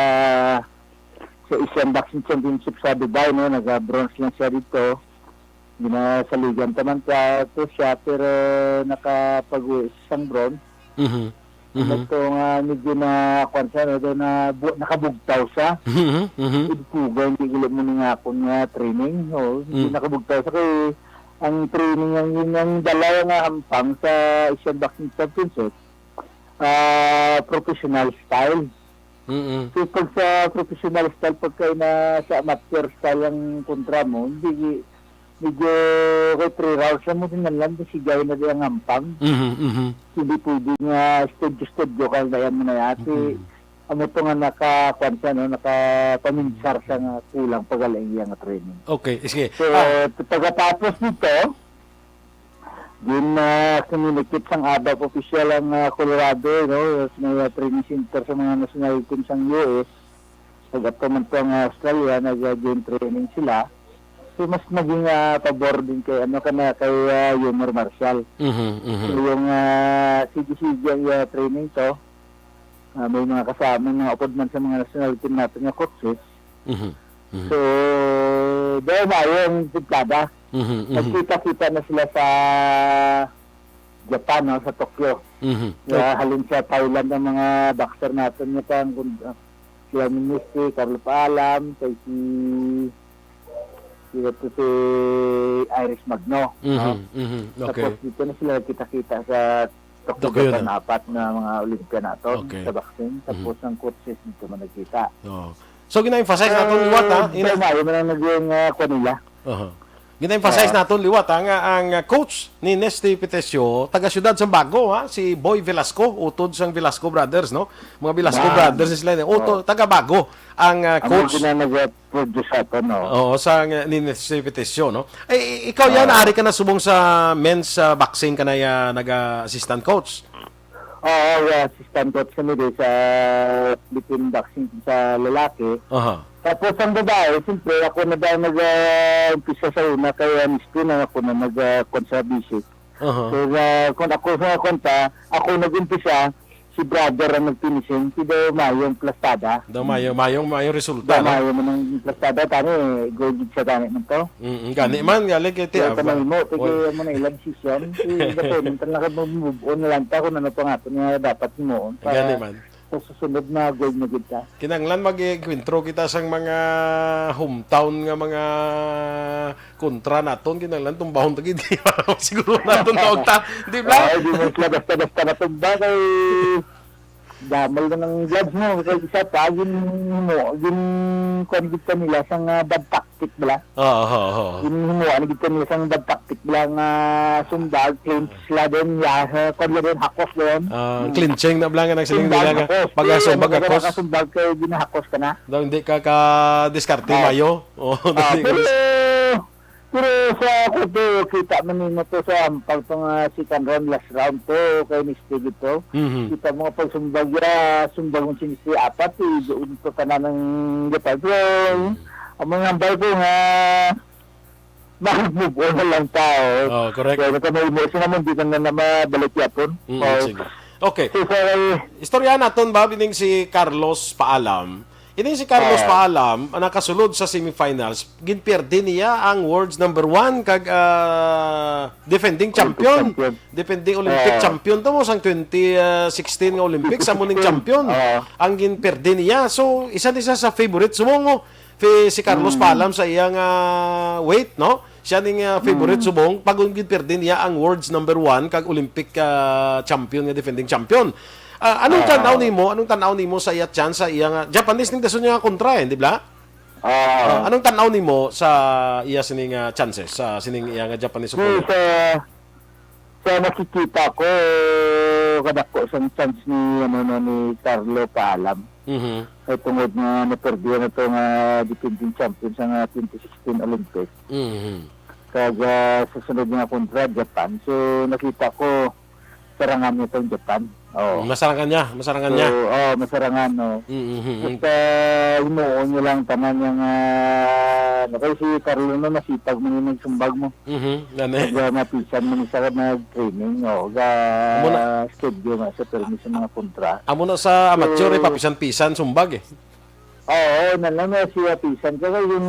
sa Asian Boxing Championship sa Dubai, no? Naga-bronze lang siya dito. Ginasaligan ta man ka to siya, pero nakapag-uwi sang bronze. Mhm. Mhm. Ito nga medyo na, kwan siya, no? Daw na, bu-, nakabugtaw siya. Mhm. Mhm. Idkuga, hindi gulo mo ni nga akon nga training. Oh, hindi Mm. nakabugtaw siya kay ang training ang yun ang dala nga hampang sa Asian Boxing Championship, ah, professional style. Mm-mm. So, pag sa professional style, pagka na sa amateur style ang kontra mo, hindi, medyo kay three rounds lang mo, din lang, sigay na di ang hampang. Mhm, mhm. Hindi pwede nga studio-studio ka na yan mo na yati. Mm-mm. Amo to nga naka, kwan siya, no? Nakapaminsar siya nga kulang pa gali ang iya nga training. Okay, sige. So, Ah. pagkatapos nito, din, ah, communicate sang ABAP official ang, ah, Colorado, no? Sa may, ah, training center sa mga national team sang U S. Nag-ato man to ang Australia, nag-, ah, joint training sila. So, mas naging, ah, pabor din kay, ano, kana kay, ah, Yomer Marshall. Mhm, mhm. So, yung, ah, sige-sige ang, ah, training to. Ah, may mga kasama, mga upod man sa mga national team natin nga coaches. Mhm. Mhm. So, dahil maayo ang timplada. Mhm, mhm. Nagkita-kita na sila sa Japan, no, sa Tokyo. Mhm. Kaya Okay. halin sa Thailand ang mga boxer natin nga pang, ah, sila ni Misty, Carlo Paalam, kay si Dito si Iris Magno, Mhm, no? Mhm. Okay. Tapos dito na sila nagkita-kita sa Tokyo Tokyo Japan na. Apat na mga Olympia nato Okay. sa boxing. Mhm. Tapos ang coaches dito man nagkita. Oo. So, gina-emphasize naton Ah, liwat, ha? Ina- Mayo man ang naging, ah, kuwan nila. Aha. Gina-emphasize Ah. naton liwat, ha, nga ang, ah, coach ni Nesty Petesio, taga siyudad sang Bago, ha? Si Boy Velasco, utod sang Velasco Brothers, no? Mga Velasco Yan. Brothers sila, eh. Uto-, Oo. taga Bago ang, ah, Amo coach. Gina nag-, produce ato, no? Oo, sa nga ni Nestor Peticio, no? Eh, ikaw yan, Ah. ari ka na subong sa men's, ah, boxing ka na ya, naga-assistant coach? Oo, yeah, assistant coach kami din sa Philippine boxing sa lalaki. Aha. Tapos ang babae, siyempre, ako na daw nag, ah, umpisa sa una, kaya miski na ako na nag, ah, kwan sa basic. Aha. So, ah, kung ako sa kwan pa, ako nag-umpisa, si brother ang nag-finishing, si daw mayong plastada. Daw mayo, mayong, mayong resulta, Daw no? mayo man ang plastada, tani, gold gid sa tani man to. Mm, gani man, gali kay ti, Kaya aba. Panahimo, kay Wal- kaya mo na ilang session, si dato, minsan lang ka mag-move on na lang ta kung ano pa nga to nga dapat himuon para Gani man. sa susunod na gold na gid ta. Kinahanglan mag-enkwentro kita sang mga hometown nga mga kontra naton, kinahanglan tumbahon ta gid. Siguro naton taon ta, di ba? Ay, di mo sila basta-basta matumba kay damal na ng gloves mo. Kay isa pa, gin mo, gin kuwan gid ka nila sa nga bad tactic bala. Oo, oo, oo. Gin himuan gid ka nila sa nga bad tactic bala nga sumbag, clinch sila din, ya, kuwan sila din, hakos din. Ah, Hmm. clinching na bala nga nagsiling Sumbag, nila nga hakos. pagkasumbag, Di, hakos. Makasumbag kay ginahakos ka na. Daw hindi ka ka-diskarte Ah. mayo. Oh, Ah, dali pero, ko. Pero sa ako to, kita man nimo to sa ampag to nga second round, last round to, kay Mister to. Mhm. Kita mo nga pagsumbag ya, sumbag mo si Mister apat, eh, doon to tanan ng Japan. Pero, Mhm. ang mga hambal ko nga, mag-move on na lang tao. Oh, correct. Kaya nakamay mo, siya naman, di ka na na mabalik yapon. Mm, Oh. sige. Okay. So, sa Istorya naton ba, bining si Carlos Paalam? Ining si Carlos Ah. Paalam, ang nakasulod sa semifinals, ginpierde niya ang world's number one kag, ah, defending Olympic champion. champion. Defending Olympic Ah. champion to mo sang twenty sixteen nga Olympics, amo ning champion. Ah. Ang ginpierde niya. So, isa ni siya sa favorite. Subong mo, fi-, si Carlos Mm. Paalam sa iyang, ah, weight, no? Siya ning, ah, favorite Mm. subong, pag ginpierde niya ang world's number one kag Olympic, ah, champion nga defending champion. Ah, anong Ah. tan-aw nimo? Anong tan-aw nimo sa iya chance sa iya nga Japanese ning dason niya nga kontra, eh, di ba? Ah. Ah, anong tan-aw nimo sa iya sining, ah, chances sa sining iya nga Japanese So, opponent? sa, sa nakikita ko, kadako sang chance ni, ano, no, ni Carlo Paalam. Mhm. Kay tungod nga naperdihan na to nga defending champion sa nga twenty sixteen Olympics. Mhm. Kag, ah, sa sunod nga kontra, Japan. So, nakita ko, sarangan niya tong Japan. Oo. Masarangan niya, masarangan So, niya. Oo, masarangan, no. Mm, mm, mm. Basta himuon niyo lang tanan yang, ah, ano, kay si Carlo, no, masipag man yung nagsumbag mo. Mhm, gani. Kaya mapisan man siya nag-training, oh, ga Amo na. studio nga sa permi sa mga kontra. Amo na sa amateur, eh, So, papisan-pisan sumbag, eh. Oo, na lang na siya pisan. Kaya yung,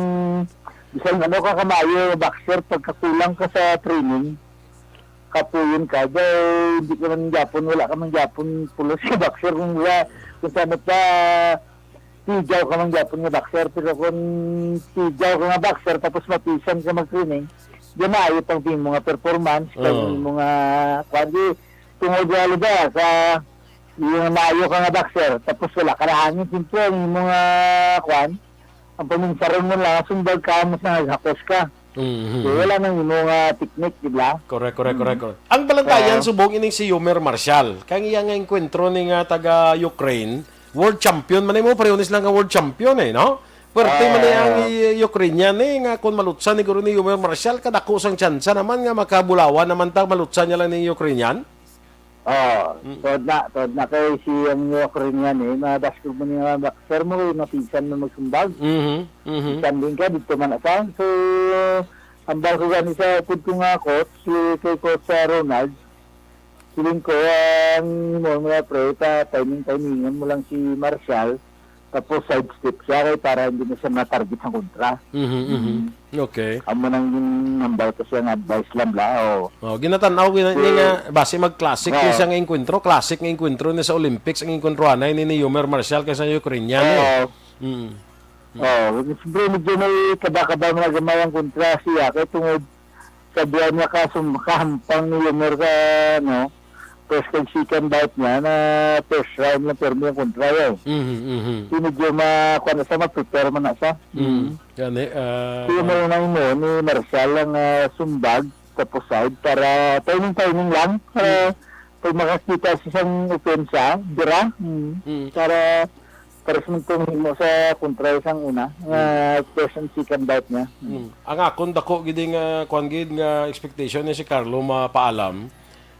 bisan ano ka kamayo, boxer, pagkakulang ka sa training, kapuyon ka, dahil hindi ka man gyapon, wala ka man gyapon pulos sa boxer. Kung wala, kung sa ano pa, tigaw ka man gyapon nga boxer, pero kung tigaw ka nga boxer, tapos mapisan ka mag-training, di maayo pang imo nga performance, pag Oo. imo nga, kuwan, di, tungod nga, di ba, sa, yung maayo ka nga boxer, tapos wala ka na hangin, siyempre, ang imo nga, kuwan, ang paminsaron mo lang, sumbag ka, mas naghakos ka. Mhm. So, wala nang imo nga technique, di ba? Correct, correct, Mhm. correct, correct. Ang balantayan, Oo. subong ining si Yomer Marshall. Kay ang iya nga engkwentro ni nga taga Ukraine, world champion man mo, pareho ni sila nga world champion eh, no? Pwerte man ni Ah. ang i-, Ukrainian eh, nga kung malutsan ni guro ni Yomer Marshall, kadako sang tsansa naman nga makabulawan naman ta, malutsan niya lang ni Ukrainian. Oh, Mm. tuod na, tuod na kay si ang Ukrainian eh, mabaskog man nga boxer mo, eh, mapisan man magsumbag. Mhm, mhm. Pisan din ka, dito man asa. So, ang bago gani sa pud ko nga coach, si kay Coach, ah, Ronald, siling ko, ang mo mga pre, pa timing-timingan mo lang si Marshall, tapos sidestep siya kay para hindi na siya ma-target sa kontra. Mhm, mhm. Mm. Okay. Amo nang ginambal ko siya nga advice lang bla, oh. Oh, ginatan-aw, gina-, So, nga, base mag-classic Oo. ni siya nga engkwentro, classic nga engkwentro ni sa Olympics, ang engkwentro anay ni, ni Yomer Marshall kay sa Ukrainian, eh. Oo. Mm. Oh, siyempre medyo may kaba-kaba man gamay ang kontra siya kay tungod sa buwan nga kasum-, kahampang ni Yomer sa, ano, first kag second bout niya na first round lang pirmi ang kontra, eh. Mhm, mhm. Di medyo ma-, kuwan na siya, ma-prepare man na siya. Mm. Mm. Gani, ah, Si Yomer kuwan. na imo, ni Marshall ang, ah, sumbag, tapos side, para timing-timing lang, para Mm. pag makakita sa isang opensa, dira, mm, Mm. para, para sa magtunghimo sa kontra sang una, nga Mm. first and second bout niya. Mm. Mm. Ang akon dako gid nga, kuwan gid nga expectation ni si Carlo mapaalam.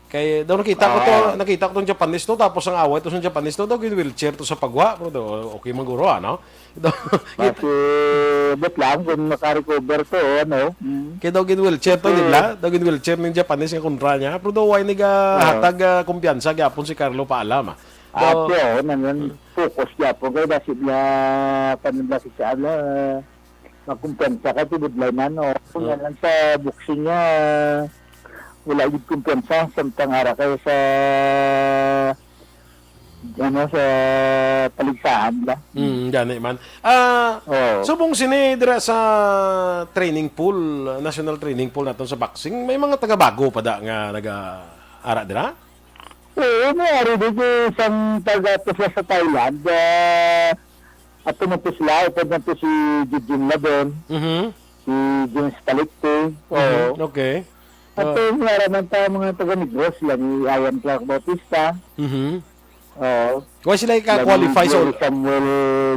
Kay daw nakita ko to, Ah. nakita ko tong Japanese to, tapos ang away to sa Japanese to, daw gin-wheelchair to sa pagwa, pero daw, okay man guro, ano? Daw, Basi, bet lang kung makarecover to, ano? Mm. Kay daw gin-wheelchair to, di Kasi ba? Daw gin-wheelchair ning Japanese nga kontra niya, pero daw way ni ga Oo. hatag, ah, kumpiyansa gyapon si Carlo paalam, ah. Ah, Daw siya, oh, nangan focus gyapon kay basi bla, paano bla si Carlo, ah, makumpiyansa ka, tibudlay man, oh. Kung Oo. yan lang sa boxing niya, wala gid kumpiyansa, samtang ara kayo sa, ano, sa paligsahan nila. Mm, gani man. Ah, Oo. Subong sini dira sa training pool, national training pool naton sa boxing, may mga taga-bago pa da nga naga-ara dira? Oo, may ari di kay isang taga to siya sa Thailand. Ah, ato man to sila, upod man to si Jujun Labon, Mhm. si James Palikte. Mhm. Oo. Okay. Ato Ah. nga raman ta mga taga Negros sila ni Ian Clark Bautista. Mhm. Oo. Why sila Sila ka-qualify ni sa Ol-, Samuel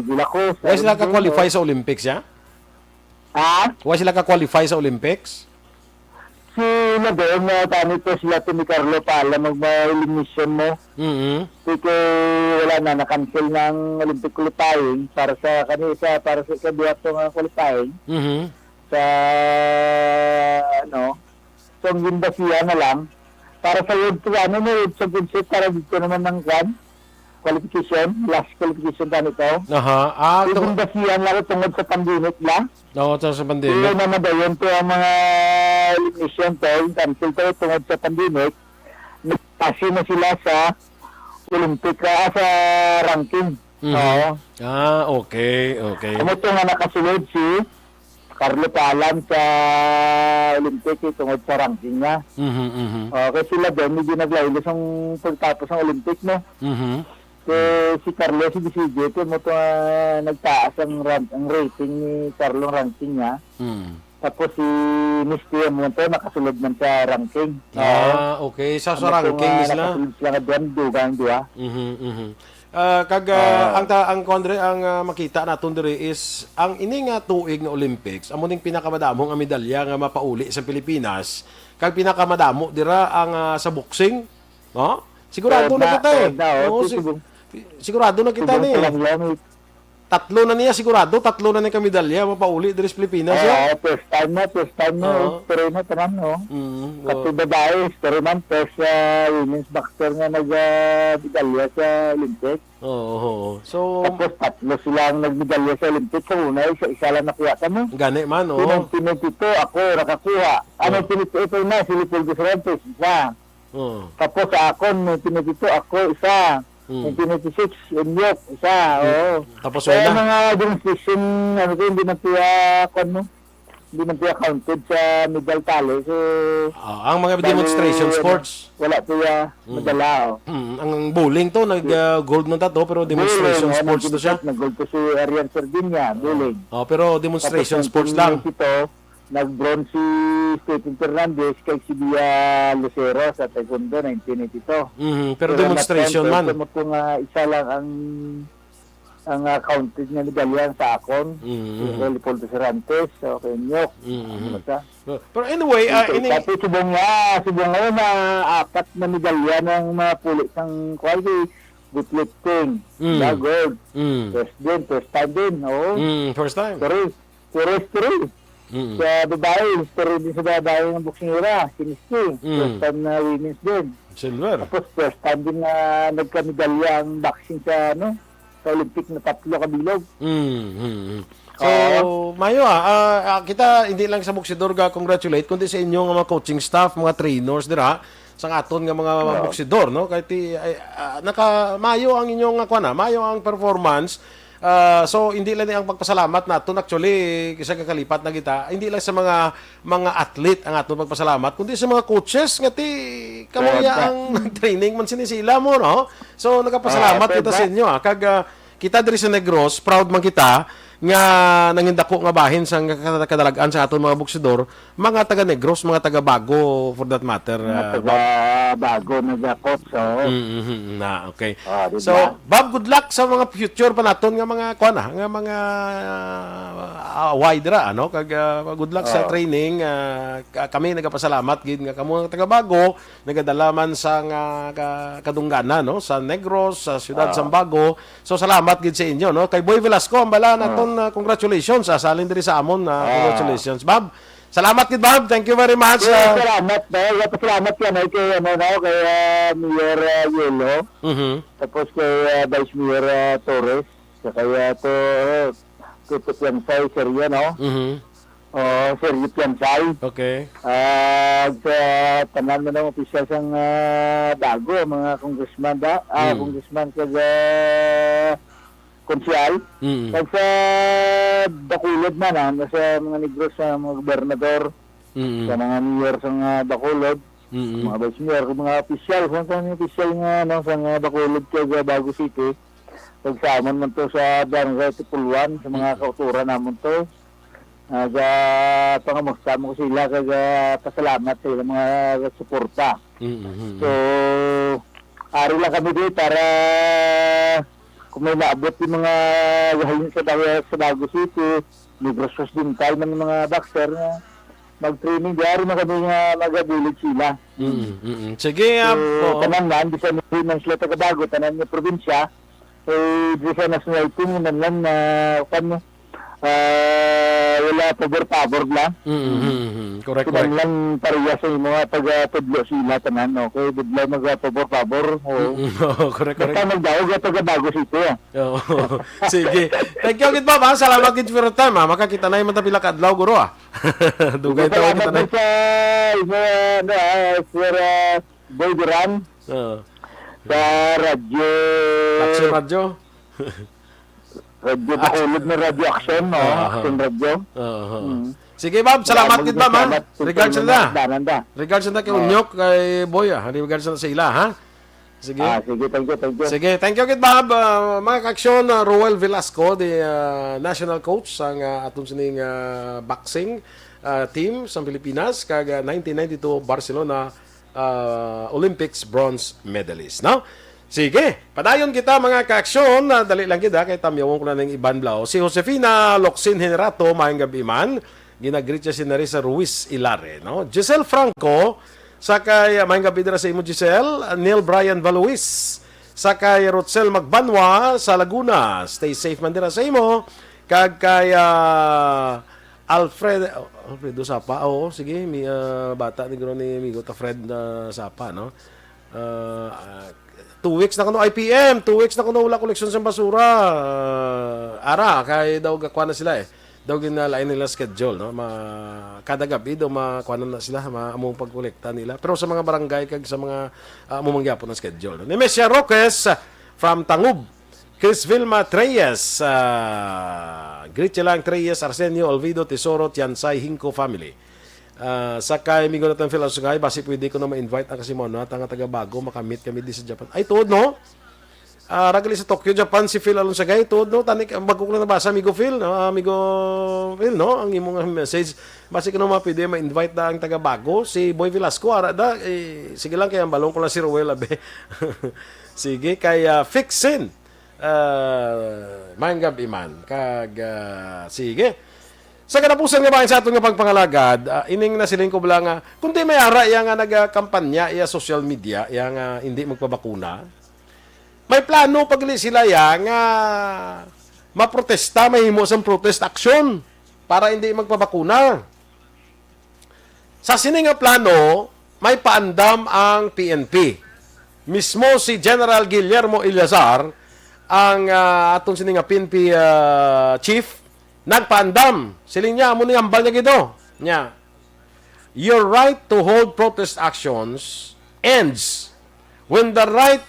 Gilacos, why sila Aaron ka-qualify Junior. sa Olympics, ya? Ha? Why sila ka-qualify sa Olympics? Sila doon nga tani to sila to ni Carlo Pala mag-elimination mo. Mhm. Kay wala na, na-cancel ng Olympic qualifying para sa kani sa, para sa ikaduha to nga qualifying Mhm. sa, ano, so ang ginbasihan na lang para sa World, ano, may World Championship para dito naman ng kwan, qualification, last qualification pa nito. Aha. Ah, Yung to ginbasihan lang tungod sa pandemic lang. Oo, sa, sa Hindi pandemic. na madayon to ang mga elimination to, yung cancel to tungod sa pandemic. Nagpasi na sila sa Olympic, ah, sa ranking. Mhm. Oo. Ah, okay, okay. Amo to nga nakasulod si Carlo Palan sa Olympic, eh, tungod sa ranking niya. Mhm, mhm. Oh, kay sila din, medyo naglaylo sang pagtapos ng Olympic, no? Mhm. Kay si Carlo, si Bisige, ito mo to, ah, nagtaas ang rank, ang rating ni Carlo, ang ranking niya. Mm. Tapos si Misty, mo to, nakasulod man sa ranking. Oo. Ah, okay. Sa, sa Amo to ranking nga is na? nakasulod sila nga duha, dugang duha. Mhm, mhm. Ah, kag, ah, Ah. ang ta-, ang kuwan diri, ang, ah, makita naton diri is ang ini nga tuig nga Olympics, amo ning pinakamadamo nga medalya nga mapauli sa Pilipinas, kag pinakamadamo dira ang, ah, sa boxing, no? Sigurado Third na na, kita, eh. third na, oh, Oo, si-, siguro. sigurado na kita Siguro ni. pa lang yan, eh. Tatlo na niya, sigurado, tatlo na niya ka medalya mapauli diri sa Pilipinas, Oo, ya? first time na, first time na, Oo. history na tanan, no? Mm, Pati oo. babae, history man, first, ah, women's boxer nga nag, ah, medalya sa Olympic. Oo, oo. So, Tapos tatlo sila ang nagmedalya sa Olympic. Sa una, isa-isa lang nakuha kamo. Gani man, Sa oo. nineteen ninety-two, ako nakakuha. Ah, Oo. nineteen ninety-eight na, si Leopoldo Cervantes, isa. Oo. Tapos sa akon, nineteen ninety-two, ako, isa. Hmm. Nineteen ninety-six, Enyok, isa. Hmm. Oo. Tapos Kaya wala. mga demonstration, ano ko, hindi man siya, kwan mo, hindi man siya counted sa medal tally. So, Ah, ang mga bali, demonstration ano, sports. wala siya Hmm. madala, oh. Hmm. Ang bowling to, nag, Si ah, gold man ta to, pero Bowling, demonstration oh, sports to siya. nag-gold to si Arian Sardinia, Oh. bowling. Oh, pero Tapos demonstration sports lang. nineteen ninety-two, nag-bronze si Stephen Fernandez kay si Bia Lucero sa taekwondo, nineteen eighty-two. Mhm, pero Pero demonstration natin, man. Pero mo kung, ah, isa lang ang, ang, ah, counted nga medalya sa akon, Mhm, si mhm. Leopoldo Cervantes, so, kay Nyok, Mhm. ano ba siya? Pero, pero anyway, ah, Ito, ini- tapos subong nga, subong nga na apat na medalya ng mga puli sang, kuwan, si weightlifting, Mm. na gold. Mm. First din, first time din, oo. Mm, first time. Pero, Puro history. Mm. Sa babae, history din sa babae ng boksingera, si Misty. Mm. First time na women's din. Silver. Tapos first time din na nagkamedalya ang boxing sa, ano, sa Olympic na tatlo ka bilog. Mm, mm, mm. So, Oo. mayo, ah, ah, ah, kita hindi lang sa boksidor ga congratulate, kundi sa inyo nga mga coaching staff, mga trainers dira, sa aton nga mga Oo. boksidor, no? Kay ti-, ay, ah, naka-, mayo ang inyong, ah, kuwan, ah, mayo ang performance. Ah, so, hindi lang ang pagpasalamat naton, actually, kisa kakalipat na kita, hindi lang sa mga mga athlete ang aton pagpasalamat, kundi sa mga coaches nga ti kamo Kaya niya ta- ang training man sini sila mo, no? So, nagapasalamat Ah, kita sa pwede. inyo, ah. Kag, ah, kita diri sa Negros, proud man kita nga nangindako nga bahin sa nga kada- kadalag-an sa aton mga boksidor, mga taga Negros, mga taga Bago, for that matter, Mga ah, taga Bob. Bago, nagakot, so. Mm, mm, mm, na, okay. Ah, di So, ba? Bob, good luck sa mga future pa naton nga mga, kuwan na, nga mga, ah, away dira, ano? Kag, ah, good luck sa Oo. training. Ah, ka- kami nagapasalamat gid nga kamo nga taga Bago, nagadala man sa nga ka- kadungganan, no? Sa Negros, sa siyudad Oo. sa Bago. So, salamat gid sa inyo, no? Kay Boy Velasco, ang bala Oo. naton, ah, congratulations, ah, salin diri sa amon, ah, Oo. congratulations. Bob, salamat gid, Bob. Thank you very much. Well, ah. salamat, no? Salamat ka, no? Kay, ano, no? Kay, ah, Mayor, ah, Yelo. Mhm. Tapos kay, ah, Vice Mayor, ah, Torres. Sa kaya to, to, to Piansay, Sergio, no? Mhm. Oh, Sergio Piansay. Okay. Ah, sa tanan mo ng opisyal sang, ah, Bago, mga congressman da, ah, Mm. congressman kag, ah, konsehal. Mm. Kag sa Bacolod man, ah, sa mga Negros, sa mga gobernador, Mm. sa mga mayor sa mga Bacolod, Mm. mga vice mayor, kag mga opisyal, sa, sa mga opisyal nga, ano, sa mga Bacolod kag, ah, Bago City, kag sa amon man to sa Barangay Tipuluan, sa mga Mm. kauturan namon to, ah, ga-, pangamusta mo sila, kag, ah, pasalamat sa ilang mga suporta. Mm, mm, mm. So, ari lang kami di para kung may naabot yung mga gahalin sa Bago, sa Bago City, Negros Occidental man yung mga boxer nga mag-training, di ari man kami nga magabulig sila. Mm, mm, mm. Sige, So, ah, oo. tanan man, bisan hindi man sila taga Bago, tanan nga probinsya, eh, di sa national team, yun lang na, kwan, ah, wala pabor-pabor lang. Mm, mm, mm, mm. Correct, correct. Kinahanglan pareha sa imo nga pagtudlo sila tanan, okay? Budlaw magpabor-pabor, oo. Mm, mm. Oo, correct, Basta correct. magdaog at taga Bago City, ah. Oo. Sige. Thank you, gid, Bob, ha? Salamat, gid, for your time, ha? Makakita na yung mata pila ka adlaw, guro, ah. Dugay Sige, taon salamat kita na. din sa, sa, ano, ah, Sir, ah, Boy Duran. Oo. Sa radyo. Action Radio? Radyo Action. Bacolod na Radyo Action, no? Aha. Action Radio. Aha. Mm. Sige, Bob. Salamat Salamat, gid, Bob, ha? salamat. Regards Sige, na. salamat, Dananda. Regards na kay Oo. Unyok, kay Boy, ah. Regards na sa ila, ha? Sige. Ah, sige, thank you, thank you. Sige, thank you, gid, Bob. Ah, mga ka-aksyon, ah, Roel Velasco, the, ah, national coach sang, ah, aton sining, ah, boxing, ah, team sa Pilipinas, kag, ah, nineteen ninety-two Barcelona, ah, Olympics bronze medalist, no? Sige, padayon kita, mga ka-aksyon. Ah, dali lang gid, ha, kay tamyawon ko na ning iban blaw. Si Josefina Locsin Generato, maayong gab-i man. Ginagreet siya si Nerissa Ruiz Ilare, no? Giselle Franco, sa kay, ah, maayong gab-i dira sa imo, Giselle. Ah, Neil Brian Valuis, sa kay Rosel Magbanwa sa Laguna. Stay safe man dira sa imo. Kag kay, ah, Alfred, oh, Alfredo Sapa. Oo, sige, mi, ah, bata ni guro ni amigo ta Fred na Sapa, no? Ah, ah, two weeks na kuno, I P M, two weeks na kuno wala koleksyon sa basura. Ah, ara, kay daw gakuha na sila, eh. Daw ginalain nila schedule, no? Ma, kada gabi daw makuha na sila, ma, among pagkolekta nila. Pero sa mga barangay kag sa mga, ah, amo man gyapon ang schedule, no? Ni Messia Roques, ah, from Tangub. Chris Vilma Treyes, ah, greet siya lang, Treyes, Arsenio, Olvido, Tesoro, Tiansay, Hinco family. Ah, sa kay amigo natin Phil Alsugay, basi pwede ko na ma-invite ang kasi mo, no? At ang taga Bago, makamit kami di sa Japan. Ay, tuod, no? Ah, ragali sa Tokyo, Japan, si Phil Alonsagay, tuod, no? Tani, ang bago ko lang nabasa, amigo Phil, no? Amigo Phil, no? Ang imong message. Basi ko na mga pwede ma-invite na ang taga Bago. Si Boy Velasco, ara da, eh, sige lang, kaya ang balong ko lang si Roel, abe. Sige, kay, ah, Fixin. Ah, maayong gab-i man. Kag, ah, sige. Sa katapusan nga bahin sa aton nga pagpangalagad, ah, ining nasiling ko bala nga, kundi may ara iya nga nagakampanya, iya social media, iya nga hindi magpabakuna, may plano pa gali sila iya nga maprotesta, mahimo sang protest action para hindi magpabakuna. Sa sini nga plano, may paandam ang P N P. Mismo si General Guillermo Eleazar, ang, ah, aton sini nga P N P, ah, chief, nagpaandam. Siling niya, amo ni hambal niya gid, oh. Niya, "Your right to hold protest actions ends when the right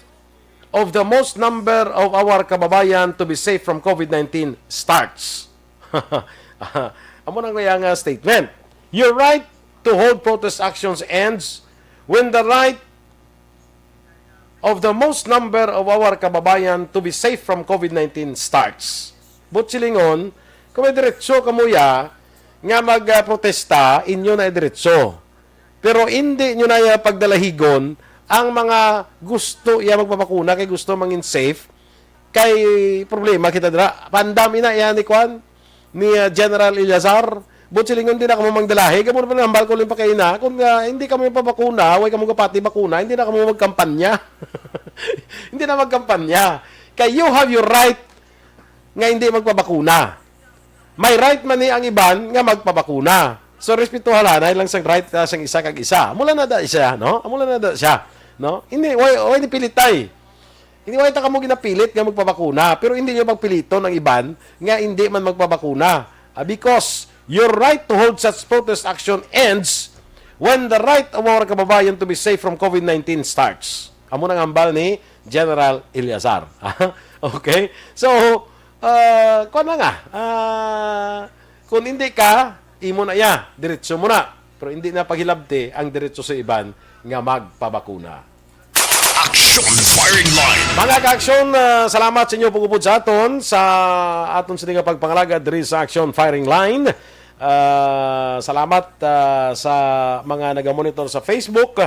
of the most number of our kababayan to be safe from COVID nineteen starts. Amo na ang iyang, ah, statement. Your right to hold protest actions ends when the right of the most number of our kababayan to be safe from COVID nineteen starts. Buot silingon, kung may diretso kamo ya nga mag-protesta, inyo na diretso. Pero hindi nyo na ya pagdalahigon ang mga gusto ya magpabakuna kay gusto mangin safe. Kay problema kita dira. Pandami na yan ni Kwan, ni, ah, General Eleazar. Buot silingon, di na kamo mangdalahi. Kamo na pa nahambal ko lang pa kayo na. Kung, ah, hindi kamo pabakuna, way kamo kapati bakuna, hindi na kamo magkampanya. Hindi na magkampanya. Kay you have your right nga hindi magpabakuna. May right man ni ang iban nga magpabakuna. So, respetuhalanay lang sang right, ah, sang isa kag isa. Mula na da siya, no? Mula na da siya, no? Hindi, way, way ni pilitay. Hindi, way ta kamo ginapilit nga magpabakuna. Pero hindi nyo pagpiliton ang iban nga hindi man magpabakuna. Ah, because your right to hold such protest action ends when the right of our kababayan to be safe from COVID nineteen starts. Amo nang hambal ni General Eleazar. Okay? So, ah, kuwan na nga. Ah, kung hindi ka, imo na iya. Diretso mo na. Pero hindi na paghilabti ang diretso sa iban nga magpabakuna. Action Firing Line. Mga ka-aksyon, ah, salamat sa inyo pag-upod sa aton sa aton sini nga pagpangalagad diri sa Action Firing Line. Ah, salamat, ah, sa mga nagamonitor sa Facebook.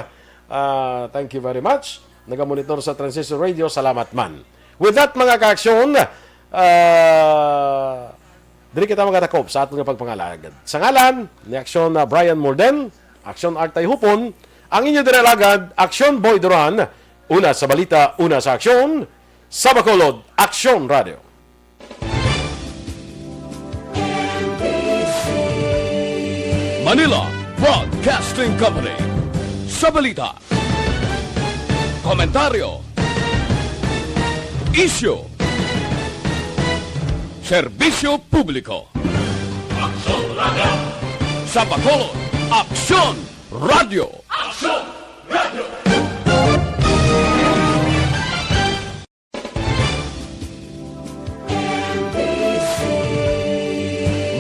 Ah, thank you very much. Nagamonitor sa Transistor Radio, salamat man. With that, mga ka-aksyon, ah, diri kita magatakop sa aton nga pagpangalagad. Sa ngalan ni Aksyon, ah, Brian Molden, Aksyon Artay Hupon, ang inyo diri alagad, Aksyon Boy Duran, una sa balita, una sa aksyon, sa Bacolod, Aksyon Radio. Manila Broadcasting Company. Sa balita, komentaryo, isyu, serbisyo publiko. Aksyon Radio. Sa Bacolod, Aksyon Radio. Aksyon Radio.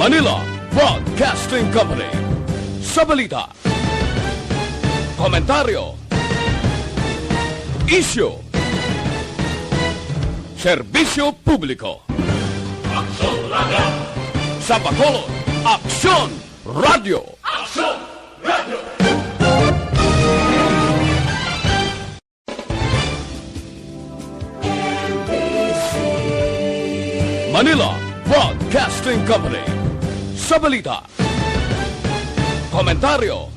Manila Broadcasting Company. Sa balita, komentaryo, isyu, serbisyo publiko. Aksyon Radio. Sa Bacolod, Aksyon Radio. Aksyon Radio. Manila Broadcasting Company. Sa balita, komentaryo,